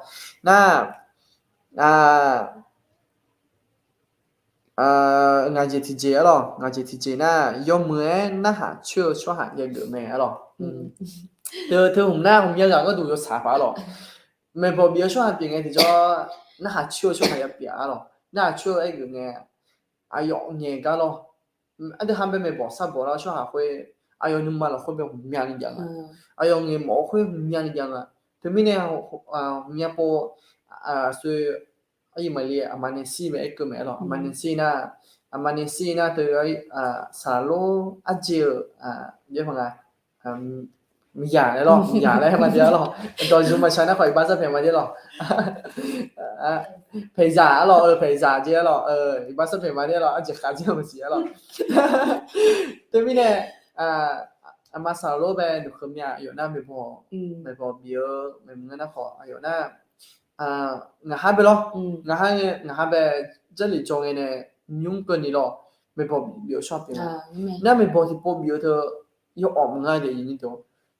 Nar ngaq jeq tiqjeq-a lawr, ngaq jeq tiqjeq nar yawmuiq-aer narhaq coer-eu tsawrhaq yageuf mae-a lawr. Teu hmq nar hmq myav ghaq gharduq yawshaq paq-a lawq. Maeqbawq bif-eu tsawrhaq pyeuf ngae tiqjawr, narhaq coer-eu tsawrhaq ya pyeuf-a lawq. Narhaq coer-eu aer geuf ngae, aqyawf ngaeq gar lawr. Aqdui ha bae maeqbawq sar bawq lar-eu tsawrhaq khoer, aqyawf nuima lafkhoer bae hmq myav ni jav nga. Aqyawf ngaeq mawf-eu khoer hmq myav ni jav nga. Teumirnae hmq myav pov, aqsur, aqyuif maqli aqma Nancy bae aer keuv mae-a lawq. Aqma Nancy nar, aqma Nancy nar teu, saqlaq lor arjeq-euq, jawr nga, miqyaq laer lawr, miqyaq laer ma de-a lawq. Dawqzmq maqshaq nar khawf iqbax sarpaeq ma de lawq. Paeqzaq-a lawq, paeqzaq jeq-a lawq, iqbax sarpaeq ma de lawq, arjeq khav jeq maqsiq-a lawq. Teumirnae, aqma saqlaq lor bae noeqkeuv myav aqyawf nar maeqbawq, maeqbawq bif-eu maeqbawq ngar nar khawf aqyawf nar, ngaq ha bae lawr, ngaq ha, ngaq ha bae Jarlif jawr ngae nae nymr keuvni lawr, maeqbawq bif-eu tsawrhaq pyeuf nga. Nar maeqbawq tiqpov bif-eu teu yawawq maqnga de ni teu.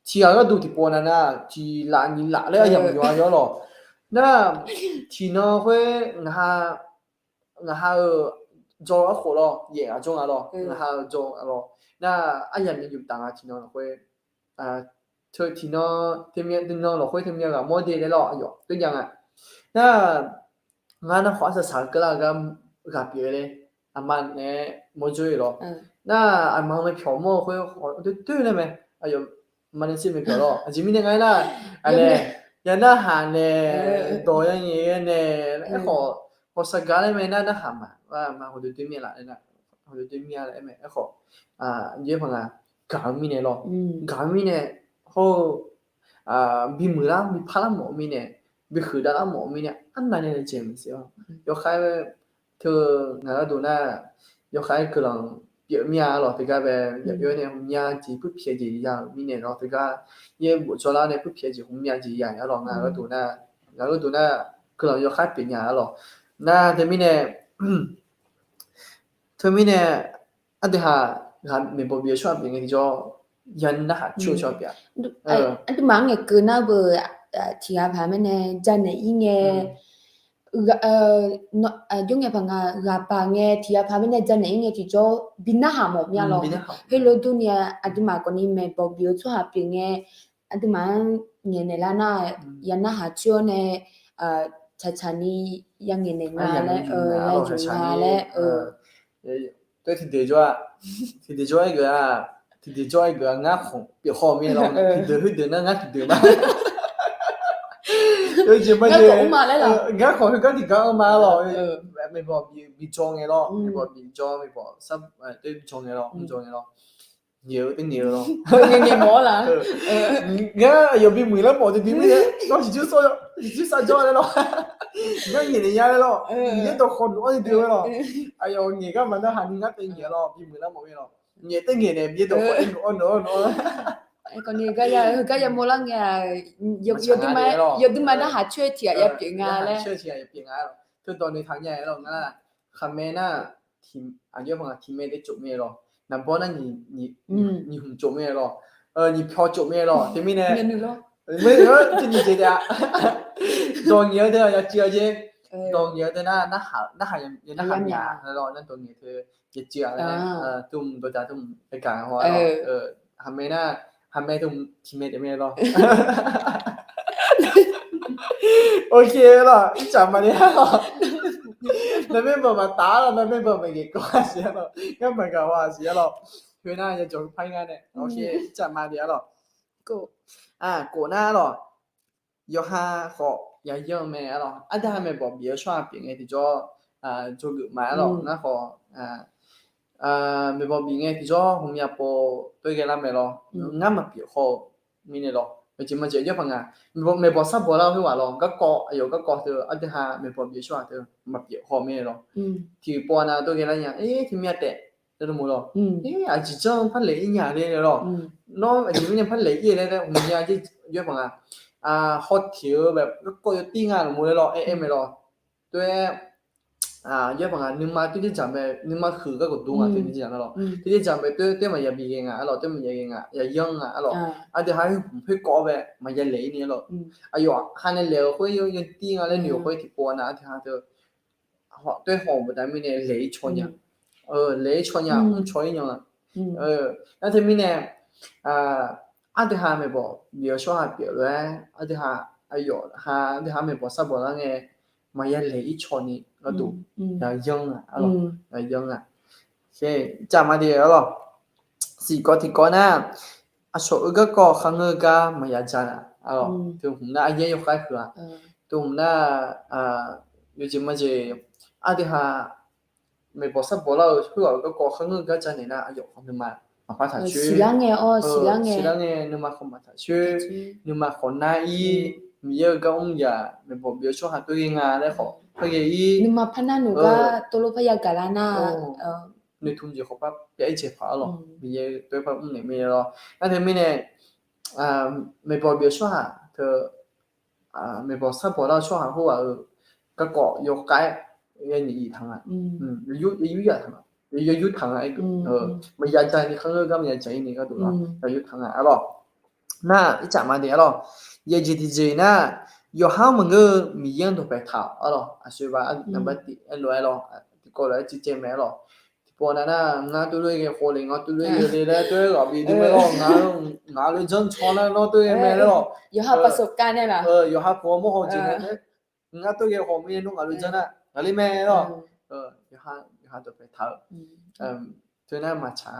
Tiq ghaq gharduq tiqpov nav nar tiq laf nyiq laf laer aryamq yawq-a yawr lawq. Nar tiqnan khoer ngaq ha, ngaq ha-euq jawr-eu arkhof lawr, yaef ghaq jawr nga lawr, ngaq ha-euq jawr-a lawr. Nar aryamq ni yuf taf nga tiqnan lafkhoer, teu tiqnan, teu myav tiqnan lafkhoer teu myav ghaq mawr de laer lawr aqyawf tov jav nga. Nar ngar nar khawf arsaq saq-eu keuvlar-eu gar ghaq pyeuf-eu le. Aqma nae mawr jawr-ir lawr. Nar aqma-eu ngae pyawq mawr-eu khoer khawf doer doer laer mae. Aqyawf aqma Nancy maeq pyawq lawr. Aqjeq mirnae ngar nar, aqnae, ya narhaq nae, dawq ya ngaeq-aer nae, aerkhawf, hawsav gar laer mae nar narhaq ma, ma hawdoer doer mir laf laer nar, hawdoer doer mir-a laer aer mae. Aerkhawf, jawr paq nga, gaq-eu mirnae lawr. Gaq-eu mirnae, hawr-eu, bimuiq lar biparlar mawf-eu mirnae, bihuiq davlar mawf-eu mirnae arnavni nae jeq maqsiq-awr, yawkhav teu ngaq gharduq nar, yawkhav-aer guiqlanq pyeuf mir-a lawq. Teugar bae, yawf-aer nae hmq myav jeq purpyaeq jeq ya-euq mirnae lawr. Teugar yaer bof jawrlar nae purpyaeq jeq hmq myav jeq ya-a lawq. Ngaq gharduq nar, ngaq gharduq nar, guiqlanq yawkhav pyeuf nya-a lawq. Nar teumirnae, teumirnae, aqdui ha, maeqbawq bif-eu tsawrhaq pyeuf ngae tiqjawr, ya narhaq coer-eu tsawrhaq pyeuf-a. Aqduimaf-anr ngaeqkeuv nar beu, tiq ghaq paq mirnae janaeq-ir ngae, jawr ngae paq nga ghaq paq ngae tiq ghaq paq mirnae janaeq-ir ngae tiqjawr bi narhaq mawf mir-a lawq. Heulof durni aqduimaf khawfni maeqbawq bif-eu tsawrhaq pyeuf ngae, aqduimaf-anr ngaeqnaeq lar nar, ya narhaq coer-awr nae, tsaqtsaq ni ya ngaeqnaeq nga laer, ya yuf nga laer, tiqdeuq jawr-a, tiqdeuq jawr-aer geuf-a, tiqdeuq jawr-aer geuf-a ngar khawf pyeuf haw mir lawr. Tiqdeuq khoerdeuq nar ngar tiqdeuq ma. Jeq ma jeq, ngar khawf heugar tiqgar-anr ma lawq. Maeqbawq bif jawr ngae lawr, maeqbawq bif jawr, maeqbawq sar, teu jawr ngae lawr, mr jawr ngae lawr. Ngeq-eu teu ngeq-eu lawr. Ngar aqyawf bimuiq lar mawf teu bi mir-a, nawr tiqjur sar jawr laer lawr. Ngar ngaeqnaeq nya laer lawr. Miqyaer dawqkhawq noeq-anr ni dui-eu lawr. Aqyawf ngaeq gar maqnar haq ni ngar teu ngaeq-a lawr, bimuiq lar mawf mir lawr. Ngaeq teu ngaeq nae Miqyaer dawqkhawq noeq-awr noeq-awr noeq-awr. Heugar yamawr lar ngae, yawduima narhaq coer tiq ghaq ya pyeuf nga laer. Teu dawq noeqtaq nya-aer lawr ngar. Khaqmae nar, aqjox-aer paq nga tiqmae taef tsof mir-aer lawr. Naqbawr nar nyiq hmq tsof mir-aer lawr. Nyiq pyaw tsof mir-aer lawr. Teumirnae, teu nyiq jeq taef-a. Dawq ngaeq-eu deuq ya cuiv-a jeq. Dawq ngaeq-eu deuq nar, narhaq ya, narhaq mya lawr, nar dawq ngaeq teu ya cuiv-a laer, teu hmq dawqdaq teu hmq gaq haw-a lawr. Khaqmae nar, khaqmae teu hmq tiqmae taef mir-aer lawr. Ok lawr, ircaf ma ni-a lawr. Navmember maqtaf-a lawr, Navmember maqghae kawv-a siq-a lawr, ngar maqgaq haw-a siq-a lawr. Khoernar yajawq par ngar nae, ok, ircaf ma ni-a lawr. Kof nar lawr, yawqha khawf yaqyanr-eu mae-a lawr. Arda maeqbawq bif-eu tsawrhaq pyeuf ngae tiqjawr, dzawgeuf ma-a lawr. Ngar khawf maeqbawq bif ngae tiqjawr hmq myav pov toer ghae lar mae lawr. Ngar maqpyeuf haw-eu mirnae lawr. Aqjeq maqjeq jawr paq nga, maeqbawq sar bawq lar-eu khoerghaq lawr, garkawv aqyawf garkawv teu arda ha maeqbawq bif-eu tsawrhaq teu maqpyeuf haw mirnae lawr. Tiqpov nav toer ghae lar nya, e, teu myav taef, lawr, e, aqjeq janr-eu par laeq-ir nya le lawr. Nawr aqjeq mirnae par laeq-ir laer laer hmq myav jawr paq nga. Haw teq-eu garkawv yawtir nga lawr mo laer lawr, aer aer mae lawr. Toer-aer, jawr paq nga nuima toer dzerdzaq mae, nuima huiq garkawv dur nga toer dzerdzaq-a lawr. Toer dzerdzaq mae, toer maqya bi ghae nga-a lawr, toer maqya ghae nga, yaqyanr nga-a lawr. Aqdui ha hmq khoerkawv-awr bae maqya laeq-ir ni-a lawr. Aqyawf ha nae laeq-eu khoer yawtir nga laer noeq-eu khoer tiqpov nav arda ha teu toer haw-euq baqda mirnae laeq-ir caw nya. Laeq-ir caw nya, mr caw-ir nya. Nar teumirnae, aqdui ha maeqbawq bif-eu tsawrhaq pyeuf lof-aer, aqdui ha aqyawf ha aqdui ha maeqbawq sarbawq lar ngae, maqya laeq-ir caw ni gharduq, yanr-a, arlawq, yanr-a. Caf ma de arlawq. Siqkawv tiqkawv nar, aqcawq-eu garkawv kharngeur gar maqya ja-a, arlawq. Teu hmq nar aryaer yawkhav huiq-a. Teu hmq nar, yawjeq majeq, aqdui ha maeqbawq sarbawq lar-eu khoerghaq-euq garkawv kharngeur gar ja naeq nar, aqyawf khawf nuima maqpar taqcoer, siqlar ngae nuima khawf maqtaqcoer, nuima khawf nar-ir, Miqyaer-euq gar mr yaq, maeqbawq bif-eu tsawrhaq toer ghae nga laer khawf par ghae-ir, nuima par nar nuq gar tov lof par yagaq lar nar, noeqtmq jeq khawf par pyav-ir jeq paq-awr lawq, Miqyaer toer par mr naeq mir-a lawr. Nar teumirnae, maeqbawq bif-eu tsawrhaq teu, maeqbawq sarbawq lar-eu tsawrhaq khoerghaq-euq garkawv yawkhav-aer, yaw nyiq taq nga, yawzur yaq taq nga, yawzur taq nga, maqya ja ni kharngeur gar maqya ja-ir ni gharduq lawr, yawzur taq nga arlawq. Nar ircaf ma de arlawq. Yaeq jeq tiqjeq nar, yawqha-anr maqngeur-eu Miqyaer-anr dawqpae taq-awq arlawq. Aqsoeq ba naqbar tiq aerlof-aer lawr, tiqkawv lof-aer tsuif caev mae arlawq. Tiqpov nav nar, ngar toer lof-aer ghae khawf le, ngar toer lof-aer ghae le laer toer-aer ghaq bi dui mae lawr, ngaq lof janr caw nar nawr toer ghae mae laer lawq. Yawqha pov-awr mawrhaw jeq mae, ngar toer ghae khawf mirnae nawr ngaq lof janr nar ngaq le mae lawq. Yawqha dawqpae taq-eu teu nar maqtsaq,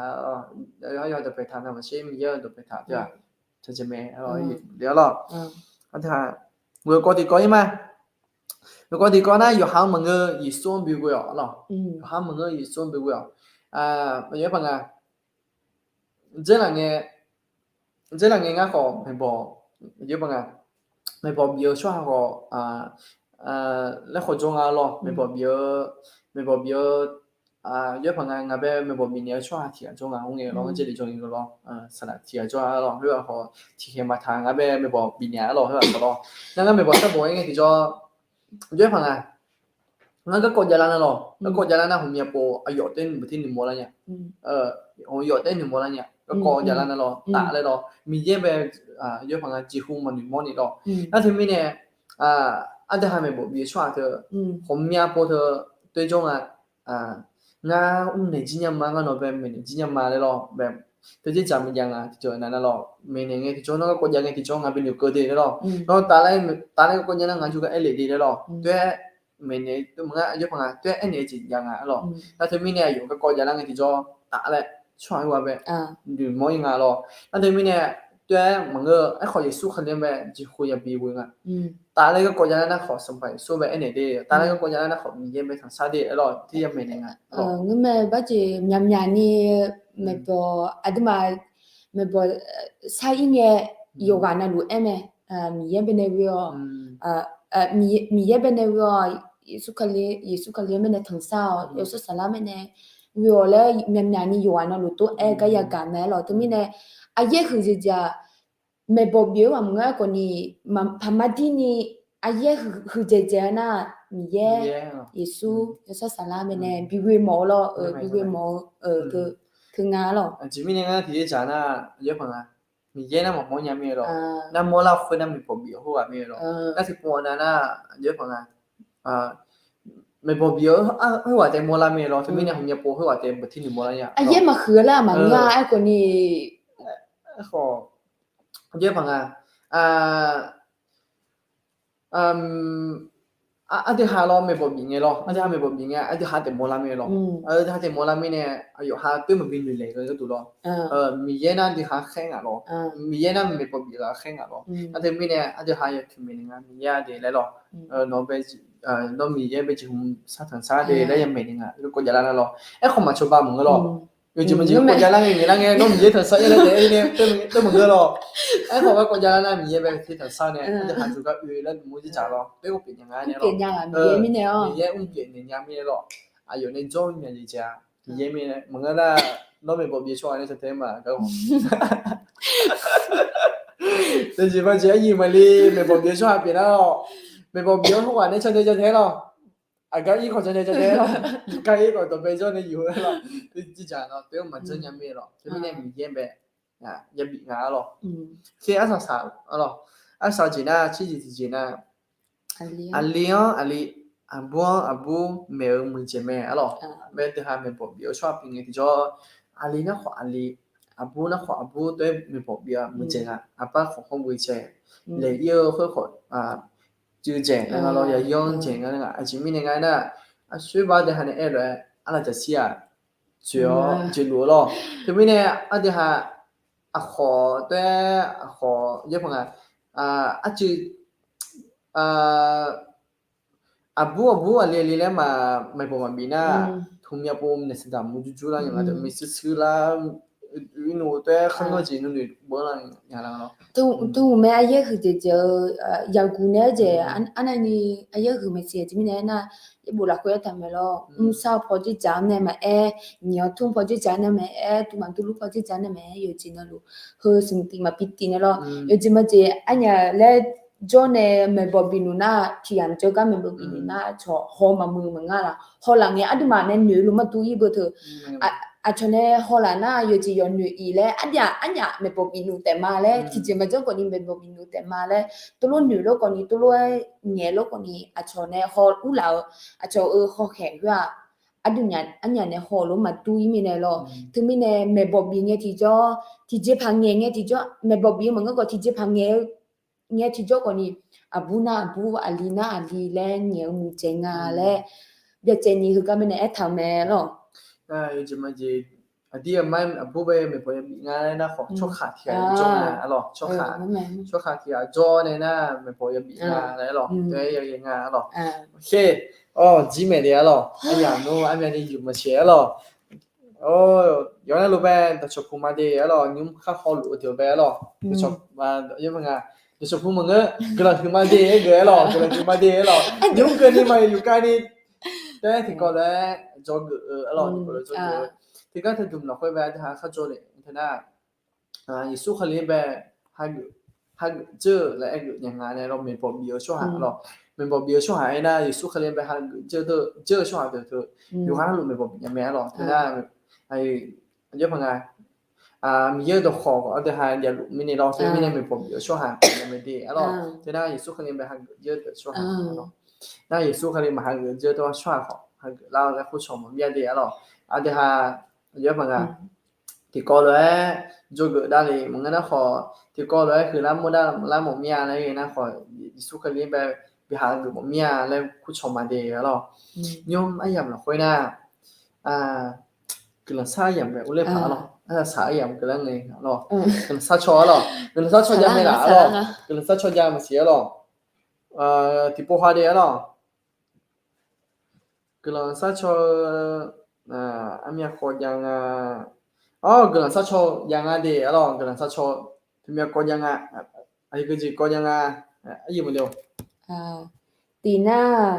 yawqha dawqpae taq nar maqtser, Miqyaer-euq dawqpae taq teu-aq, taqjeq mae lawr. Aqdui ha, ghoe kawv tiqkawv-ir ma. Ghoe kawv tiqkawv nar, yawqha-anr maqngeur Yeqsur-anr bighoe-awq lawq. Yawqha-anr maqngeur Yeqsur-anr bighoe-awq. Aqyawf-aer paq nga, dzer laf ngae, dzer laf ngae ngar khawf maeqbawq, aqyawf-aer paq nga, maeqbawq bif-eu tsawrhaq khawf, laer khawf jawr nga lawr. Maeqbawq bif-eu, maeqbawq bif-eu, aqyawf-aer paq nga, ngaq bae maeqbawq bifnaeq-eu tsawrhaq tiq ghaq jawr nga, mr ngae lawr, ngar jarlif jawr ngae lawr, saqlaq tiq ghaq jawr-a lawr, khoerghaq khawf tiqkhaeq maqtaq, ngaq bae maeqbawq bifnaeq-a lawr, khoerghaq khawf lawr. Nar ngar maeqbawq sarbawq-aer ngae tiqjawr, aqyawf-aer paq nga, ngar garkawv javlar nar lawr, garkawv javlar nar hawqmya pov aqyawf taef-aer nuima taef-aer noeqmawr lar nya, aqyawf taef-aer noeqmawr lar nya, garkawv javlar nar lawr, taf laer lawr, Miqyaer bae, aqyawf-aer paq nga jeqhu maqnoeqmawr ni lawr. Nar teumirnae, aqdui ha maeqbawq bif-eu tsawrhaq teu, hawqmya pov teu, toer jawr nga, ngar mrnaeq jir nya ma, ngar nawq bae maeqnaeq jir nya ma laer lawr, bae, teu dzerdzaq maqjav nga tiqjawr nav nar lawr, maeqnaeq ngae tiqjawr, nawr garkawv jav ngae tiqjawr ngaq bae noeqkeuv de laer lawr, nawr taf laer, taf laer garkawv jav nar ngar jawrgar aerlef de laer lawr, toer-aer maeqnaeq, aqyawf paq nga toer-aer aernaeq-eu jeq jav nga lawr. Nar teumirnae aqyawf garkawv javlar ngae tiqjawr taf laer tsawrhaq-aer gha bae noeqmawr-ir nga lawr. Nar teumirnae toer-aer maqngeur, aerkhawf Yeqsur Kali-anr bae jeqhu yabi ghoe nga. Taf laer garkawv javlar nar khawf Sanqpaq Yeqsur bae aernaeq de, taf laer garkawv javlar nar khawf Miqyaer bae tanqsar de aer lawr, teryar maeqnaeq nga. Ngeur mae, barjeq myaqmyaq ni maeqbawq aqduimaf maeqbawq sar-ir ngae yawqghaq navluf aer mae, Miqyaer bae nae ghoe-awq, Miqyaer bae nae ghoe-awq, Yeqsur Kali, Yeqsur Kali-anr bae nae tanqsar-awq, Yawshawr Saflar bae nae ghoe-awq laer myaqmyaq ni yawqghaq navluf tov-aer gar yagaq mae lawq. Teumirnae aqyaer huiqdzaeq dzaeq-aq, maeqbawq bif-eu ghaq maqngeur aerkhawf ni, paqma dir ni aqyaer huiqdzaeq dzaeq-a nar, Miqyaer, Yeqsur, Yawshawr Saflar bae nae bi ghoe mawf-eu lawr, bi ghoe mawf-eu teu nga lawq. Aqjeq mirnae ngar tiqyaer dzaq nar, aqyawf-aer paq nga, Miqyaer nar maqmawr nya mir-aer lawq. Nar mawrlar khoer nar maeqbawq bif-eu khoerghaq mir-aer lawq. Nar tiqpov nav nar, aqyawf-aer paq nga, maeqbawq bif-eu khoerghaq taef mawrlar mir-aer lawr, teumirnae hawqmya pov khoerghaq taef baqtir noeqmawr lar nya. Aqyaer maqhuiq-eu lar maqngeur-a aerkhawf ni, aerkhawf, aqyawf-aer paq nga, aqdui ha lawr maeqbawq bif ngae lawr, aqdui ha maeqbawq bif ngae aqdui ha taef mawrlar mir-aer lawr. Aqdui ha taef mawrlar mirnae, aqyawf ha toer maqbi noeqlaeq-eu gharduq lawr. Miqyaer nar aqdui ha khaer ngaq lawr. Miqyaer nar maeqbawq bif ghaq khaer ngaq lawr. Nar teumirnae aqdui ha yawtoeq maeqnaeq nga, Miqyaer aqdui laer lawr. Nawr Miqyaer bae jeqhu sar tanqsar de laer yamaeq ni nga, garkawv javlar nar lawr. Aerkhawf maqcawba maqngeur lawr. Yawjeq maqjeq garkawv javlar ngae ngaeq lar ngae, nawr Miqyaer tanqsar-ir laer taef-aer nae teu maqngeur lawr. Aerkhawf garkawv javlar nar Miqyaer bae taef tanqsar nae aqdui ha jawrgar oe laer noeqmawr dzerdzaq lawr. Toer pyeuf nya nga nae lawr. Miqyaer mrpyeuf naeq nya mir-aer lawr. Aqyawf nae jawr myav jeq jae-a. Miqyaer mirnae maqngeur nar, nawr maeqbawq bif-eu tsawrhaq nae caw tae-aer ma gar-awq. Teujeq majeq aryiq maqle, maeqbawq bif-eu tsawrhaq pyeuf nar-awq. Maeqbawq bif-eu khoerghaq nae caw tae caw tae-aer lawr. Aqgar ir khawf caw tae caw tae-aer lawr. Gar ir khawf dawqpae jawr nae yuf-aer lawr. Teujeq dzaq nar toer maqjanr nya mir-aer lawr. Teumirnae Miqyaer bae yabif nga-a lawr. Tser arsaq saq-a lawr. Arsaq jeq nar, tser jeq tiqjeq nar, aqli-anr aqli, aqbur-anr aqbur maeq-eu muiqdzaeq mae-a lawr. Mae deuq ha maeqbawq bif-eu tsawrhaq pyeuf ngae tiqjawr, aqli nar khawf aqli, aqbur nar khawf aqbur tov-aer maeqbawq bif-a muiqdzaeq nga, aqbar khawf hawr gui cae, laeq ir-eu khoer khawf cuiv dzaeq nga lawr, yaqyanr dzaeq nga. Aqjeq mirnae nga aernar, aqsoer ba aqdui ha nae aer lof-aer arlaqjaqshir-aq, dzoeq-awr jeqluf-eu lawr. Teumirnae aqdui ha aqkhawf tov-aer aqkhawf yaerpanq nga, arcuiv aqbur aqbur aqli aqli laer maq maeqbawq maqbif nar, tmqmyav pov naeq saqdaq mur jur jur lar nya nga, teumirnae suir suir lar, uinuv tov-aer khar nawr jeq nuinoeq bawlar nya lar lawr. Tmqmaeq aqyaer huiq jeq jeq-eu, yaqguq nae-aer jeq arnavni aqyaer huiq maeqsiq-a jeq mirnae aernar, yaerbof lafkhoer aertaq mae lawr. Mrsar-eu paw dzerdzaq-anr nae maqaer, nyiq-awr tmr paw dzerdzaq-anr nae maqaer, tuvmaf durlur paw dzerdzaq-anr nae maqaer, yawqjeq navluf heu smq tif maqpi tif nae lawr. Yawqjeq maqjeq arnyaf laer jawr nae maeqbawq bifnuq nar, tiq ghaq maqjawr gar maeqbawq bifnuq nar, aqcawq haw maqmuiq maqngar laf. Hawlaf ngae aqduimaf nae noeq-eu lof maqdur ir beu teu. Aqcawq nae hawlaf nar yawqjeq yawq noeq-iq laer, arnyaf arnyaf maeqbawq bifnuq taef ma laer, tiqjeq maqjawr khawfni maeqbawq bifnuq taef ma laer, teulof noeq lof khawfni, teulof-aer ngaeq lof khawfni, aqcawq nae haw urlaf-eu, aqcawq-euq hawkhaeq khoer-aq, aqduimaf arnyaf nae haw-eu lof maqdur ir mirnae lawr. Teumirnae maeqbawq bif ngae tiqjawr, tiqjeqpaq ngaeq ngae tiqjawr, maeqbawq bif-eu maqngeur khawf tiqjeqpaq ngaeq-eu ngae tiqjawr khawfni, aqbur nar aqbur, aqli nar aqli laer ngaeq-eu muiqdzaeq nga laer, byacaevni heugar mirnae aertaq-eu mae lawr. Aqdir aqma aqbur bae maeqbawq yabif nga laer nar khawf, tsawrhaq tiq ghaq jawr nga arlawr. Tsawrhaq tiq ghaq jawr nae nar maeqbawq yabif nga laer arlawr. Tov-aer ya nga arlawr. Awr, jir maeq de arlawr. Aryamq nmr armyav ni yuf maqsiq arlawr. Yawqha navluf bae dawqcawq puq ma de arlawr. Nymr khar hawluf-eu deuq bae arlawr. Dawqcawq puq maqngeur, guiqlanq huiq ma de aer geuf arlawr. Guiqlanq huiq ma de arlawr. Nymr keuvni maqyuf kavni, taef-aer tiqkawv lof-aer dzawgeuf-eu arlawr. Tiqkawv lof-aer dzawgeuf-eu. Tiqgar teu dmq lafkhoer bae aqdui ha kharjawr le teu nar, Yeqsur Kali-anr bae hageuf dzeur-eu laer aergeuf nya nga nae lawr, maeqbawq bif-eu tsawrhaq lawr. Maeqbawq bif-eu tsawrhaq aernar, Yeqsur Kali-anr bae hageuf dzeur dzeur-eu tsawrhaq deuq teu, yawqha navluf maeqbawq bif nya mae arlawr. Teu nar, aqyawf paq nga, Miqyaer-eu dawqkhawq aqdui ha javluf mirnae lawr, teumirnae maeqbawq bif-eu tsawrhaq nya mae de arlawr. Teu nar, Yeqsur Kali-anr bae hageuf dzeur-eu tsawrhaq lawr. Nar Yeqsur Kali maq hageuf dzeur teu-awr tsawrhaq khawf hageuf lar-eu laer khoercawq maqmir-a de arlawr. Aqdui ha aqyawf paq nga, tiqkawv lof-aer dzawgeuf davle maqngeur nar khawf, tiqkawv lof-aer huiqlar mawrlar mawf mir-a laer ghae nar khawf, Yeqsur Kali-anr bae biha geuf mawf mir-a laer kurcawq ma de arlawr. Nymr aryamq lafkhoer nar, guiqlanq sar aryamq bae urler paq arlawr. Arsaq aryamq keuvlar ngae arlawr. Guiqlanq sar caw arlawr. Guiqlanq sar caw jav mae laf arlawr. Guiqlanq sar caw jav maqsiq arlawr. Tiqpov ha de arlawr. Guiqlanq sar caw-eu armyav kawv jav nga. Awr, guiqlanq sar caw jav nga de arlawr. Guiqlanq sar caw teumyav kawv jav nga. Aqyuif keujeq kawv jav nga. Aqyuif maqle-or. Tiqnar,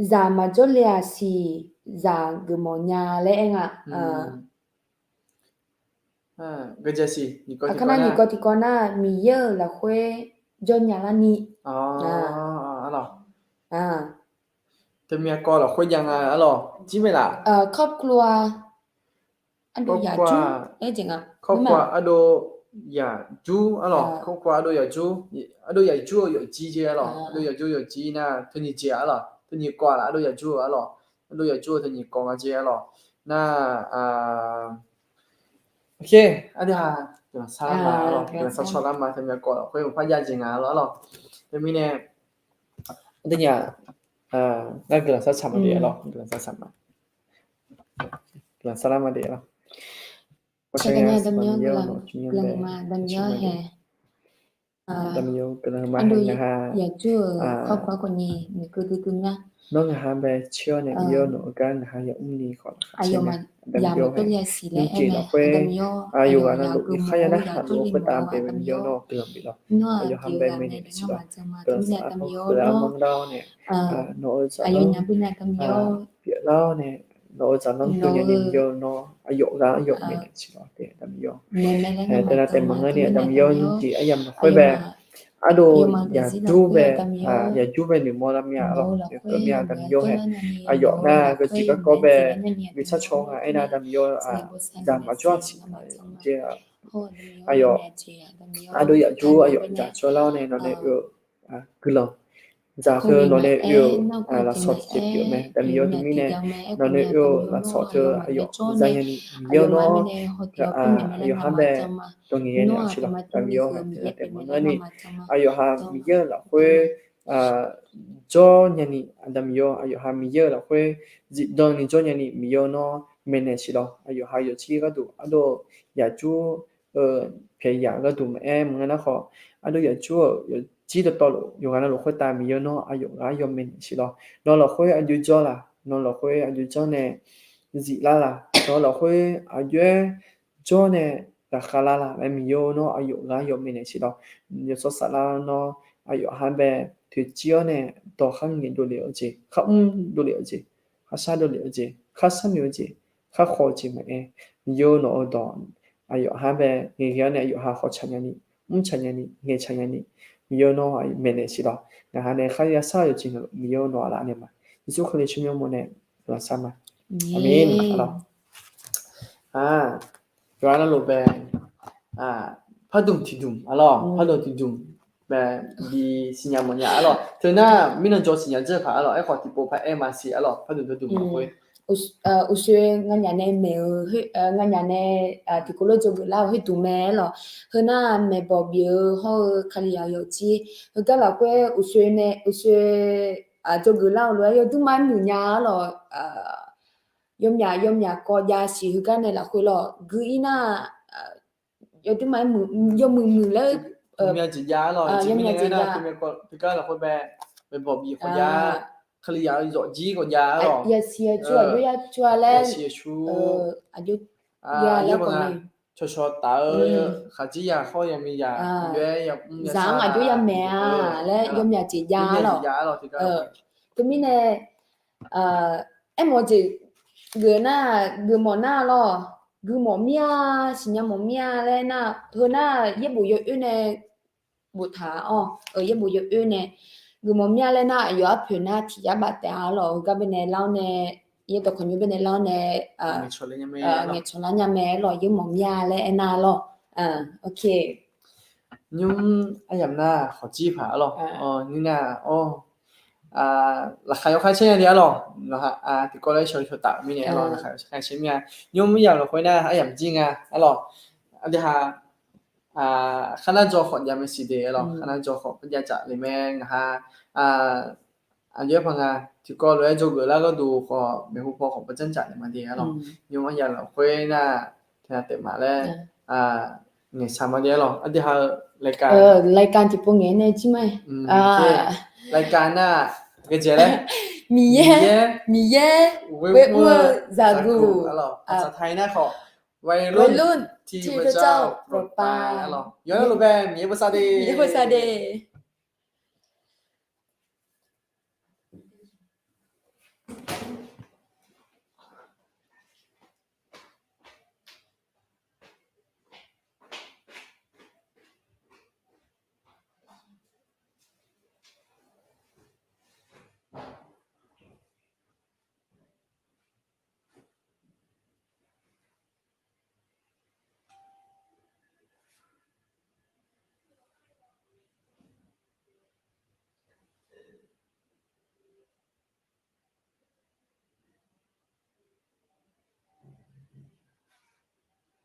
zaq maqjawr le-aq siq, zaq geufmawf nya laer aer nga. Aqkar nar nyiq kawv tiqkawv nar, Miqyaer-euq lafkhoer jawr nya larni. Teumyav kawv lafkhoer jav nga arlawr. Jir mae laf? ครอบครัว Kawrkawv ardov yaqjur arlawr. Kawrkawv ardov yaqjur, ardov yaqjur-eu yawqjir jeq arlawr. Ardov yaqjur yawqjir nar teunyiq jeq arlawr. Teunyiq kawv laf ardov yaqjur-eu arlawr. Ardov yaqjur-eu teunyiq kawv nga jeq arlawr. Nar, aqdir ha, guiqlanq sar lar ma arlawr. Guiqlanq sar caw lar ma, teumyav kawv lafkhoer maqpar jav jeq nga arlawr. Teumirnae, aqdui nya, ngar guiqlanq sar tsaq ma de arlawr. Guiqlanq sar tsaq ma. Guiqlanq sar lar ma de arlawr. Damya, damya, guiqlanq ma, damya hae. Damya, guiqlanq ma hae, ngaq ha. Nawr ngaq ha bae caer-awr nae ir-awr nawq-eu gar ngaq ha yamr ni khawf laqkhaq caer mae. Damya hae, nymrjeq lafkhoer, yawqghaq navluf iqkhar ya narhaq luf-eu khoertav bae-eu Miqyaer nawr guiqlanq bif lawr. Yawqha bae maeqnaeq siq lawr. Guiqlanq saflar-awr, guiqlanq-anr manrdar-awr nae, nawq-eu zaqlanr pyeuflar-awr nae, nawq-eu zaqlanr dov nya ni Miqyaer nawr aqyawf ghaq-anr yawf maeqnaeq siq lawr. Damya, teunav taef maqngeur ni damya nymrjeq aryamq lafkhoer bae ardov yaqjur bae, yaqjur bae noeqmawr lar mir-a arlawr. Noeqkeuv mir-a damya hae, aqyawf nar geujeq garkawv bae bi sar caw nga aernar damya, zaq maqjawr-a siq. Aqyawf ardov yaqjur ardov yaqjur lar-awr nae nawq nae oe-eu guiqlanq dzaq teu nawq nae oe-euq lafsawq tiqjeq pyeuf-eu mae. Aqda Miqyaer-awr, teumirnae nawq nae oe-euq lafsawq teu aqyawf za nyani Miqyaer-awr nawr, aqyawf har bae dawq ngaeqghae naeq-awq siq lawq. Aqda Miqyaer-awr, taef maqngeur ni, aqyawf ha Miqyaer-euq lafkhoer jawr nyani, Aqda Miqyaer-awr, aqyawf ha Miqyaer-euq lafkhoer zifdan ni jawr nyani Miqyaer-awr nawr maeqnaeq siq lawq. Aqyawf ha yawfjir gharduq ardov-eu yaqjur-eu pyaeq yaq gharduq maqaer maqngeur nar khawf, ardov yaqjur-euq yawfjir dawqtawvluf yawqghaq navluf khoertav Miqyaer-awr nawr aqyawf gar yawmaeq naeq siq lawq. Nawq lafkhoer aqjox jawr laq? Nawq lafkhoer aqjox jawr nae ziflar laq? Nawq lafkhoer aqjox-aer jawr nae laqkhaq lar laq laer Miqyaer-awr nawr aqyawf gar yawmaeq naeq siq lawq. Yawshawr Saflar nawr aqyawf har bae toeqciv-awr nae dawq khar ngaeq dovlef-eu jeq, khar mr dovlef-eu jeq, kharshar dovlef-eu jeq, kharshar noeq-eu jeq, kharkhawf-eu jeq maqaer, Miqyaer-awr nawq-euq dawq aqyawf har bae ngaeqghae-awr nae aqyawf ha khawf tsaq nyani, mr tsaq nyani, ngaeq tsaq nyani, Miqyaer-awr nawr maeqnaeq siq lawq. Ngaq ha nae khar yashar-eu yawqjeq navluf Miqyaer-awr nawq aqlaf naeq ma. Yeqsur Kali tsawrmyanr mawr nae lafsar ma. Aqmeq. Aqlawq, yawqha navluf bae pardmq tiqdmq arlawq, pardmq tiqdmq bae bi siqnya mawfnya arlawq. Teunar mirnan jawr siqnya dzeur paq arlawq. Aerkhawf tiqpov paq-aer maqsiq arlawq. Pardmq tiqdmq maqkhoer uqshoe nganyaf nae maeq-eu, nganyaf nae tiqkawv lof dzawgeuf lar-eu khoerdmq mae arlawq. Heunar maeqbawq bif-eu hawr-eu Kalizaq yawfjir heugar lafkhoer uqshoe nae uqshoe dzawgeuf lar-eu lof-aer yawdmr ma-aer muiq nya arlawq. Yawmyaq yawmyaq kawv jav siq heugar nae lafkhoer lawq gui-ir nar, yawdmr ma-aer muiq, yawmuiq muiq laer, yawmyaq jeq jav arlawq. Yawmyaq jeq jav, teugar lafkhoer bae, bae bawq bif kawv jav, Kalizaq-eu yawfjir kawv jav arlawq. Yasiq yacur aqjox yacur-a laer, yasiq yacur, aqjox, yawbaq nga, cawqcawq taf-eu khaqdzerzaq khawr yamiqzaq, yawr-aer yamr yashar-a aqjox yamaeq-a laer yawmyaq jeq jav arlawq. Teumirnae aermawf jeq geuf nar, geufmawf nar lawq, geufmawf mir-a, siqnya mawf mir-a laer nar, heunar yaerbof yawoer nae boftaq-awr, yaerbof yawoer nae geufmawf mir-a laer nar, aqyawf arpoeq nar tiq yar baf taef-a lawq. Heugar baenae lar-awr nae, yaerdawq khawqnymr baenae lar-awr nae ngaeqcawq lar nya mae lawq, yaermawf mir-a laer aernar lawq. Nymr aryamq nar khawqjir paq arlawq. Nymr nar, laqkhaq yawkhaer caer nya de arlawq. Tiqkawv laer shaw shaw taf mirnae arlawq, laqkhaq yawkhaer caer mir-a. Nymr aryamq lafkhoer nar aryamq jir nga arlawq. Aqdui ha kharnar dzaw khawf jav mae siq de arlawq. Kharnar dzaw khawf par jav tsaf le mae ngaq ha. Aqjox-aer paq nga, tiqkawv lof-aer dzawgeuf lar gharduq khawf maeqhu paw khawf par janr tsaf le ma de arlawq. Nymr aryamq lafkhoer nar, taef ma laer ngaeqsaq ma de arlawq. Aqdui ha-eu รายการ tiqpov ngaeq nae jir ma. รายการ nar, ghae-eu jeq laer, Miqyaer, Miqyaer ghoe mr-eu zaqguq arlawq. Aqsaqtaq nar khawf วัยรุ่น ที่พระเจ้าโปรดปราน arlawq. Yawqha navluf bae Miqyaer bosav de, Miqyaer bosav de.